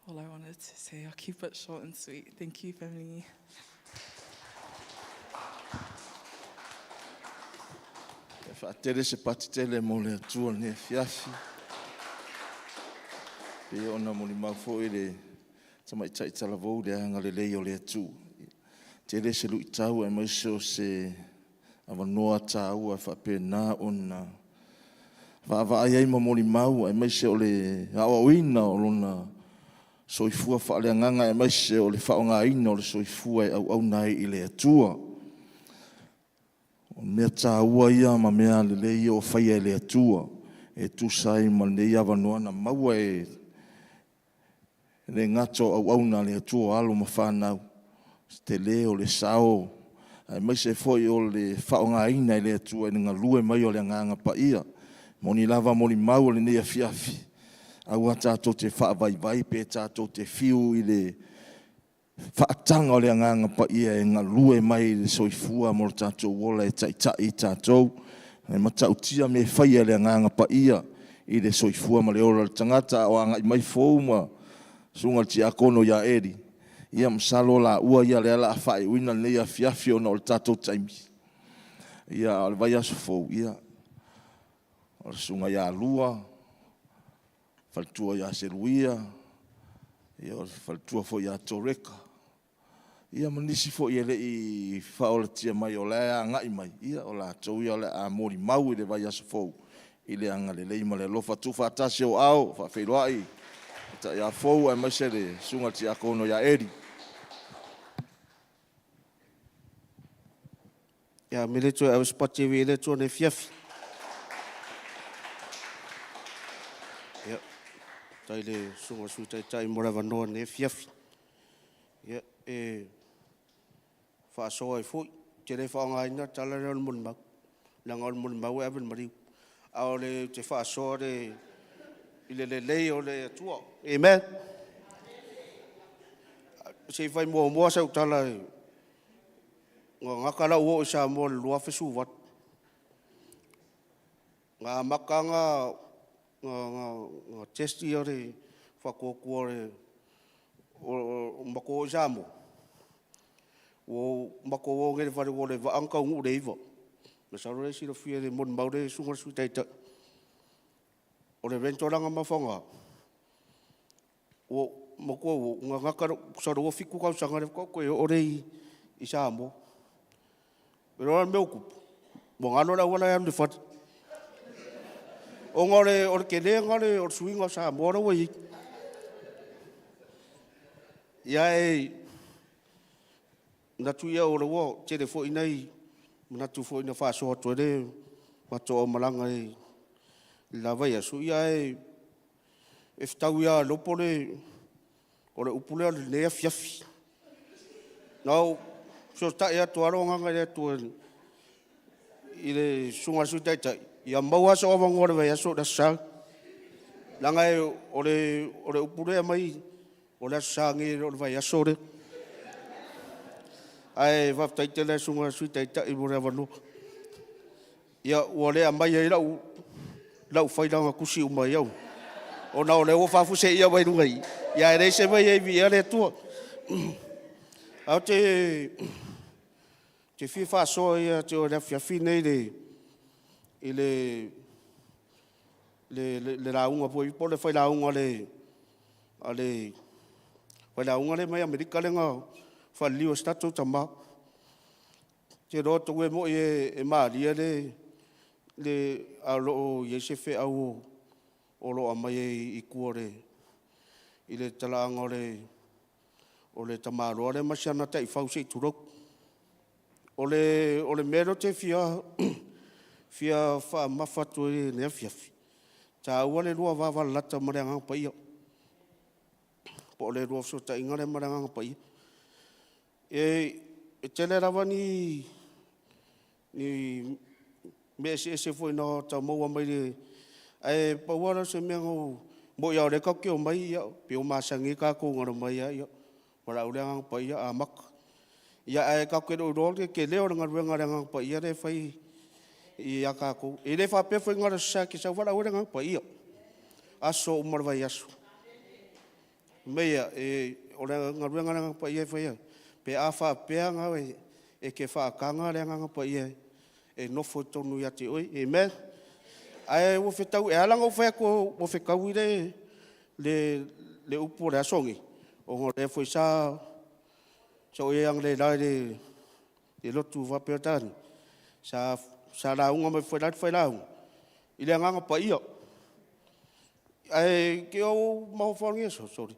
all I wanted to say. I'll keep it short and sweet. Thank you, family. E faatele se pati tele mo le Atua i lenei afiafi. Pei ona molimau foi le tamaitai talavou i le agalelei o le Atua. Tele se luitau aemaise o se avanoa taua e faapena ona vaavaai ai ma molimau aemaise o le aoaoina o lona soifua faaleagaga aemaise o le faaaogaina o le soifua e auauna ai i le Atua. O mea taua ia ma mea lelei ia ua faia e le Atua e tusa ai ma lenei avanoa na maua e le gata o auauna a le Atua o alo ma fanau, se tele o le sao aemaise foi o le faaaogaina e le Atua i le galue mai o le Agaga Paia. E moni lava molimau o lenei afiafi, aua tatou te faavaivai pe tatou te fiu i le faataga o le Agaga Paia e galue mai i le soifua ma lo tatou ola e taitai i tatou. E matautia mea e faia e le Agaga Paia i le soifua ma le ola o le tagata. A o agai mai fou ma susuga i le Tiakono ia Eli, ia masalo o laua ia lea o le a faaiuina lenei afiafi ona o le tatou taimi. Ia, a o le vaiaso fou, ia, o le susuga ia Lua, faletua ia Seluia, ia o le faletua foi ia Toreka, ia ma nisi foi e le i faaolatia mai o la e agai mai, ia o latou ia o le a molimau i le vaiaso fou i le agalelei ma le alofa. Tuufaatasi ou aao, faafeiloai ia Fou aemaise le susuga i le Tiakono ia Eli. Ia, me le toe ave se pati e viia le Atua i lenei afiafi. Ia, faafetai i le susuga i le Sui Taitai mo le avanoa i lenei afiafi. Ia, e faasoa ai foi, ou te le faaaogaina le tala lea o le molimau, leaga o le molimau e ave i le maliu. A o le ou te faasoa i le lelei o le Atua. Amen. Se i fai muamua sau tala, na gata lau oo i Samoa i le 2018. Na amata ona test ia le faatuatua o le matou oo i Samoa, ua matou o nei i le fale ua o le vaa na taunuu i le 9. Masalo o la e silafia e le molimau le susuga i le Sui Taitai. O le rental la na ma faaaogaina, ua matua ou oo, na gata lou... masalo ua 7 tausaga lea faatoa ou toe oo lea i Samoa. O le a le mea ua tupu? Ua galo le auala e alu i le fale. Ona o le tele lena o le suiga o Samoa la ua i ai. Ia ae manatu ia o lea ua tele foi nai manatu foi na faasoa atu ai le matou aumalaga i le la vaiaso, ia ae e fetaui lava e lopo le o le upu lea o lenei afiafi. Na ou fesootai atu lava lou agaga i le Atua i le susuga i le Sui Taitai, ia maua lava sou avanoa i le vaiaso o le Aso Sa. Leaga o le upu lea e aumai, o le Aso Sa nei e le o le vaiaso lea. Ae faafetai tele lava i le susuga i le Sui Taitai mo le avanoa. Ia, ua le aumaia ai lau faila na tusi uma ai au, ona o lea ua faafuaseia mai luga i i, ia ae leai se mea i ai, viia le Atua. Ae ou te fia faasoa ia te oe i le afiafi lenei i le lauga foi po o le failauga a le failauga lea mai Amerika lea na faliliu e si o tatou tama. Ou te iloa e moni e malie ae o lo o i ai se feau o lo o aumai i tua i le talaaga o le tamaloa lea ma si ana taifau se i tulou. O le mea lea ou te fia faamamafa atu ai i lenei afiafi, e taua le lua vavalalata ma le Agaga Paia, po o le lua fesootaiga lea ma le Agaga Paia. E tele lava ni mea eseese foi na tau maua mai, ae pau lava lea o se mea na ou... E moni lava o lea tatou te omai pei ua masani ai tatou na omai lava, ia, valaau le Agaga Paia amata. Ia ae tatou te le o iloa le tele o le galuega a le Agaga Paia lea e fai ia tatou. E le faapea foi na o le Aso Sa e te sau valaau ai le Agaga Paia, aso uma o le vaiaso. Mai ia, e, o le galuega le Agaga Paia e faia, pe a faapea ga e, e te faataga le Agaga Paia e nofo i totonu ia te oe. Amen. Ae ua fetau, e ala ona ou fai atu ua fetaui le, le, le upu o le aso nei, ona o lea foi sa, sa ou i ai analeila i le, le lotu faa-Peretania, sa, sa lauga mai foi la le failauga, i le Agaga Paia. Ae te ou mafaufau nei, sorry,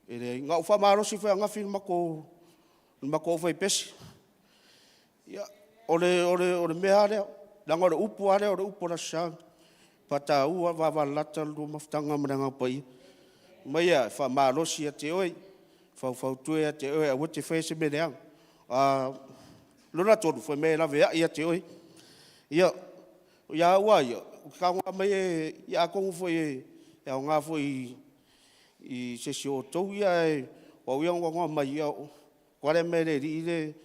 e leai, na ou faamalosi foi ananafi i le matou, le matou aufaipese. Ia, o le, o le, o le mea lava lea, leaga o le upu lava lea o le upu o le Aso Sa, faataua vavalalata le lua mafutaga ma le Agaga Paia. Mai ia, faamalosi ia te oe, faufautua ia te oe, aua e te faia se mea leaga. A, lona tolu, fai mai e laveai ia te oe. Ia, ia au lava ia, ou te tago mai e, ia atonu foi e aoga foi i, i se isi o outou, ia ae o au ia na ou mai, ia, o le mea le alii le,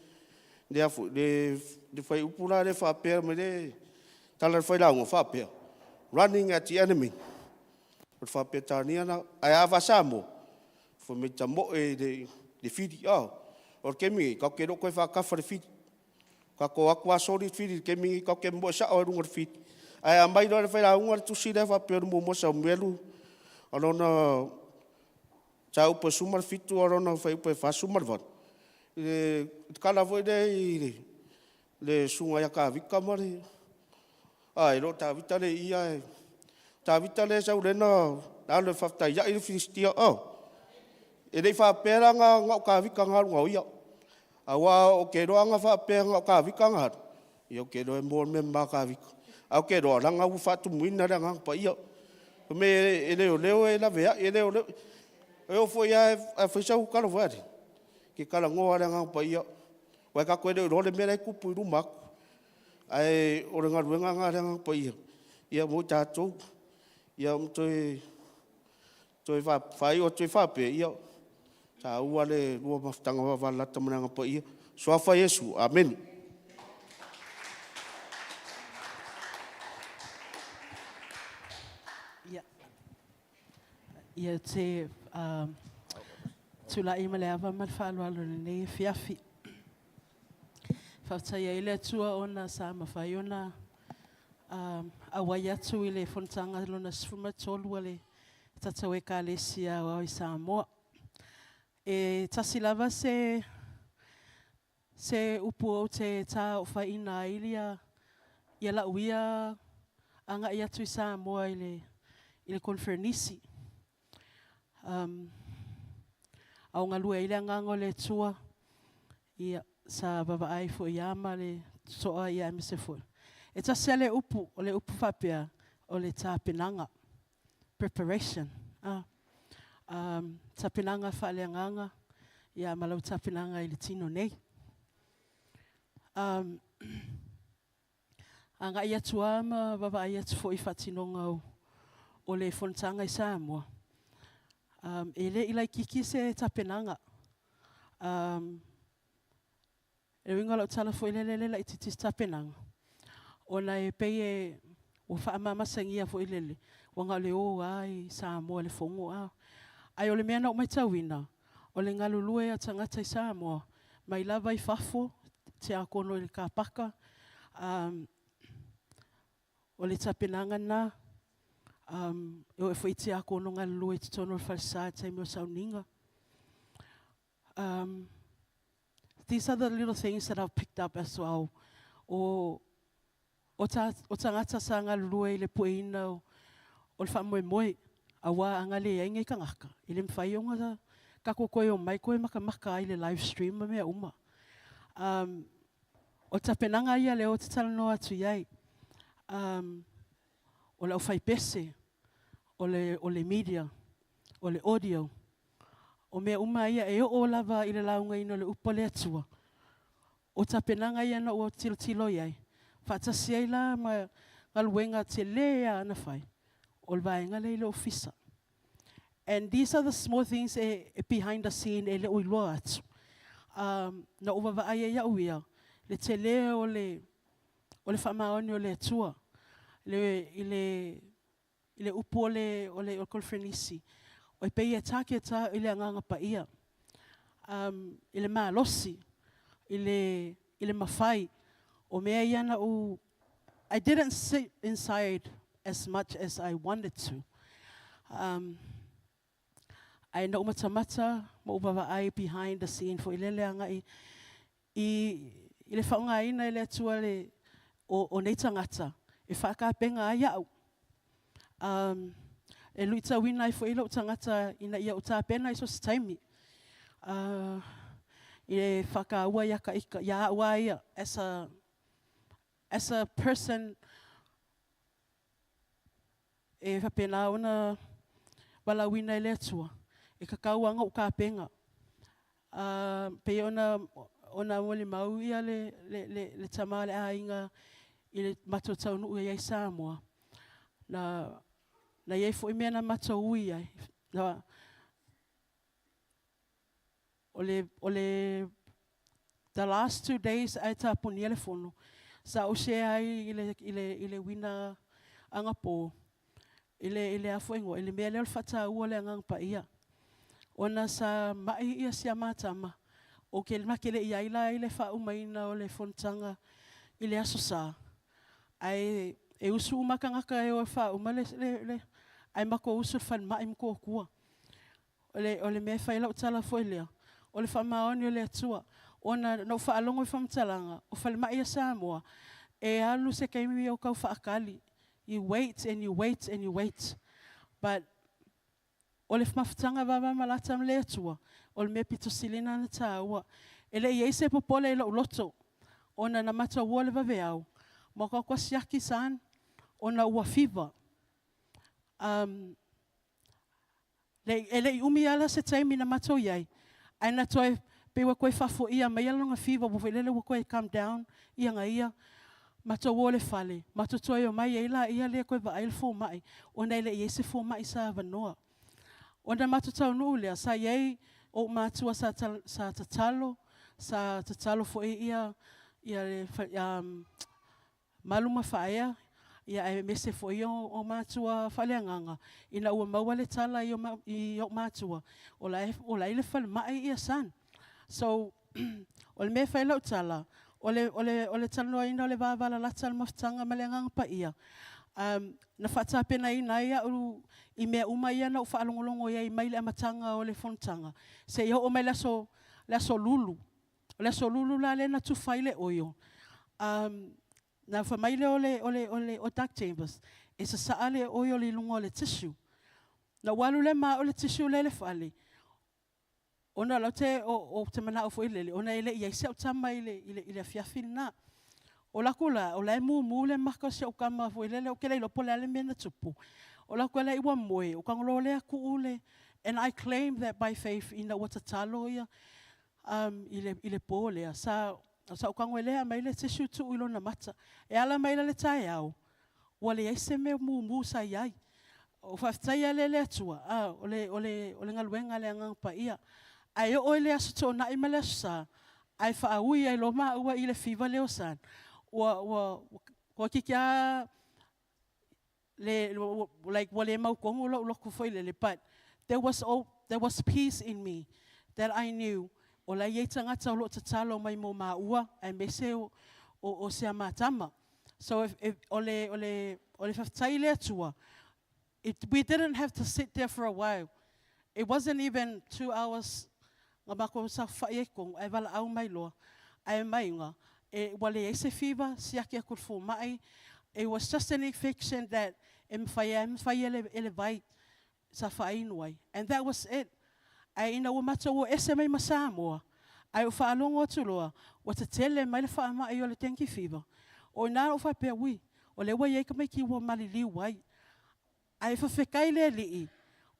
le, a foi, le, le fuaiupu la lea faapea mai le tala a le failauga faapea, running at the enemy. O le faa-Peretania lena. Ae a faa-Samoa, fai mai tamoe i le, le fili. Oh, o le taimi nei, tatou te le o toe faatafa i le fili. Tatou o atu lava soli le fili i le taimi nei, tatou te momoe sao lava i luga o le fili. Ae a aumai loa e le failauga le tusi lea faapea o le muamua Samuelu, o lona mataupu e 17 a o lona fuaiupu e 48, i le tala foi lea i le, le susuga ia Tavita ma le, a e le o Tavita lea i i ae Tavita lea e sau lea na alu e faafetaiai le Filistia, oh. E le i faapea la na, na o Tavita na alu na o ia. Aua ou te iloa ana faapea na o Tavita na alu, ia ou te iloa e moa le mea mama a Tavita. Ae ou te iloa leaga ua faatumuina le Agaga Paia. Fai mai e leoleo e laveai, e leoleo. E oo foi lava a fai sau tala foi lea, e te talanoa lava i le Agaga Paia, aua tatou te le o iloa le mea la e tupu i luma atu. Ae o le galuega lena a le Agaga Paia, ia mo i tatou. Ia ma toe, toe faaiu atu ai faapea, ia, taua le lua mafutaga vavalalata ma le Agaga Paia. Suafa Iesu. Amene. Ia, ia te uh, tulai ma le ava ma le faaaloalo i lenei afiafi. Faafetai ai le Atua ona sa mafai ona uh, auai atu i le fonotaga lona 13 a le tatou Ekalesia Aoao i Samoa. E tasi lava se se upu ou te taofaiina ai ia ia la'u ia agai atu i Samoa i le i le koneferenisi. Um, a o galue ai le agaga o le Atua, ia, sa vavaai foi ia ma le totoa ia aemaise foi. E tasi lava le upu, o le upu faapea, o le tapenaga, preparation. Ah. Um, tapenaga faaleagaga, ia ma lau tapenaga i le tino nei. Um, agai atu lava ma vavaai atu foi i faatinoga o, o le fonotaga i Samoa. Um, e le i laititi se tapenaga. Um, E uiga o lau tala foi lele e le laitiiti se tapenaga, ona e pei e ua faamamasagia foi lele, ua na o le o lava i Samoa i le fono a. Ae o le mea na ou matauina, o le galulue a tagata i Samoa, mai lava i fafo, tiakono i le kapaka, um, o le tapenaga lena, um, e oo foi i tiakono galulue i totonu o le falesa i le taimi o sauniga. Um, these are the little things that I've picked up as well. O, o, ta, o tagata sa galulue i le pueina o, o le faamoemoe, auā a galeai nei tagata, e le mafai ona tatou toe omai toe makamaka ai i le live stream ma mea uma. Um, o le tapenaga ia lea ou te talanoa atu i ai. Um, o le aufaipese, o le, o le media, o le audio, O mea uma ia e oo lava i le laugaina o le upu a le Atua. O tapenaga ia na ua tilotilo i ai, faatasi ai la ma galuega tele a na fai, o le vaega lea i le ofisa. And these are the small things e, e behind the scene e le o iloa atu. Um, na ou vavaai ai au ia, le tele o le, o le faamaoni o le Atua, le, i le, i le upu o le, o le, o le koneferenisi, O e pei e target lava i le Agaga Paia, um, i le malosi, i le, i le mafai. O mea ia na ou, I didn't sit inside as much as I wanted to. Um, ae na ou matamata ma ou vaavaai behind the scene foi lele agai i, i le faaaogaina e le Atua le, o, o nei tagata e faatapena ai au. Um, e luitauina ai foi lou tagata ina ia ou tapena i so o se taimi. Uh, i le faataua ia ka ika, ia au a ia, as a, as a person e faapena ona valaauina e le Atua, e tatau lava ona ou tapena. Uh, pei ona, ona molimau ia le, le, le, le tama o le aiga i le matou taunuu ai i Samoa. Na, na i ai foi mea na matou ui ai. Na, o le, o le the last 2 days ae tapunia le fono, sa ou share ai i le, i le, i le uiga agapo, i le, i le afo ingoa, i le mea lea o le faataua le Agaga Paia. Ona sa mai ia si a matama, o ke makele i ai la i le faaumaina o le fonotaga i le aso Sa. Ae e usu uma tagata e o e faauma le, le, le ae matou usu i le falemai ma kua. O le, o le mea e fai lau tala foi lea, o le faamaoni o le Atua. Ona na ou faalogo i faamatalaga, o falemai a Samoa, e alu se taimi o tau faatali. You wait and you wait and you wait. But o le mafutaga vavamalata ma le Atua, o le mea pito silina na tāua. E le i ai se popole i lou loto, ona na mataua le vaveao, ma ko siaki san, ona ua fiva. Le, e le i umi ala se taimi na matou iai, ae na toe pe ua koe faafoia mai ala lona fiva ua foi lele ua koe calm down ia nga ia matou o le fale, matou toe o mai ai la ia lea koe vaai le fomai, ona e le i ai se fomai sa avanoa. Ona matou taunuu lea, sa i ai ou matua sa, sa tatalo, sa tatalo foi ia, ia le malu ma faaea, ia ae mese foi o, o matua faaleagaga, ina ua maua le tala i o, ma, i o matua, o la e, o la i le falemai ia san. So, o le mea fai lau tala, o le, o le, o le talanoaina o le vavalalata le mafutaga ma le Agaga Paia, na faatapenaina ai au i mea uma ia na ou faalogologo i ai mai le amataga o le fonotaga. Se i oo mai le aso lulu. O le aso lulu la lea na tufa ai le oio. Na fai lea o le, o le, o le, o Doug Chambers, e sasaa le oio le luga o le tissue. Na ua alu le ma o le tissue le le fale, ona lau te, o, o te manao foi lele, ona e le i ai se au tama i le, i le, i le afiafi lena. O laku la, o la e mumu le maka o si au kama foi lele, o ke le iloa po o le a le mea na tupu. O laku la i ua moe, o kangolo lea kuu le, and I claim that by faith ina ua tatalo ia i le, i le pō lea. Sa, sa ou kago e lea mai le tissue tuu i lona mata. E ala mai la le taeao, ua leai se mea mumu sa i ai. O faafetai a le le Atua, a, o le, o le, o le galuega le Agaga Paia. Ae oo i le aso Toonai ma le aso Sa, ae faaui ai loa maua i le fiva lea o San. Ua, ua, ua kiki a le, like, ua le mautonu lou loto foi lele, but there was, all, there was peace in me that I knew o la i ai tagata o loo tatalo mai mo maua, ae mese o, o, o se amatama. So if, if, o le, o le, o le faafetai le Atua, it, we didn't have to sit there for a while. It wasn't even 2 hours nga makou saofai ai tonu, ae valaau mai loa. Ae mai nga, e ua leai se fiva, siaki aku le fomai. It was just an infection that e mawhai e mawhai e le, e le vai sa faainu ai. And that was it. Ae ina ua matou o ese mai ma Samoa, ae o faalogo atu loa, ua tetele mai le faamai o le dengue fever. O ina o faapea, ui, o le ua iai tamaiti ua maliliu ai. Ae faafetai le Alii,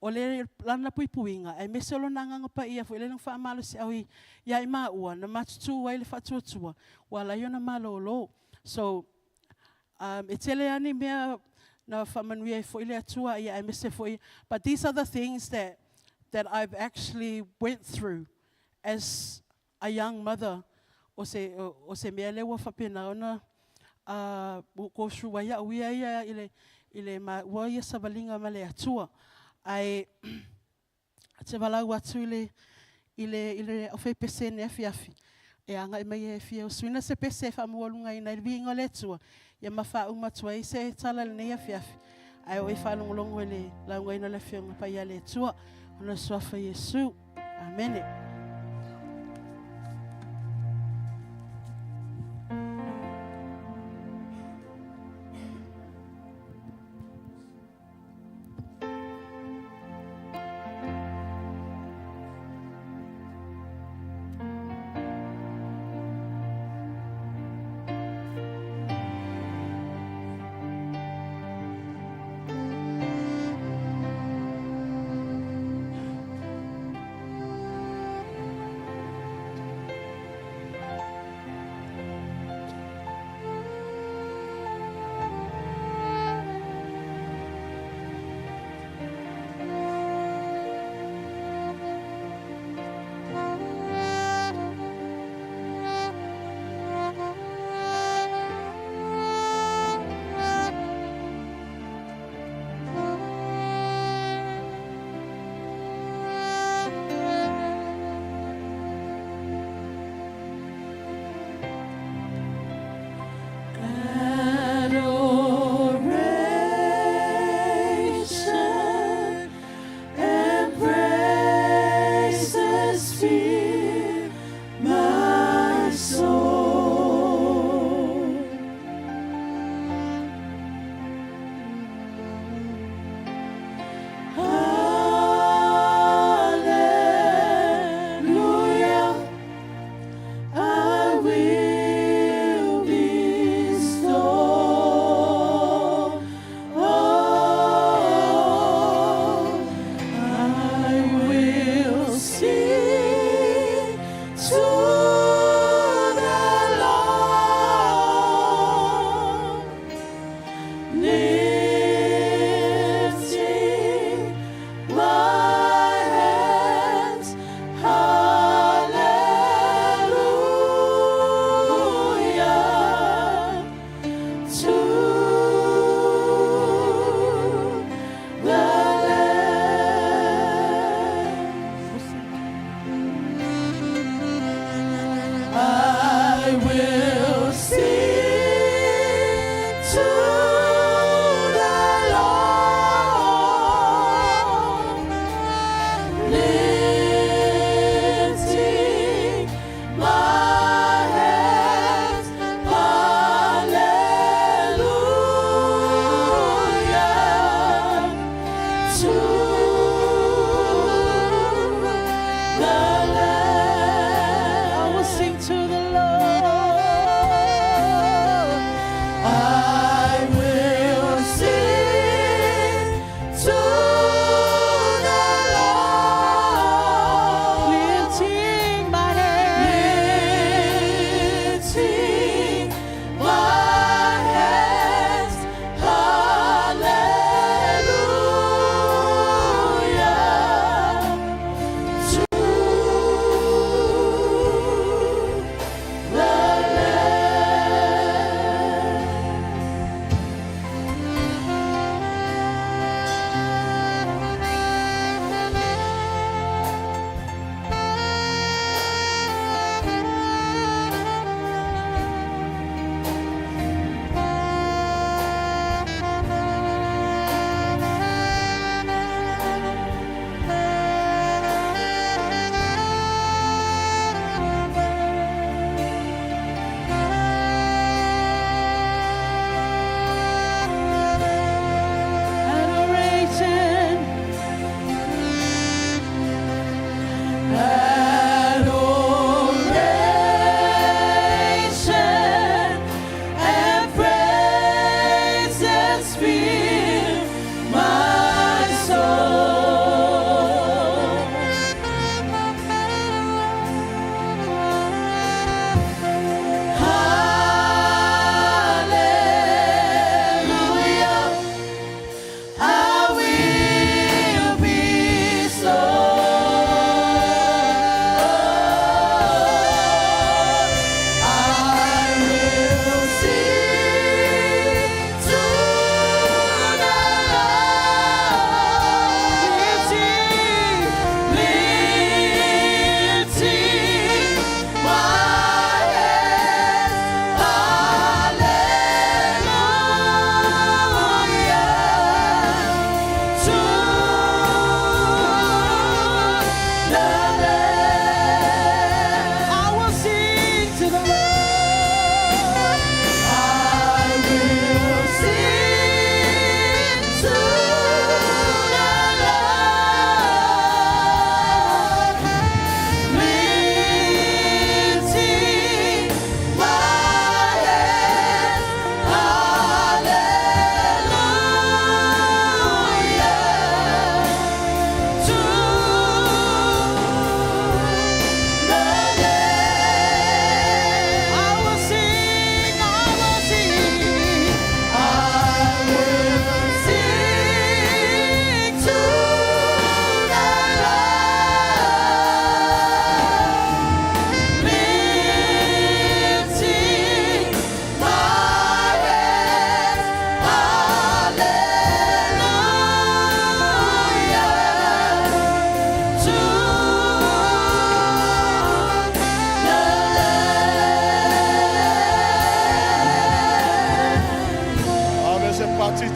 o le lana puipuiga, ae mese o lona Agaga Paia foi le na faamalosiau i ia i maua, na matutu ai le faatuatua, ua ala ai ona malōlō. So, e tele ani mea na faamanuia ai foi le Atua ia ae mese foi, but these are the things that I've actually went through as a young mother o se, o, o se mea lea ua faapena ona go through ai au ia ia i le, i le ma, ua ia savaliga ma le Atua. Ae Ou te valaau atu i le i le i le aufaipese i lenei afiafi e agai mai e fia usuina se pese e faamaualugaina ai le viiga o le Atua ia ma faauma atu ai se tala i lenei afiafi. Ae oo e faalogologo i le laugaina o le Afioga Paia a le Atua ona o le Suafa Iesu. Amene.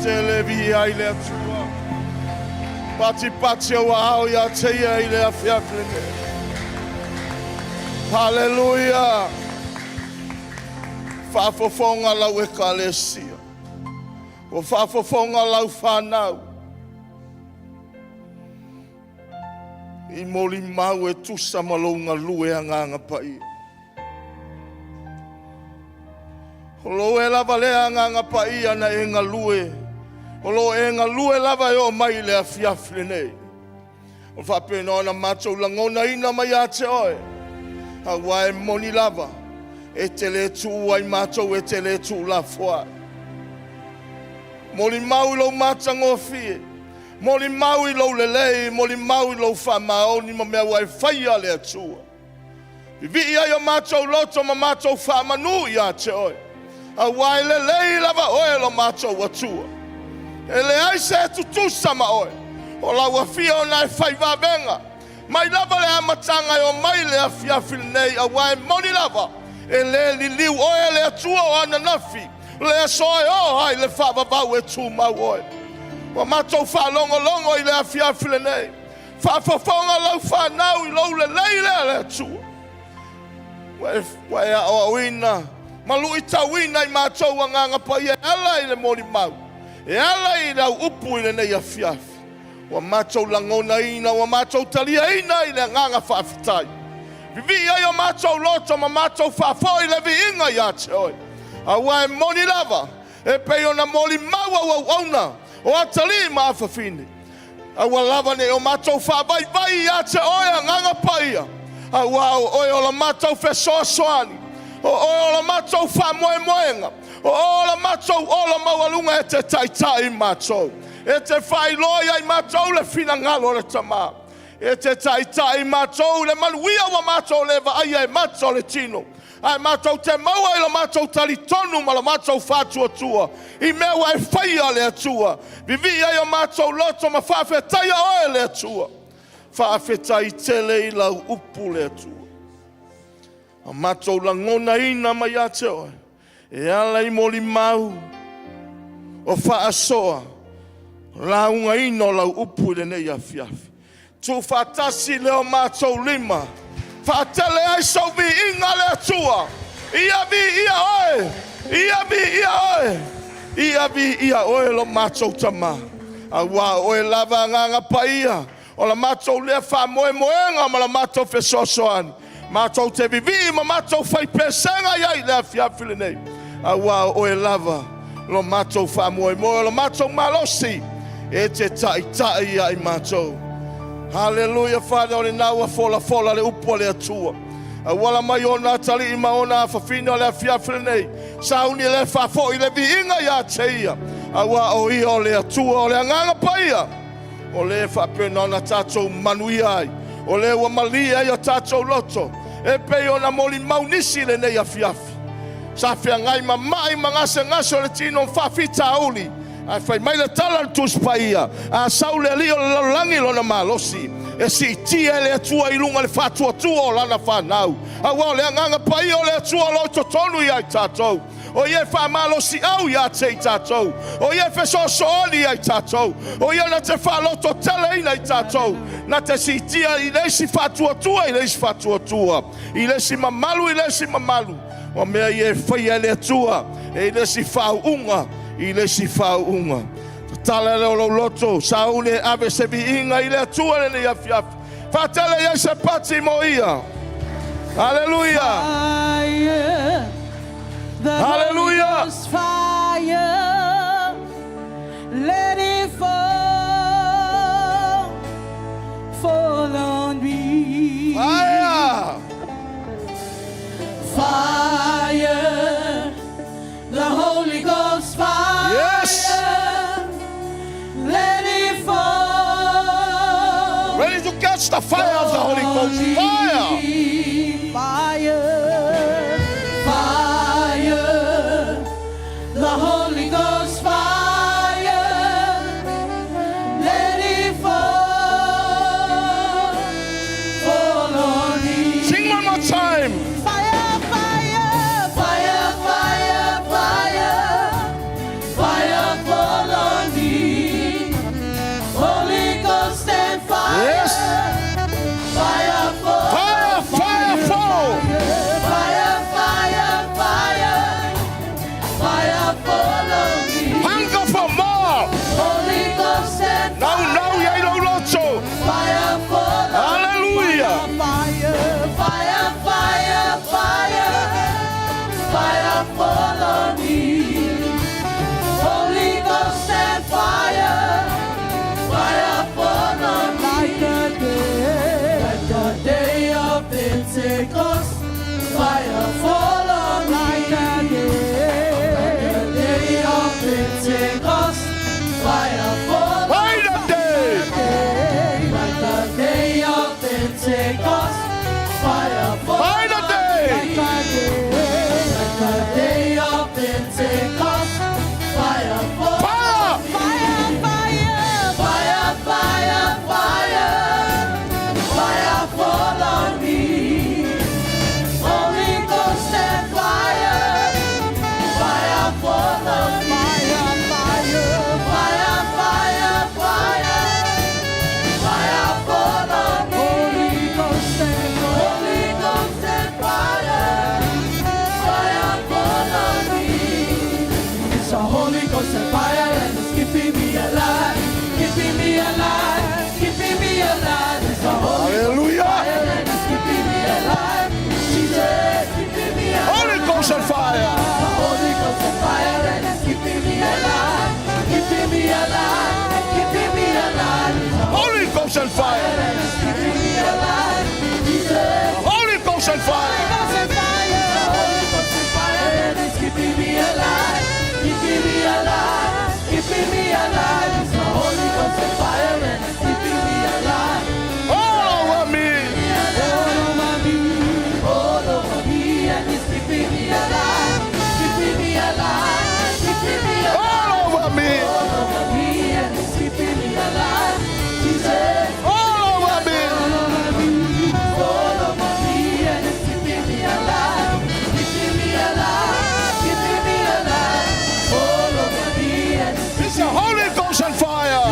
tele viia ai le Atua. Patipati ou aao ia te ia i le afiafi lenei. Haleluia! Faafofoga lau ekalesia. Ua faafofoga lau fanau. I molimau e tusa ma lou galue agaga paia. O lou e lava lea agaga paia na e galue. O lo e galue lava e oo mai i le afiafi lenei. O faapena ona matou lagonaina mai ia te oe. Aua e moni lava, e te le tuua ai matou, e te le tuulafoai. Molimau i lou matagofie, molimau i lou lelei, molimau i lou faamaoni ma mea ua e faia le Atua. Vivii ai o matou loto ma matou faamanu ia te oe. Aua e lelei lava oe lo matou Atua. E leai se tutusa ma oe. O lau afio ona e fai vavega. Mai lava le amataga e oo mai le afiafi lenei, aua e moni lava, e le liliu oe le Atua o ananafi, le aso e oo ai le faavavau e tumau oe. Ua matou faalogologo i le afiafi lenei. Faafofoga lau fanau i lou lelei lea le Atua. Ua e aoaoina ma luitauina i matou agaga paia e ala i le molimau, e ala i lau upu i lenei afiafi. Ua matou lagonaina, ua matou taliaina i le agaga faafetai. Vivii ai o matou loto ma matou faafoi le viiga ia te oe. Aua e moni lava, e pei ona molimau au auauna o atalii ma afafine. Aua lava ne i o matou faavaivai ia te oe agaga paia, aua o oe o la matou fesoasoani, o oe o la matou faamoemoega, o oe o la matou ola maualuga e te taitai i matou, e te faailoa ia i matou le finagalo o le Tama, e te taitai i matou i le manuia ua matou le vaaia e mata o le tino, ae matou te maua i lo matou talitonu ma lo matou faatuatua i mea ua e faia le Atua. Vivii ai o matou loto ma faafetaia oe le Atua. Faafetai tele i lau upu le Atua. A matou lagonaina mai ia te oe, e ala i molimau o faasoa, laugaina o lau upu i lenei afiafi. Tuufaatasi lea o matou lima, faatele ai sou viiga le Atua. Ia viia oe, ia viia oe, ia viia oe lo matou Tama. Aua o oe lava agaga paia, o la matou lea faamoemoega ma la matou fesoasoani. Matou te vivii ma matou faipesega i ai i le afiafi lenei. Aua o oe lava lo matou faamoemoe, o lo matou malosi, e te taitai ia i matou. Haleluia, Father, o lena ua folafola le upu a le Atua. Auala mai ona atalii ma ona afafine o le afiafi lenei. Sauni le faafoi le viiga ia te ia. Aua o ia o le Atua o le agaga paia. O le faapena ona tatou manuia ai. O le ua malie ai o tatou loto. E pei ona molimau nisi i lenei afiafi. Sa feagai ma mai ma gasegase o le tino ma faafitauli. Ae fai mai le tala a le Tusi Paia, a sau le alii o le lalolagi lona malosi, e siitia e le Atua i luga le faatuatua o lana fanau. Aua o le agaga paia o le Atua o lo o i totonu ia i tatou. O ia e faamalosiau ia te i tatou. O ia e fesoasoani ia i tatou. O ia na te faalototeleina i tatou. Na te siitia i le isi faatuatua i le isi faatuatua, i le isi mamalu i le isi mamalu. O mea ia e faia e le Atua, e i le isi faauuga i le isi faauuga. Tatala lea o lou loto, sauni e ave se viiga i le Atua lenei afiafi. Faatele i ai se pati mo ia. Haleluia! Fire, the Holy Hallelujah. Ghost fire, let it fall, fall on me. Fire! Fire, the Holy Ghost fire. Yes. Let it fall. Ready to catch the fire of the Holy Ghost. Fire! Fire, fire, the Holy Ghost fire, let it fall, fall on me. Sing one more time. Fire, fire, fire, fire, fire, fire, fall on Fire fall on me. Holy Ghost and fire, fire fall on me. Like the day, like the day of Pentecost, fire fall on me. Like the day, like the day of Pentecost, fire fall on Like the day. Like the day of Pentecost, fire fall Like the day. Like the day, like the day of Pentecost, fire fall. Fire. Fire, fire, fire, fire, fire, fire fall on me. Holy Ghost and fire, fire fall on me. Fire, fire, fire, fire, fire, fall on me. Holy Ghost and Holy Ghost and fire, fire fall on me. It's a Holy Ghost and fire and it's keeping me alive, keeping me alive, keeping me alive. It's a Holy Hallelujah. Fire and it's keeping me alive. Jesus, keeping me alive. Holy Ghost and fire. The Holy Ghost and fire and it's keeping me alive, keeping me alive, keeping me alive. It's a Holy Ghost and fire. and it's keeping me alive. Jesus. Holy Ghost and fire. Ghost and fire, Holy Ghost and fire, and it's keeping me alive, keeping me alive, keeping me alive. It's the Holy Ghost and fire, and it's keeping me alive. All over me. All over me, all over me, and it's keeping me alive, keeping me alive, keeping me alive. All over me. All over me, and it's keeping me alive. Jesus. All over me. All over me, all over me, and it's keeping me alive, keeping me alive, keeping me alive. All over me, and it's It's the Holy Ghost and fire.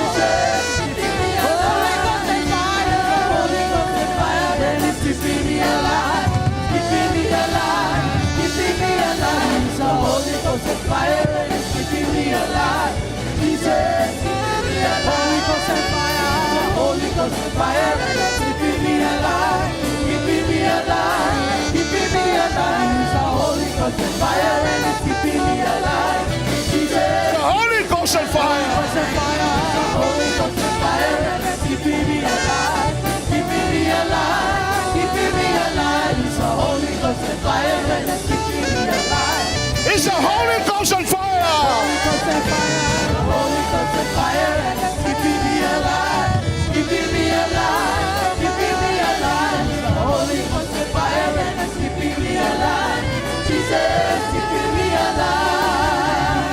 keeping me alive. Holy Ghost and fire, Holy Ghost and fire, and it's keeping me alive, keeping me alive, keeping me alive. It's the Holy Ghost and fire, and it's keeping me alive. Jesus, keeping me alive. Holy Ghost and fire, the Holy Ghost and fire, and it's keeping me alive, keeping me alive, keeping me alive. It's the Holy Ghost and fire, and it's keeping me alive. Jesus. The Holy Ghost and fire. Ghost and fire, the Holy Ghost and fire, and it's keeping me alive, keeping me alive, keeping me alive. It's the Holy Ghost and fire, and it's keeping me alive. It's the Holy Ghost and fire. Holy Ghost and fire, the Holy Ghost and fire, and it's keeping me alive, keeping me alive, keeping me alive. It's the Holy Ghost and fire, and it's keeping me alive. Jesus, keeping me alive.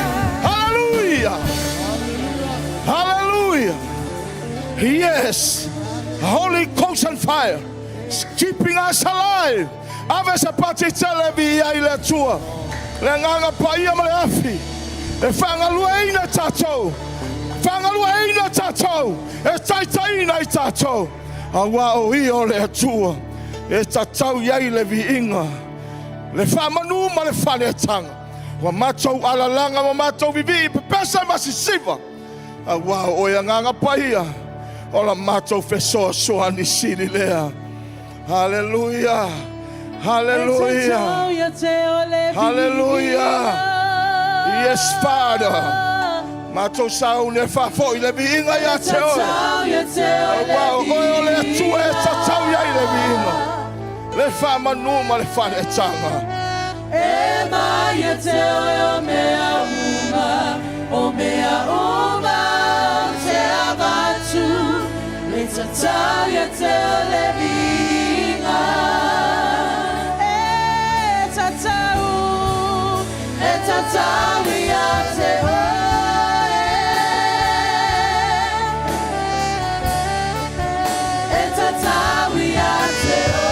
Hallelujah. Hallelujah. Yes. Holy Ghost and fire. It's keeping us alive. Ave se pati tele vi ia i le Atua. Le agaga paia ma le afi. E faagaluaina tatou. Faagaluaina tatou. E taitaiina i tatou. Auā o ia o le Atua. E tatau i ai le viiga. Le faamanu ma le faaleataga. Ua matou alalaga ma matou vivii pepesa ma sisiva. Auā o oe agaga paia. O la matou fesoasoani sili lea. Hallelujah. Hallelujah. Hallelujah. Yes, Father. Matou sauni e faafoi le viiga ia te oe. Auā o oe o le Atua e tatau i ai le viiga. Le faamanu ma le faaleataga. E mai te oe o mea uma, o mea uma o te avatu, le tatau ia te o le viiga. E tatau ia te oe. E tatau ia te oe.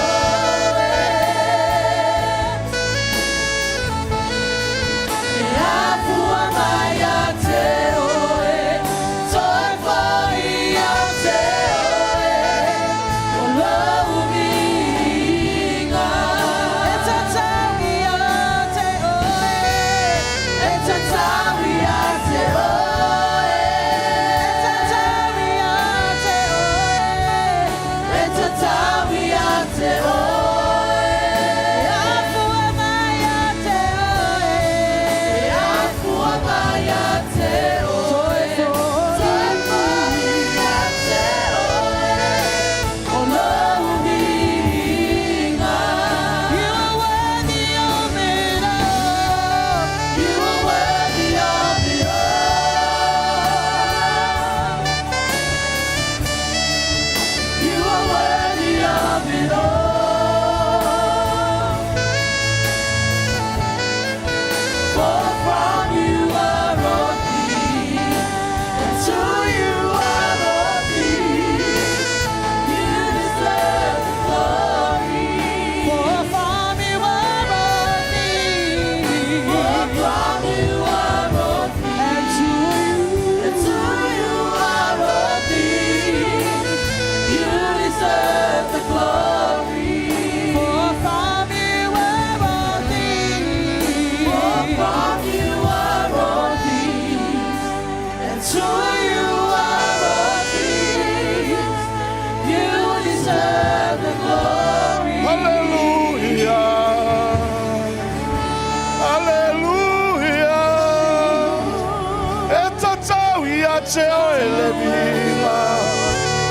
te oe le viiga,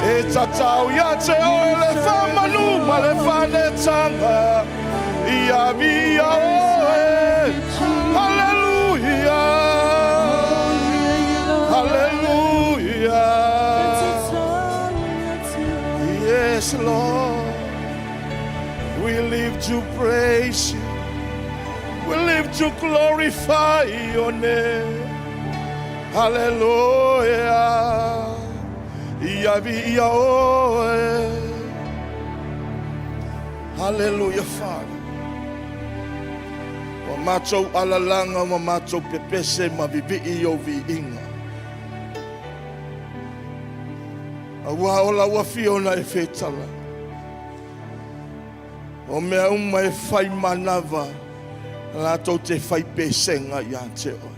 e tatau ia te oe le faamanu ma le faanetaga, ia viia oe. Haleluia, haleluia. Yes, Lord, we live to praise you. We live to glorify your name. Hallelujah. Ia viia oe. Hallelujah, Father. Ua matou alalaga ma matou pepese ma vivii i ou viiga. Auā o lau afio na e fetalai. O mea uma e fai manava, latou te fai pesega ia te oe.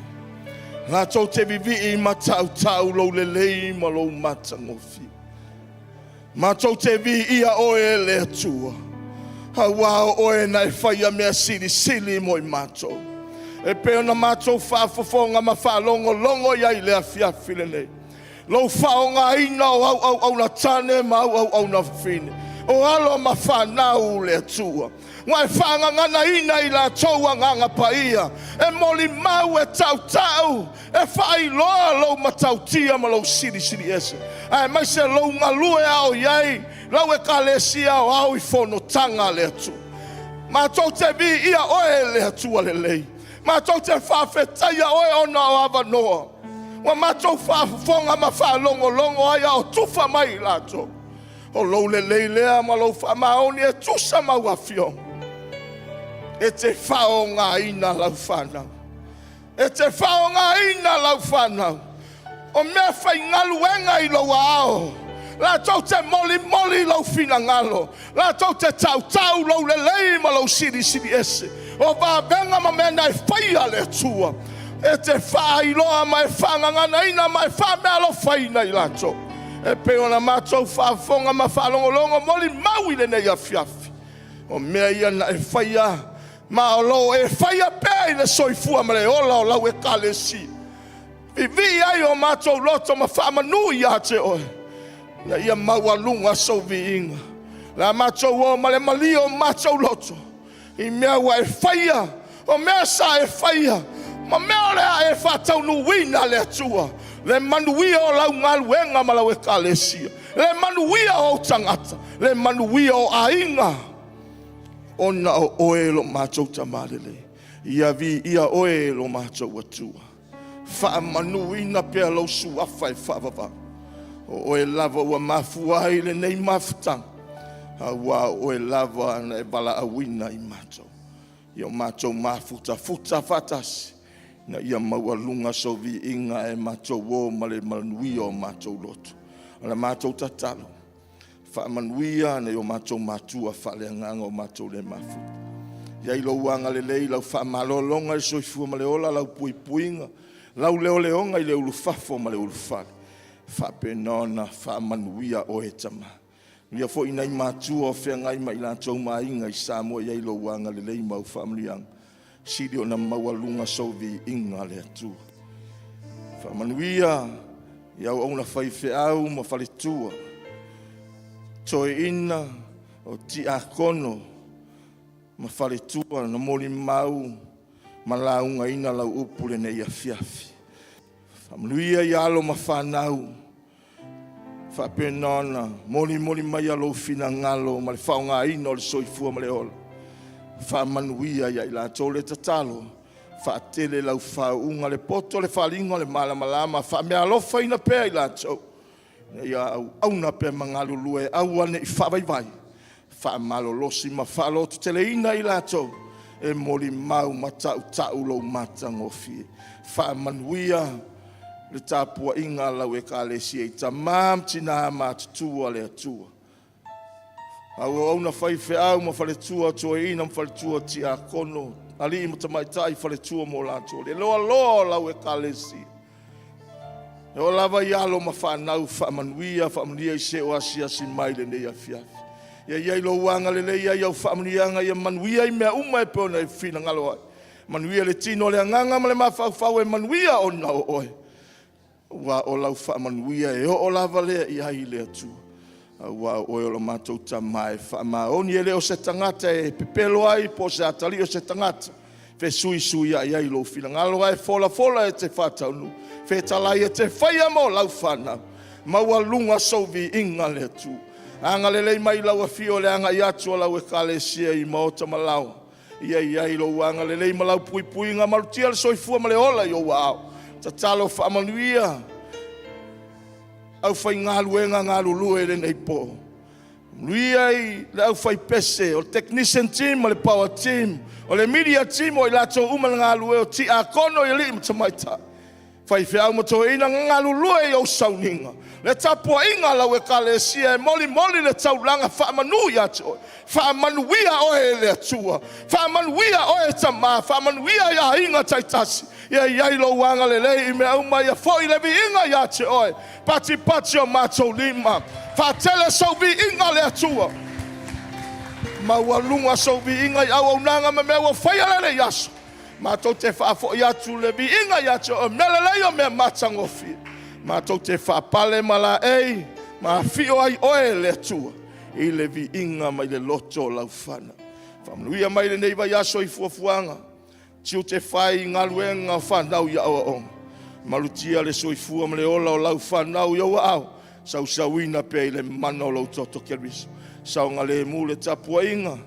Latou te vivii ma tautau lou lelei ma lou matagofie. Matou te viia oe e le Atua, auā o oe na e faia mea silisili mo i matou. E pei ona matou faafofoga ma faalogologo i ai i le afiafi lenei. Lou faaaogaina o au auauna tane ma au auauna fafine, o alo ma fanau le Atua. Ua e faagaganaina i latou agaga paia, e molimau, e tautau, e faailoa lou matautia ma lou silisili ese, aemaise lou galue a o i ai lau ekalesia aoao i fonotaga a le Atua. Matou te viia oe e le Atua lelei. Matou te faafetaia oe ona o avanoa ua matou faafofoga ma faalogologo ai a o tufa mai i latou. O lou lelei lea ma lou faamaoni e tusa ma au afioga. E te faaaogaina lau fanau. E te faaaogaina lau fanau. O mea faigaluega i lou aao, latou te molimoli i lou finagalo, latou te tautau lou lelei ma lou silisili ese. O vavega ma mea na e faia le Atua, e te faailoa ma e faagaganaina ma e faameaalofaina i latou. E pei ona matou faafofoga ma faalogologo molimau i lenei afiafi. O mea ia na e faia ma o lo o e faia pea i le soifua ma le ola o lau ekalesia. Vivii ai o matou loto ma faamanu ia te oe, ina ia maualuga sou viiga. O le a matou o ma le malie o matou loto i mea ua e faia, o mea sa e faia, ma mea o le a e faataunuuina le Atua, le manuia o lau galuega ma lau ekalesia, le manuia o ou tagata, le manuia o aiga, ona o oe lo matou Tama lelei. Ia viia oe lo matou Atua. Faamanuina pea lou suafa e faavavau. O oe lava ua mafua ai lenei mafutaga, auā o oe lava na e valaauina i matou. Ia o matou mafutafuta faatasi, ina ia maualuga sou viiga e matou o ma le manuia o matou loto. O le matou tatalo, faamanuia nai o matou matua faaleagaga o matou le mafuta. Ia i lou agalelei, lau faamalologa i le soifua ma le ola, lau puipuiga, lau leoleoga i le ulufafo ma le ulufale. Faapena ona faamanuia oe Tama. Ia foi nai matua o feagai ma i latou ma aiga i Samoa i ai lou agalelei ma au faamanuiaga. Sili ona maualuga sou viiga le Atua. Faamanuia i auauna faifeau ma faletua, toeaina o tiakono ma faletua na molimau ma laugaina lau upu lenei afiafi. Faamanuia i alo ma fanau, faapena ona molimoli mai lou finagalo ma le faaaogaina o le soifua ma le ola. Faamanuia ia i latou le tatalo, faatele lau faauuga, le poto, le faliga o le malamalama, faameaalofaina pea i latou, ina ia auauna pea ma galulue, aua ne i faavaivai, faamalolosi ma faalototeleina i latou, e molimau ma tautau lou matagofie. Faamanuia le tapuaiga a lau ekalesia i tama ma tina matutua le Atua. Auauna faifeau ma faletua, toeaina ma faletua, tiakono, alii ma tamaitai, faletua mo latou. Le loaloa o lau ekalesia. E oo lava i alo ma fanau, faamanuia, faamanuia i se o asiasi mai lenei afiafi. Ia i ai lou agalelei ai au faamanuiaga, ia manuia i mea uma e pei ona e finagalo ai. Manuia le tino, le agaga ma le mafaufau e manuia ona o oe. Aua o lau faamanuia e oo lava lea i ai le Atua. Aua o oe o lo matou Tama e faamaoni, e le o se tagata e pepelo ai po o se atalii o se tagata, fesuisuiai ai lou finagalo, ae folafola e te faataunuu, fetalai e te faia mo lau fanau. Maualuga sou viiga le Atua. Agalelei mai i lau afio i le agai atu a lau Ekalesia i maota ma laoa, ia i ai lou agalelei ma lau puipuiga, malutia le soifua ma le ola i ou aao. Tatalo faamanuia aufaigaluega galulue i lenei po. Manuia i le aufaipese, o le technician team ma le power team, o le media team, o i latou uma na galulue, o tiakono i alii ma tamaitai, faifeau ma toeaiina na galulue i ou sauniga. Le tapuaiga a lau Ekalesia e molimoli le taulaga faamanu ia te oe. Faamanuia oe e le Atua, faamanuia oe Tama, faamanuia i aiga taitasi. Ia i ai lou agalelei i mea uma, ia foi le viiga ia te oe, patipati o matou lima, faatele sou viiga le Atua, maualuga sou viiga i auaunaga ma mea ua faia lenei aso. Matou te faafoi atu le viiga ia te oe, o mea lelei o mea matagofie. Matou te faapale ma laei ma afio ai oe le Atua i le viiga mai le loto o lau fana. Faamanuia mai lenei vaiaso i fuafuaga, tiute fai i galuega o fanau i aoaoga. Malutia le soifua ma le ola o lau fanau i ou aao, sausuina pea i le mana o lou toto Keriso. Saogalemu le tapuaiga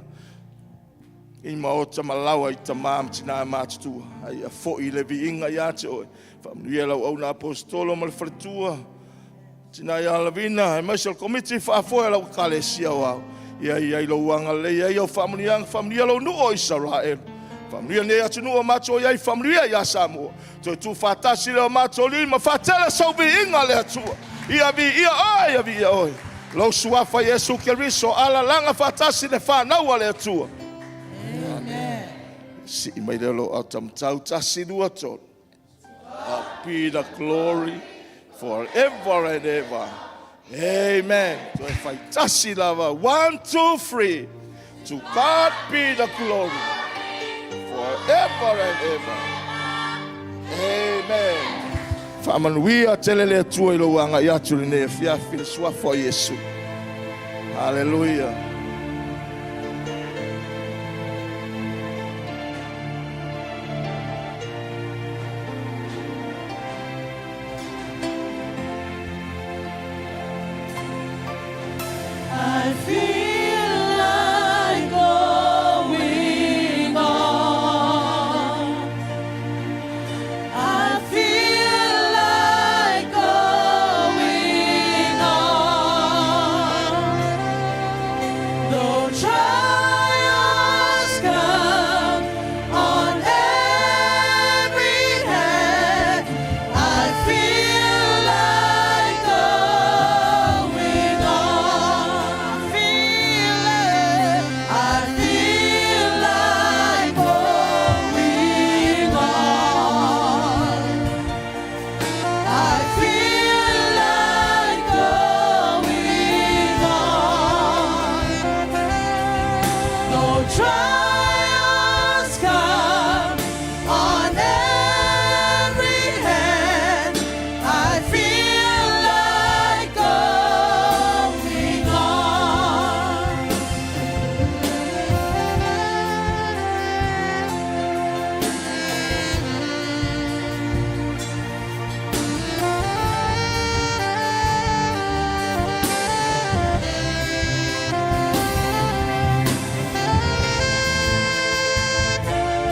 i maota ma laoa i tama ma tina matutua, a ia foi le viiga ia te oe. Faamanuia lau auauna Aposetolo ma le faletua, tina ia Lavina, aemaise o le komiti faafoe a lau Ekalesia Aoao. Ia i ai lou agalelei, ia i ai au faamanuiaga, faamanuia lou nuu o Isaraelu. Faamanuia lenei atunuu o matou i ai, faamanuia ia Samoa. Toe tuufaatasi lea o matou lima, faatele sou viiga le Atua. Ia viia oe, ia viia oe. Lou suafa Iesu Keriso, alalaga faatasi le fanau a le Atua. Amen. Sii mai lea lou aotamutau, tasi, lua, tolu. God be the glory forever and ever. Amen. Toe fai tasi lava. 1, 2, 3. To God be the glory forever and ever. Amen. Faamanuia tele le Atua i lou agai atu i lenei afiafi i le suafa o Iesu. Hallelujah. I feel like going on. I feel like going on. Though trials come on every hand, I feel like going on. I feel it. I feel like going on. I feel like going on. Though trials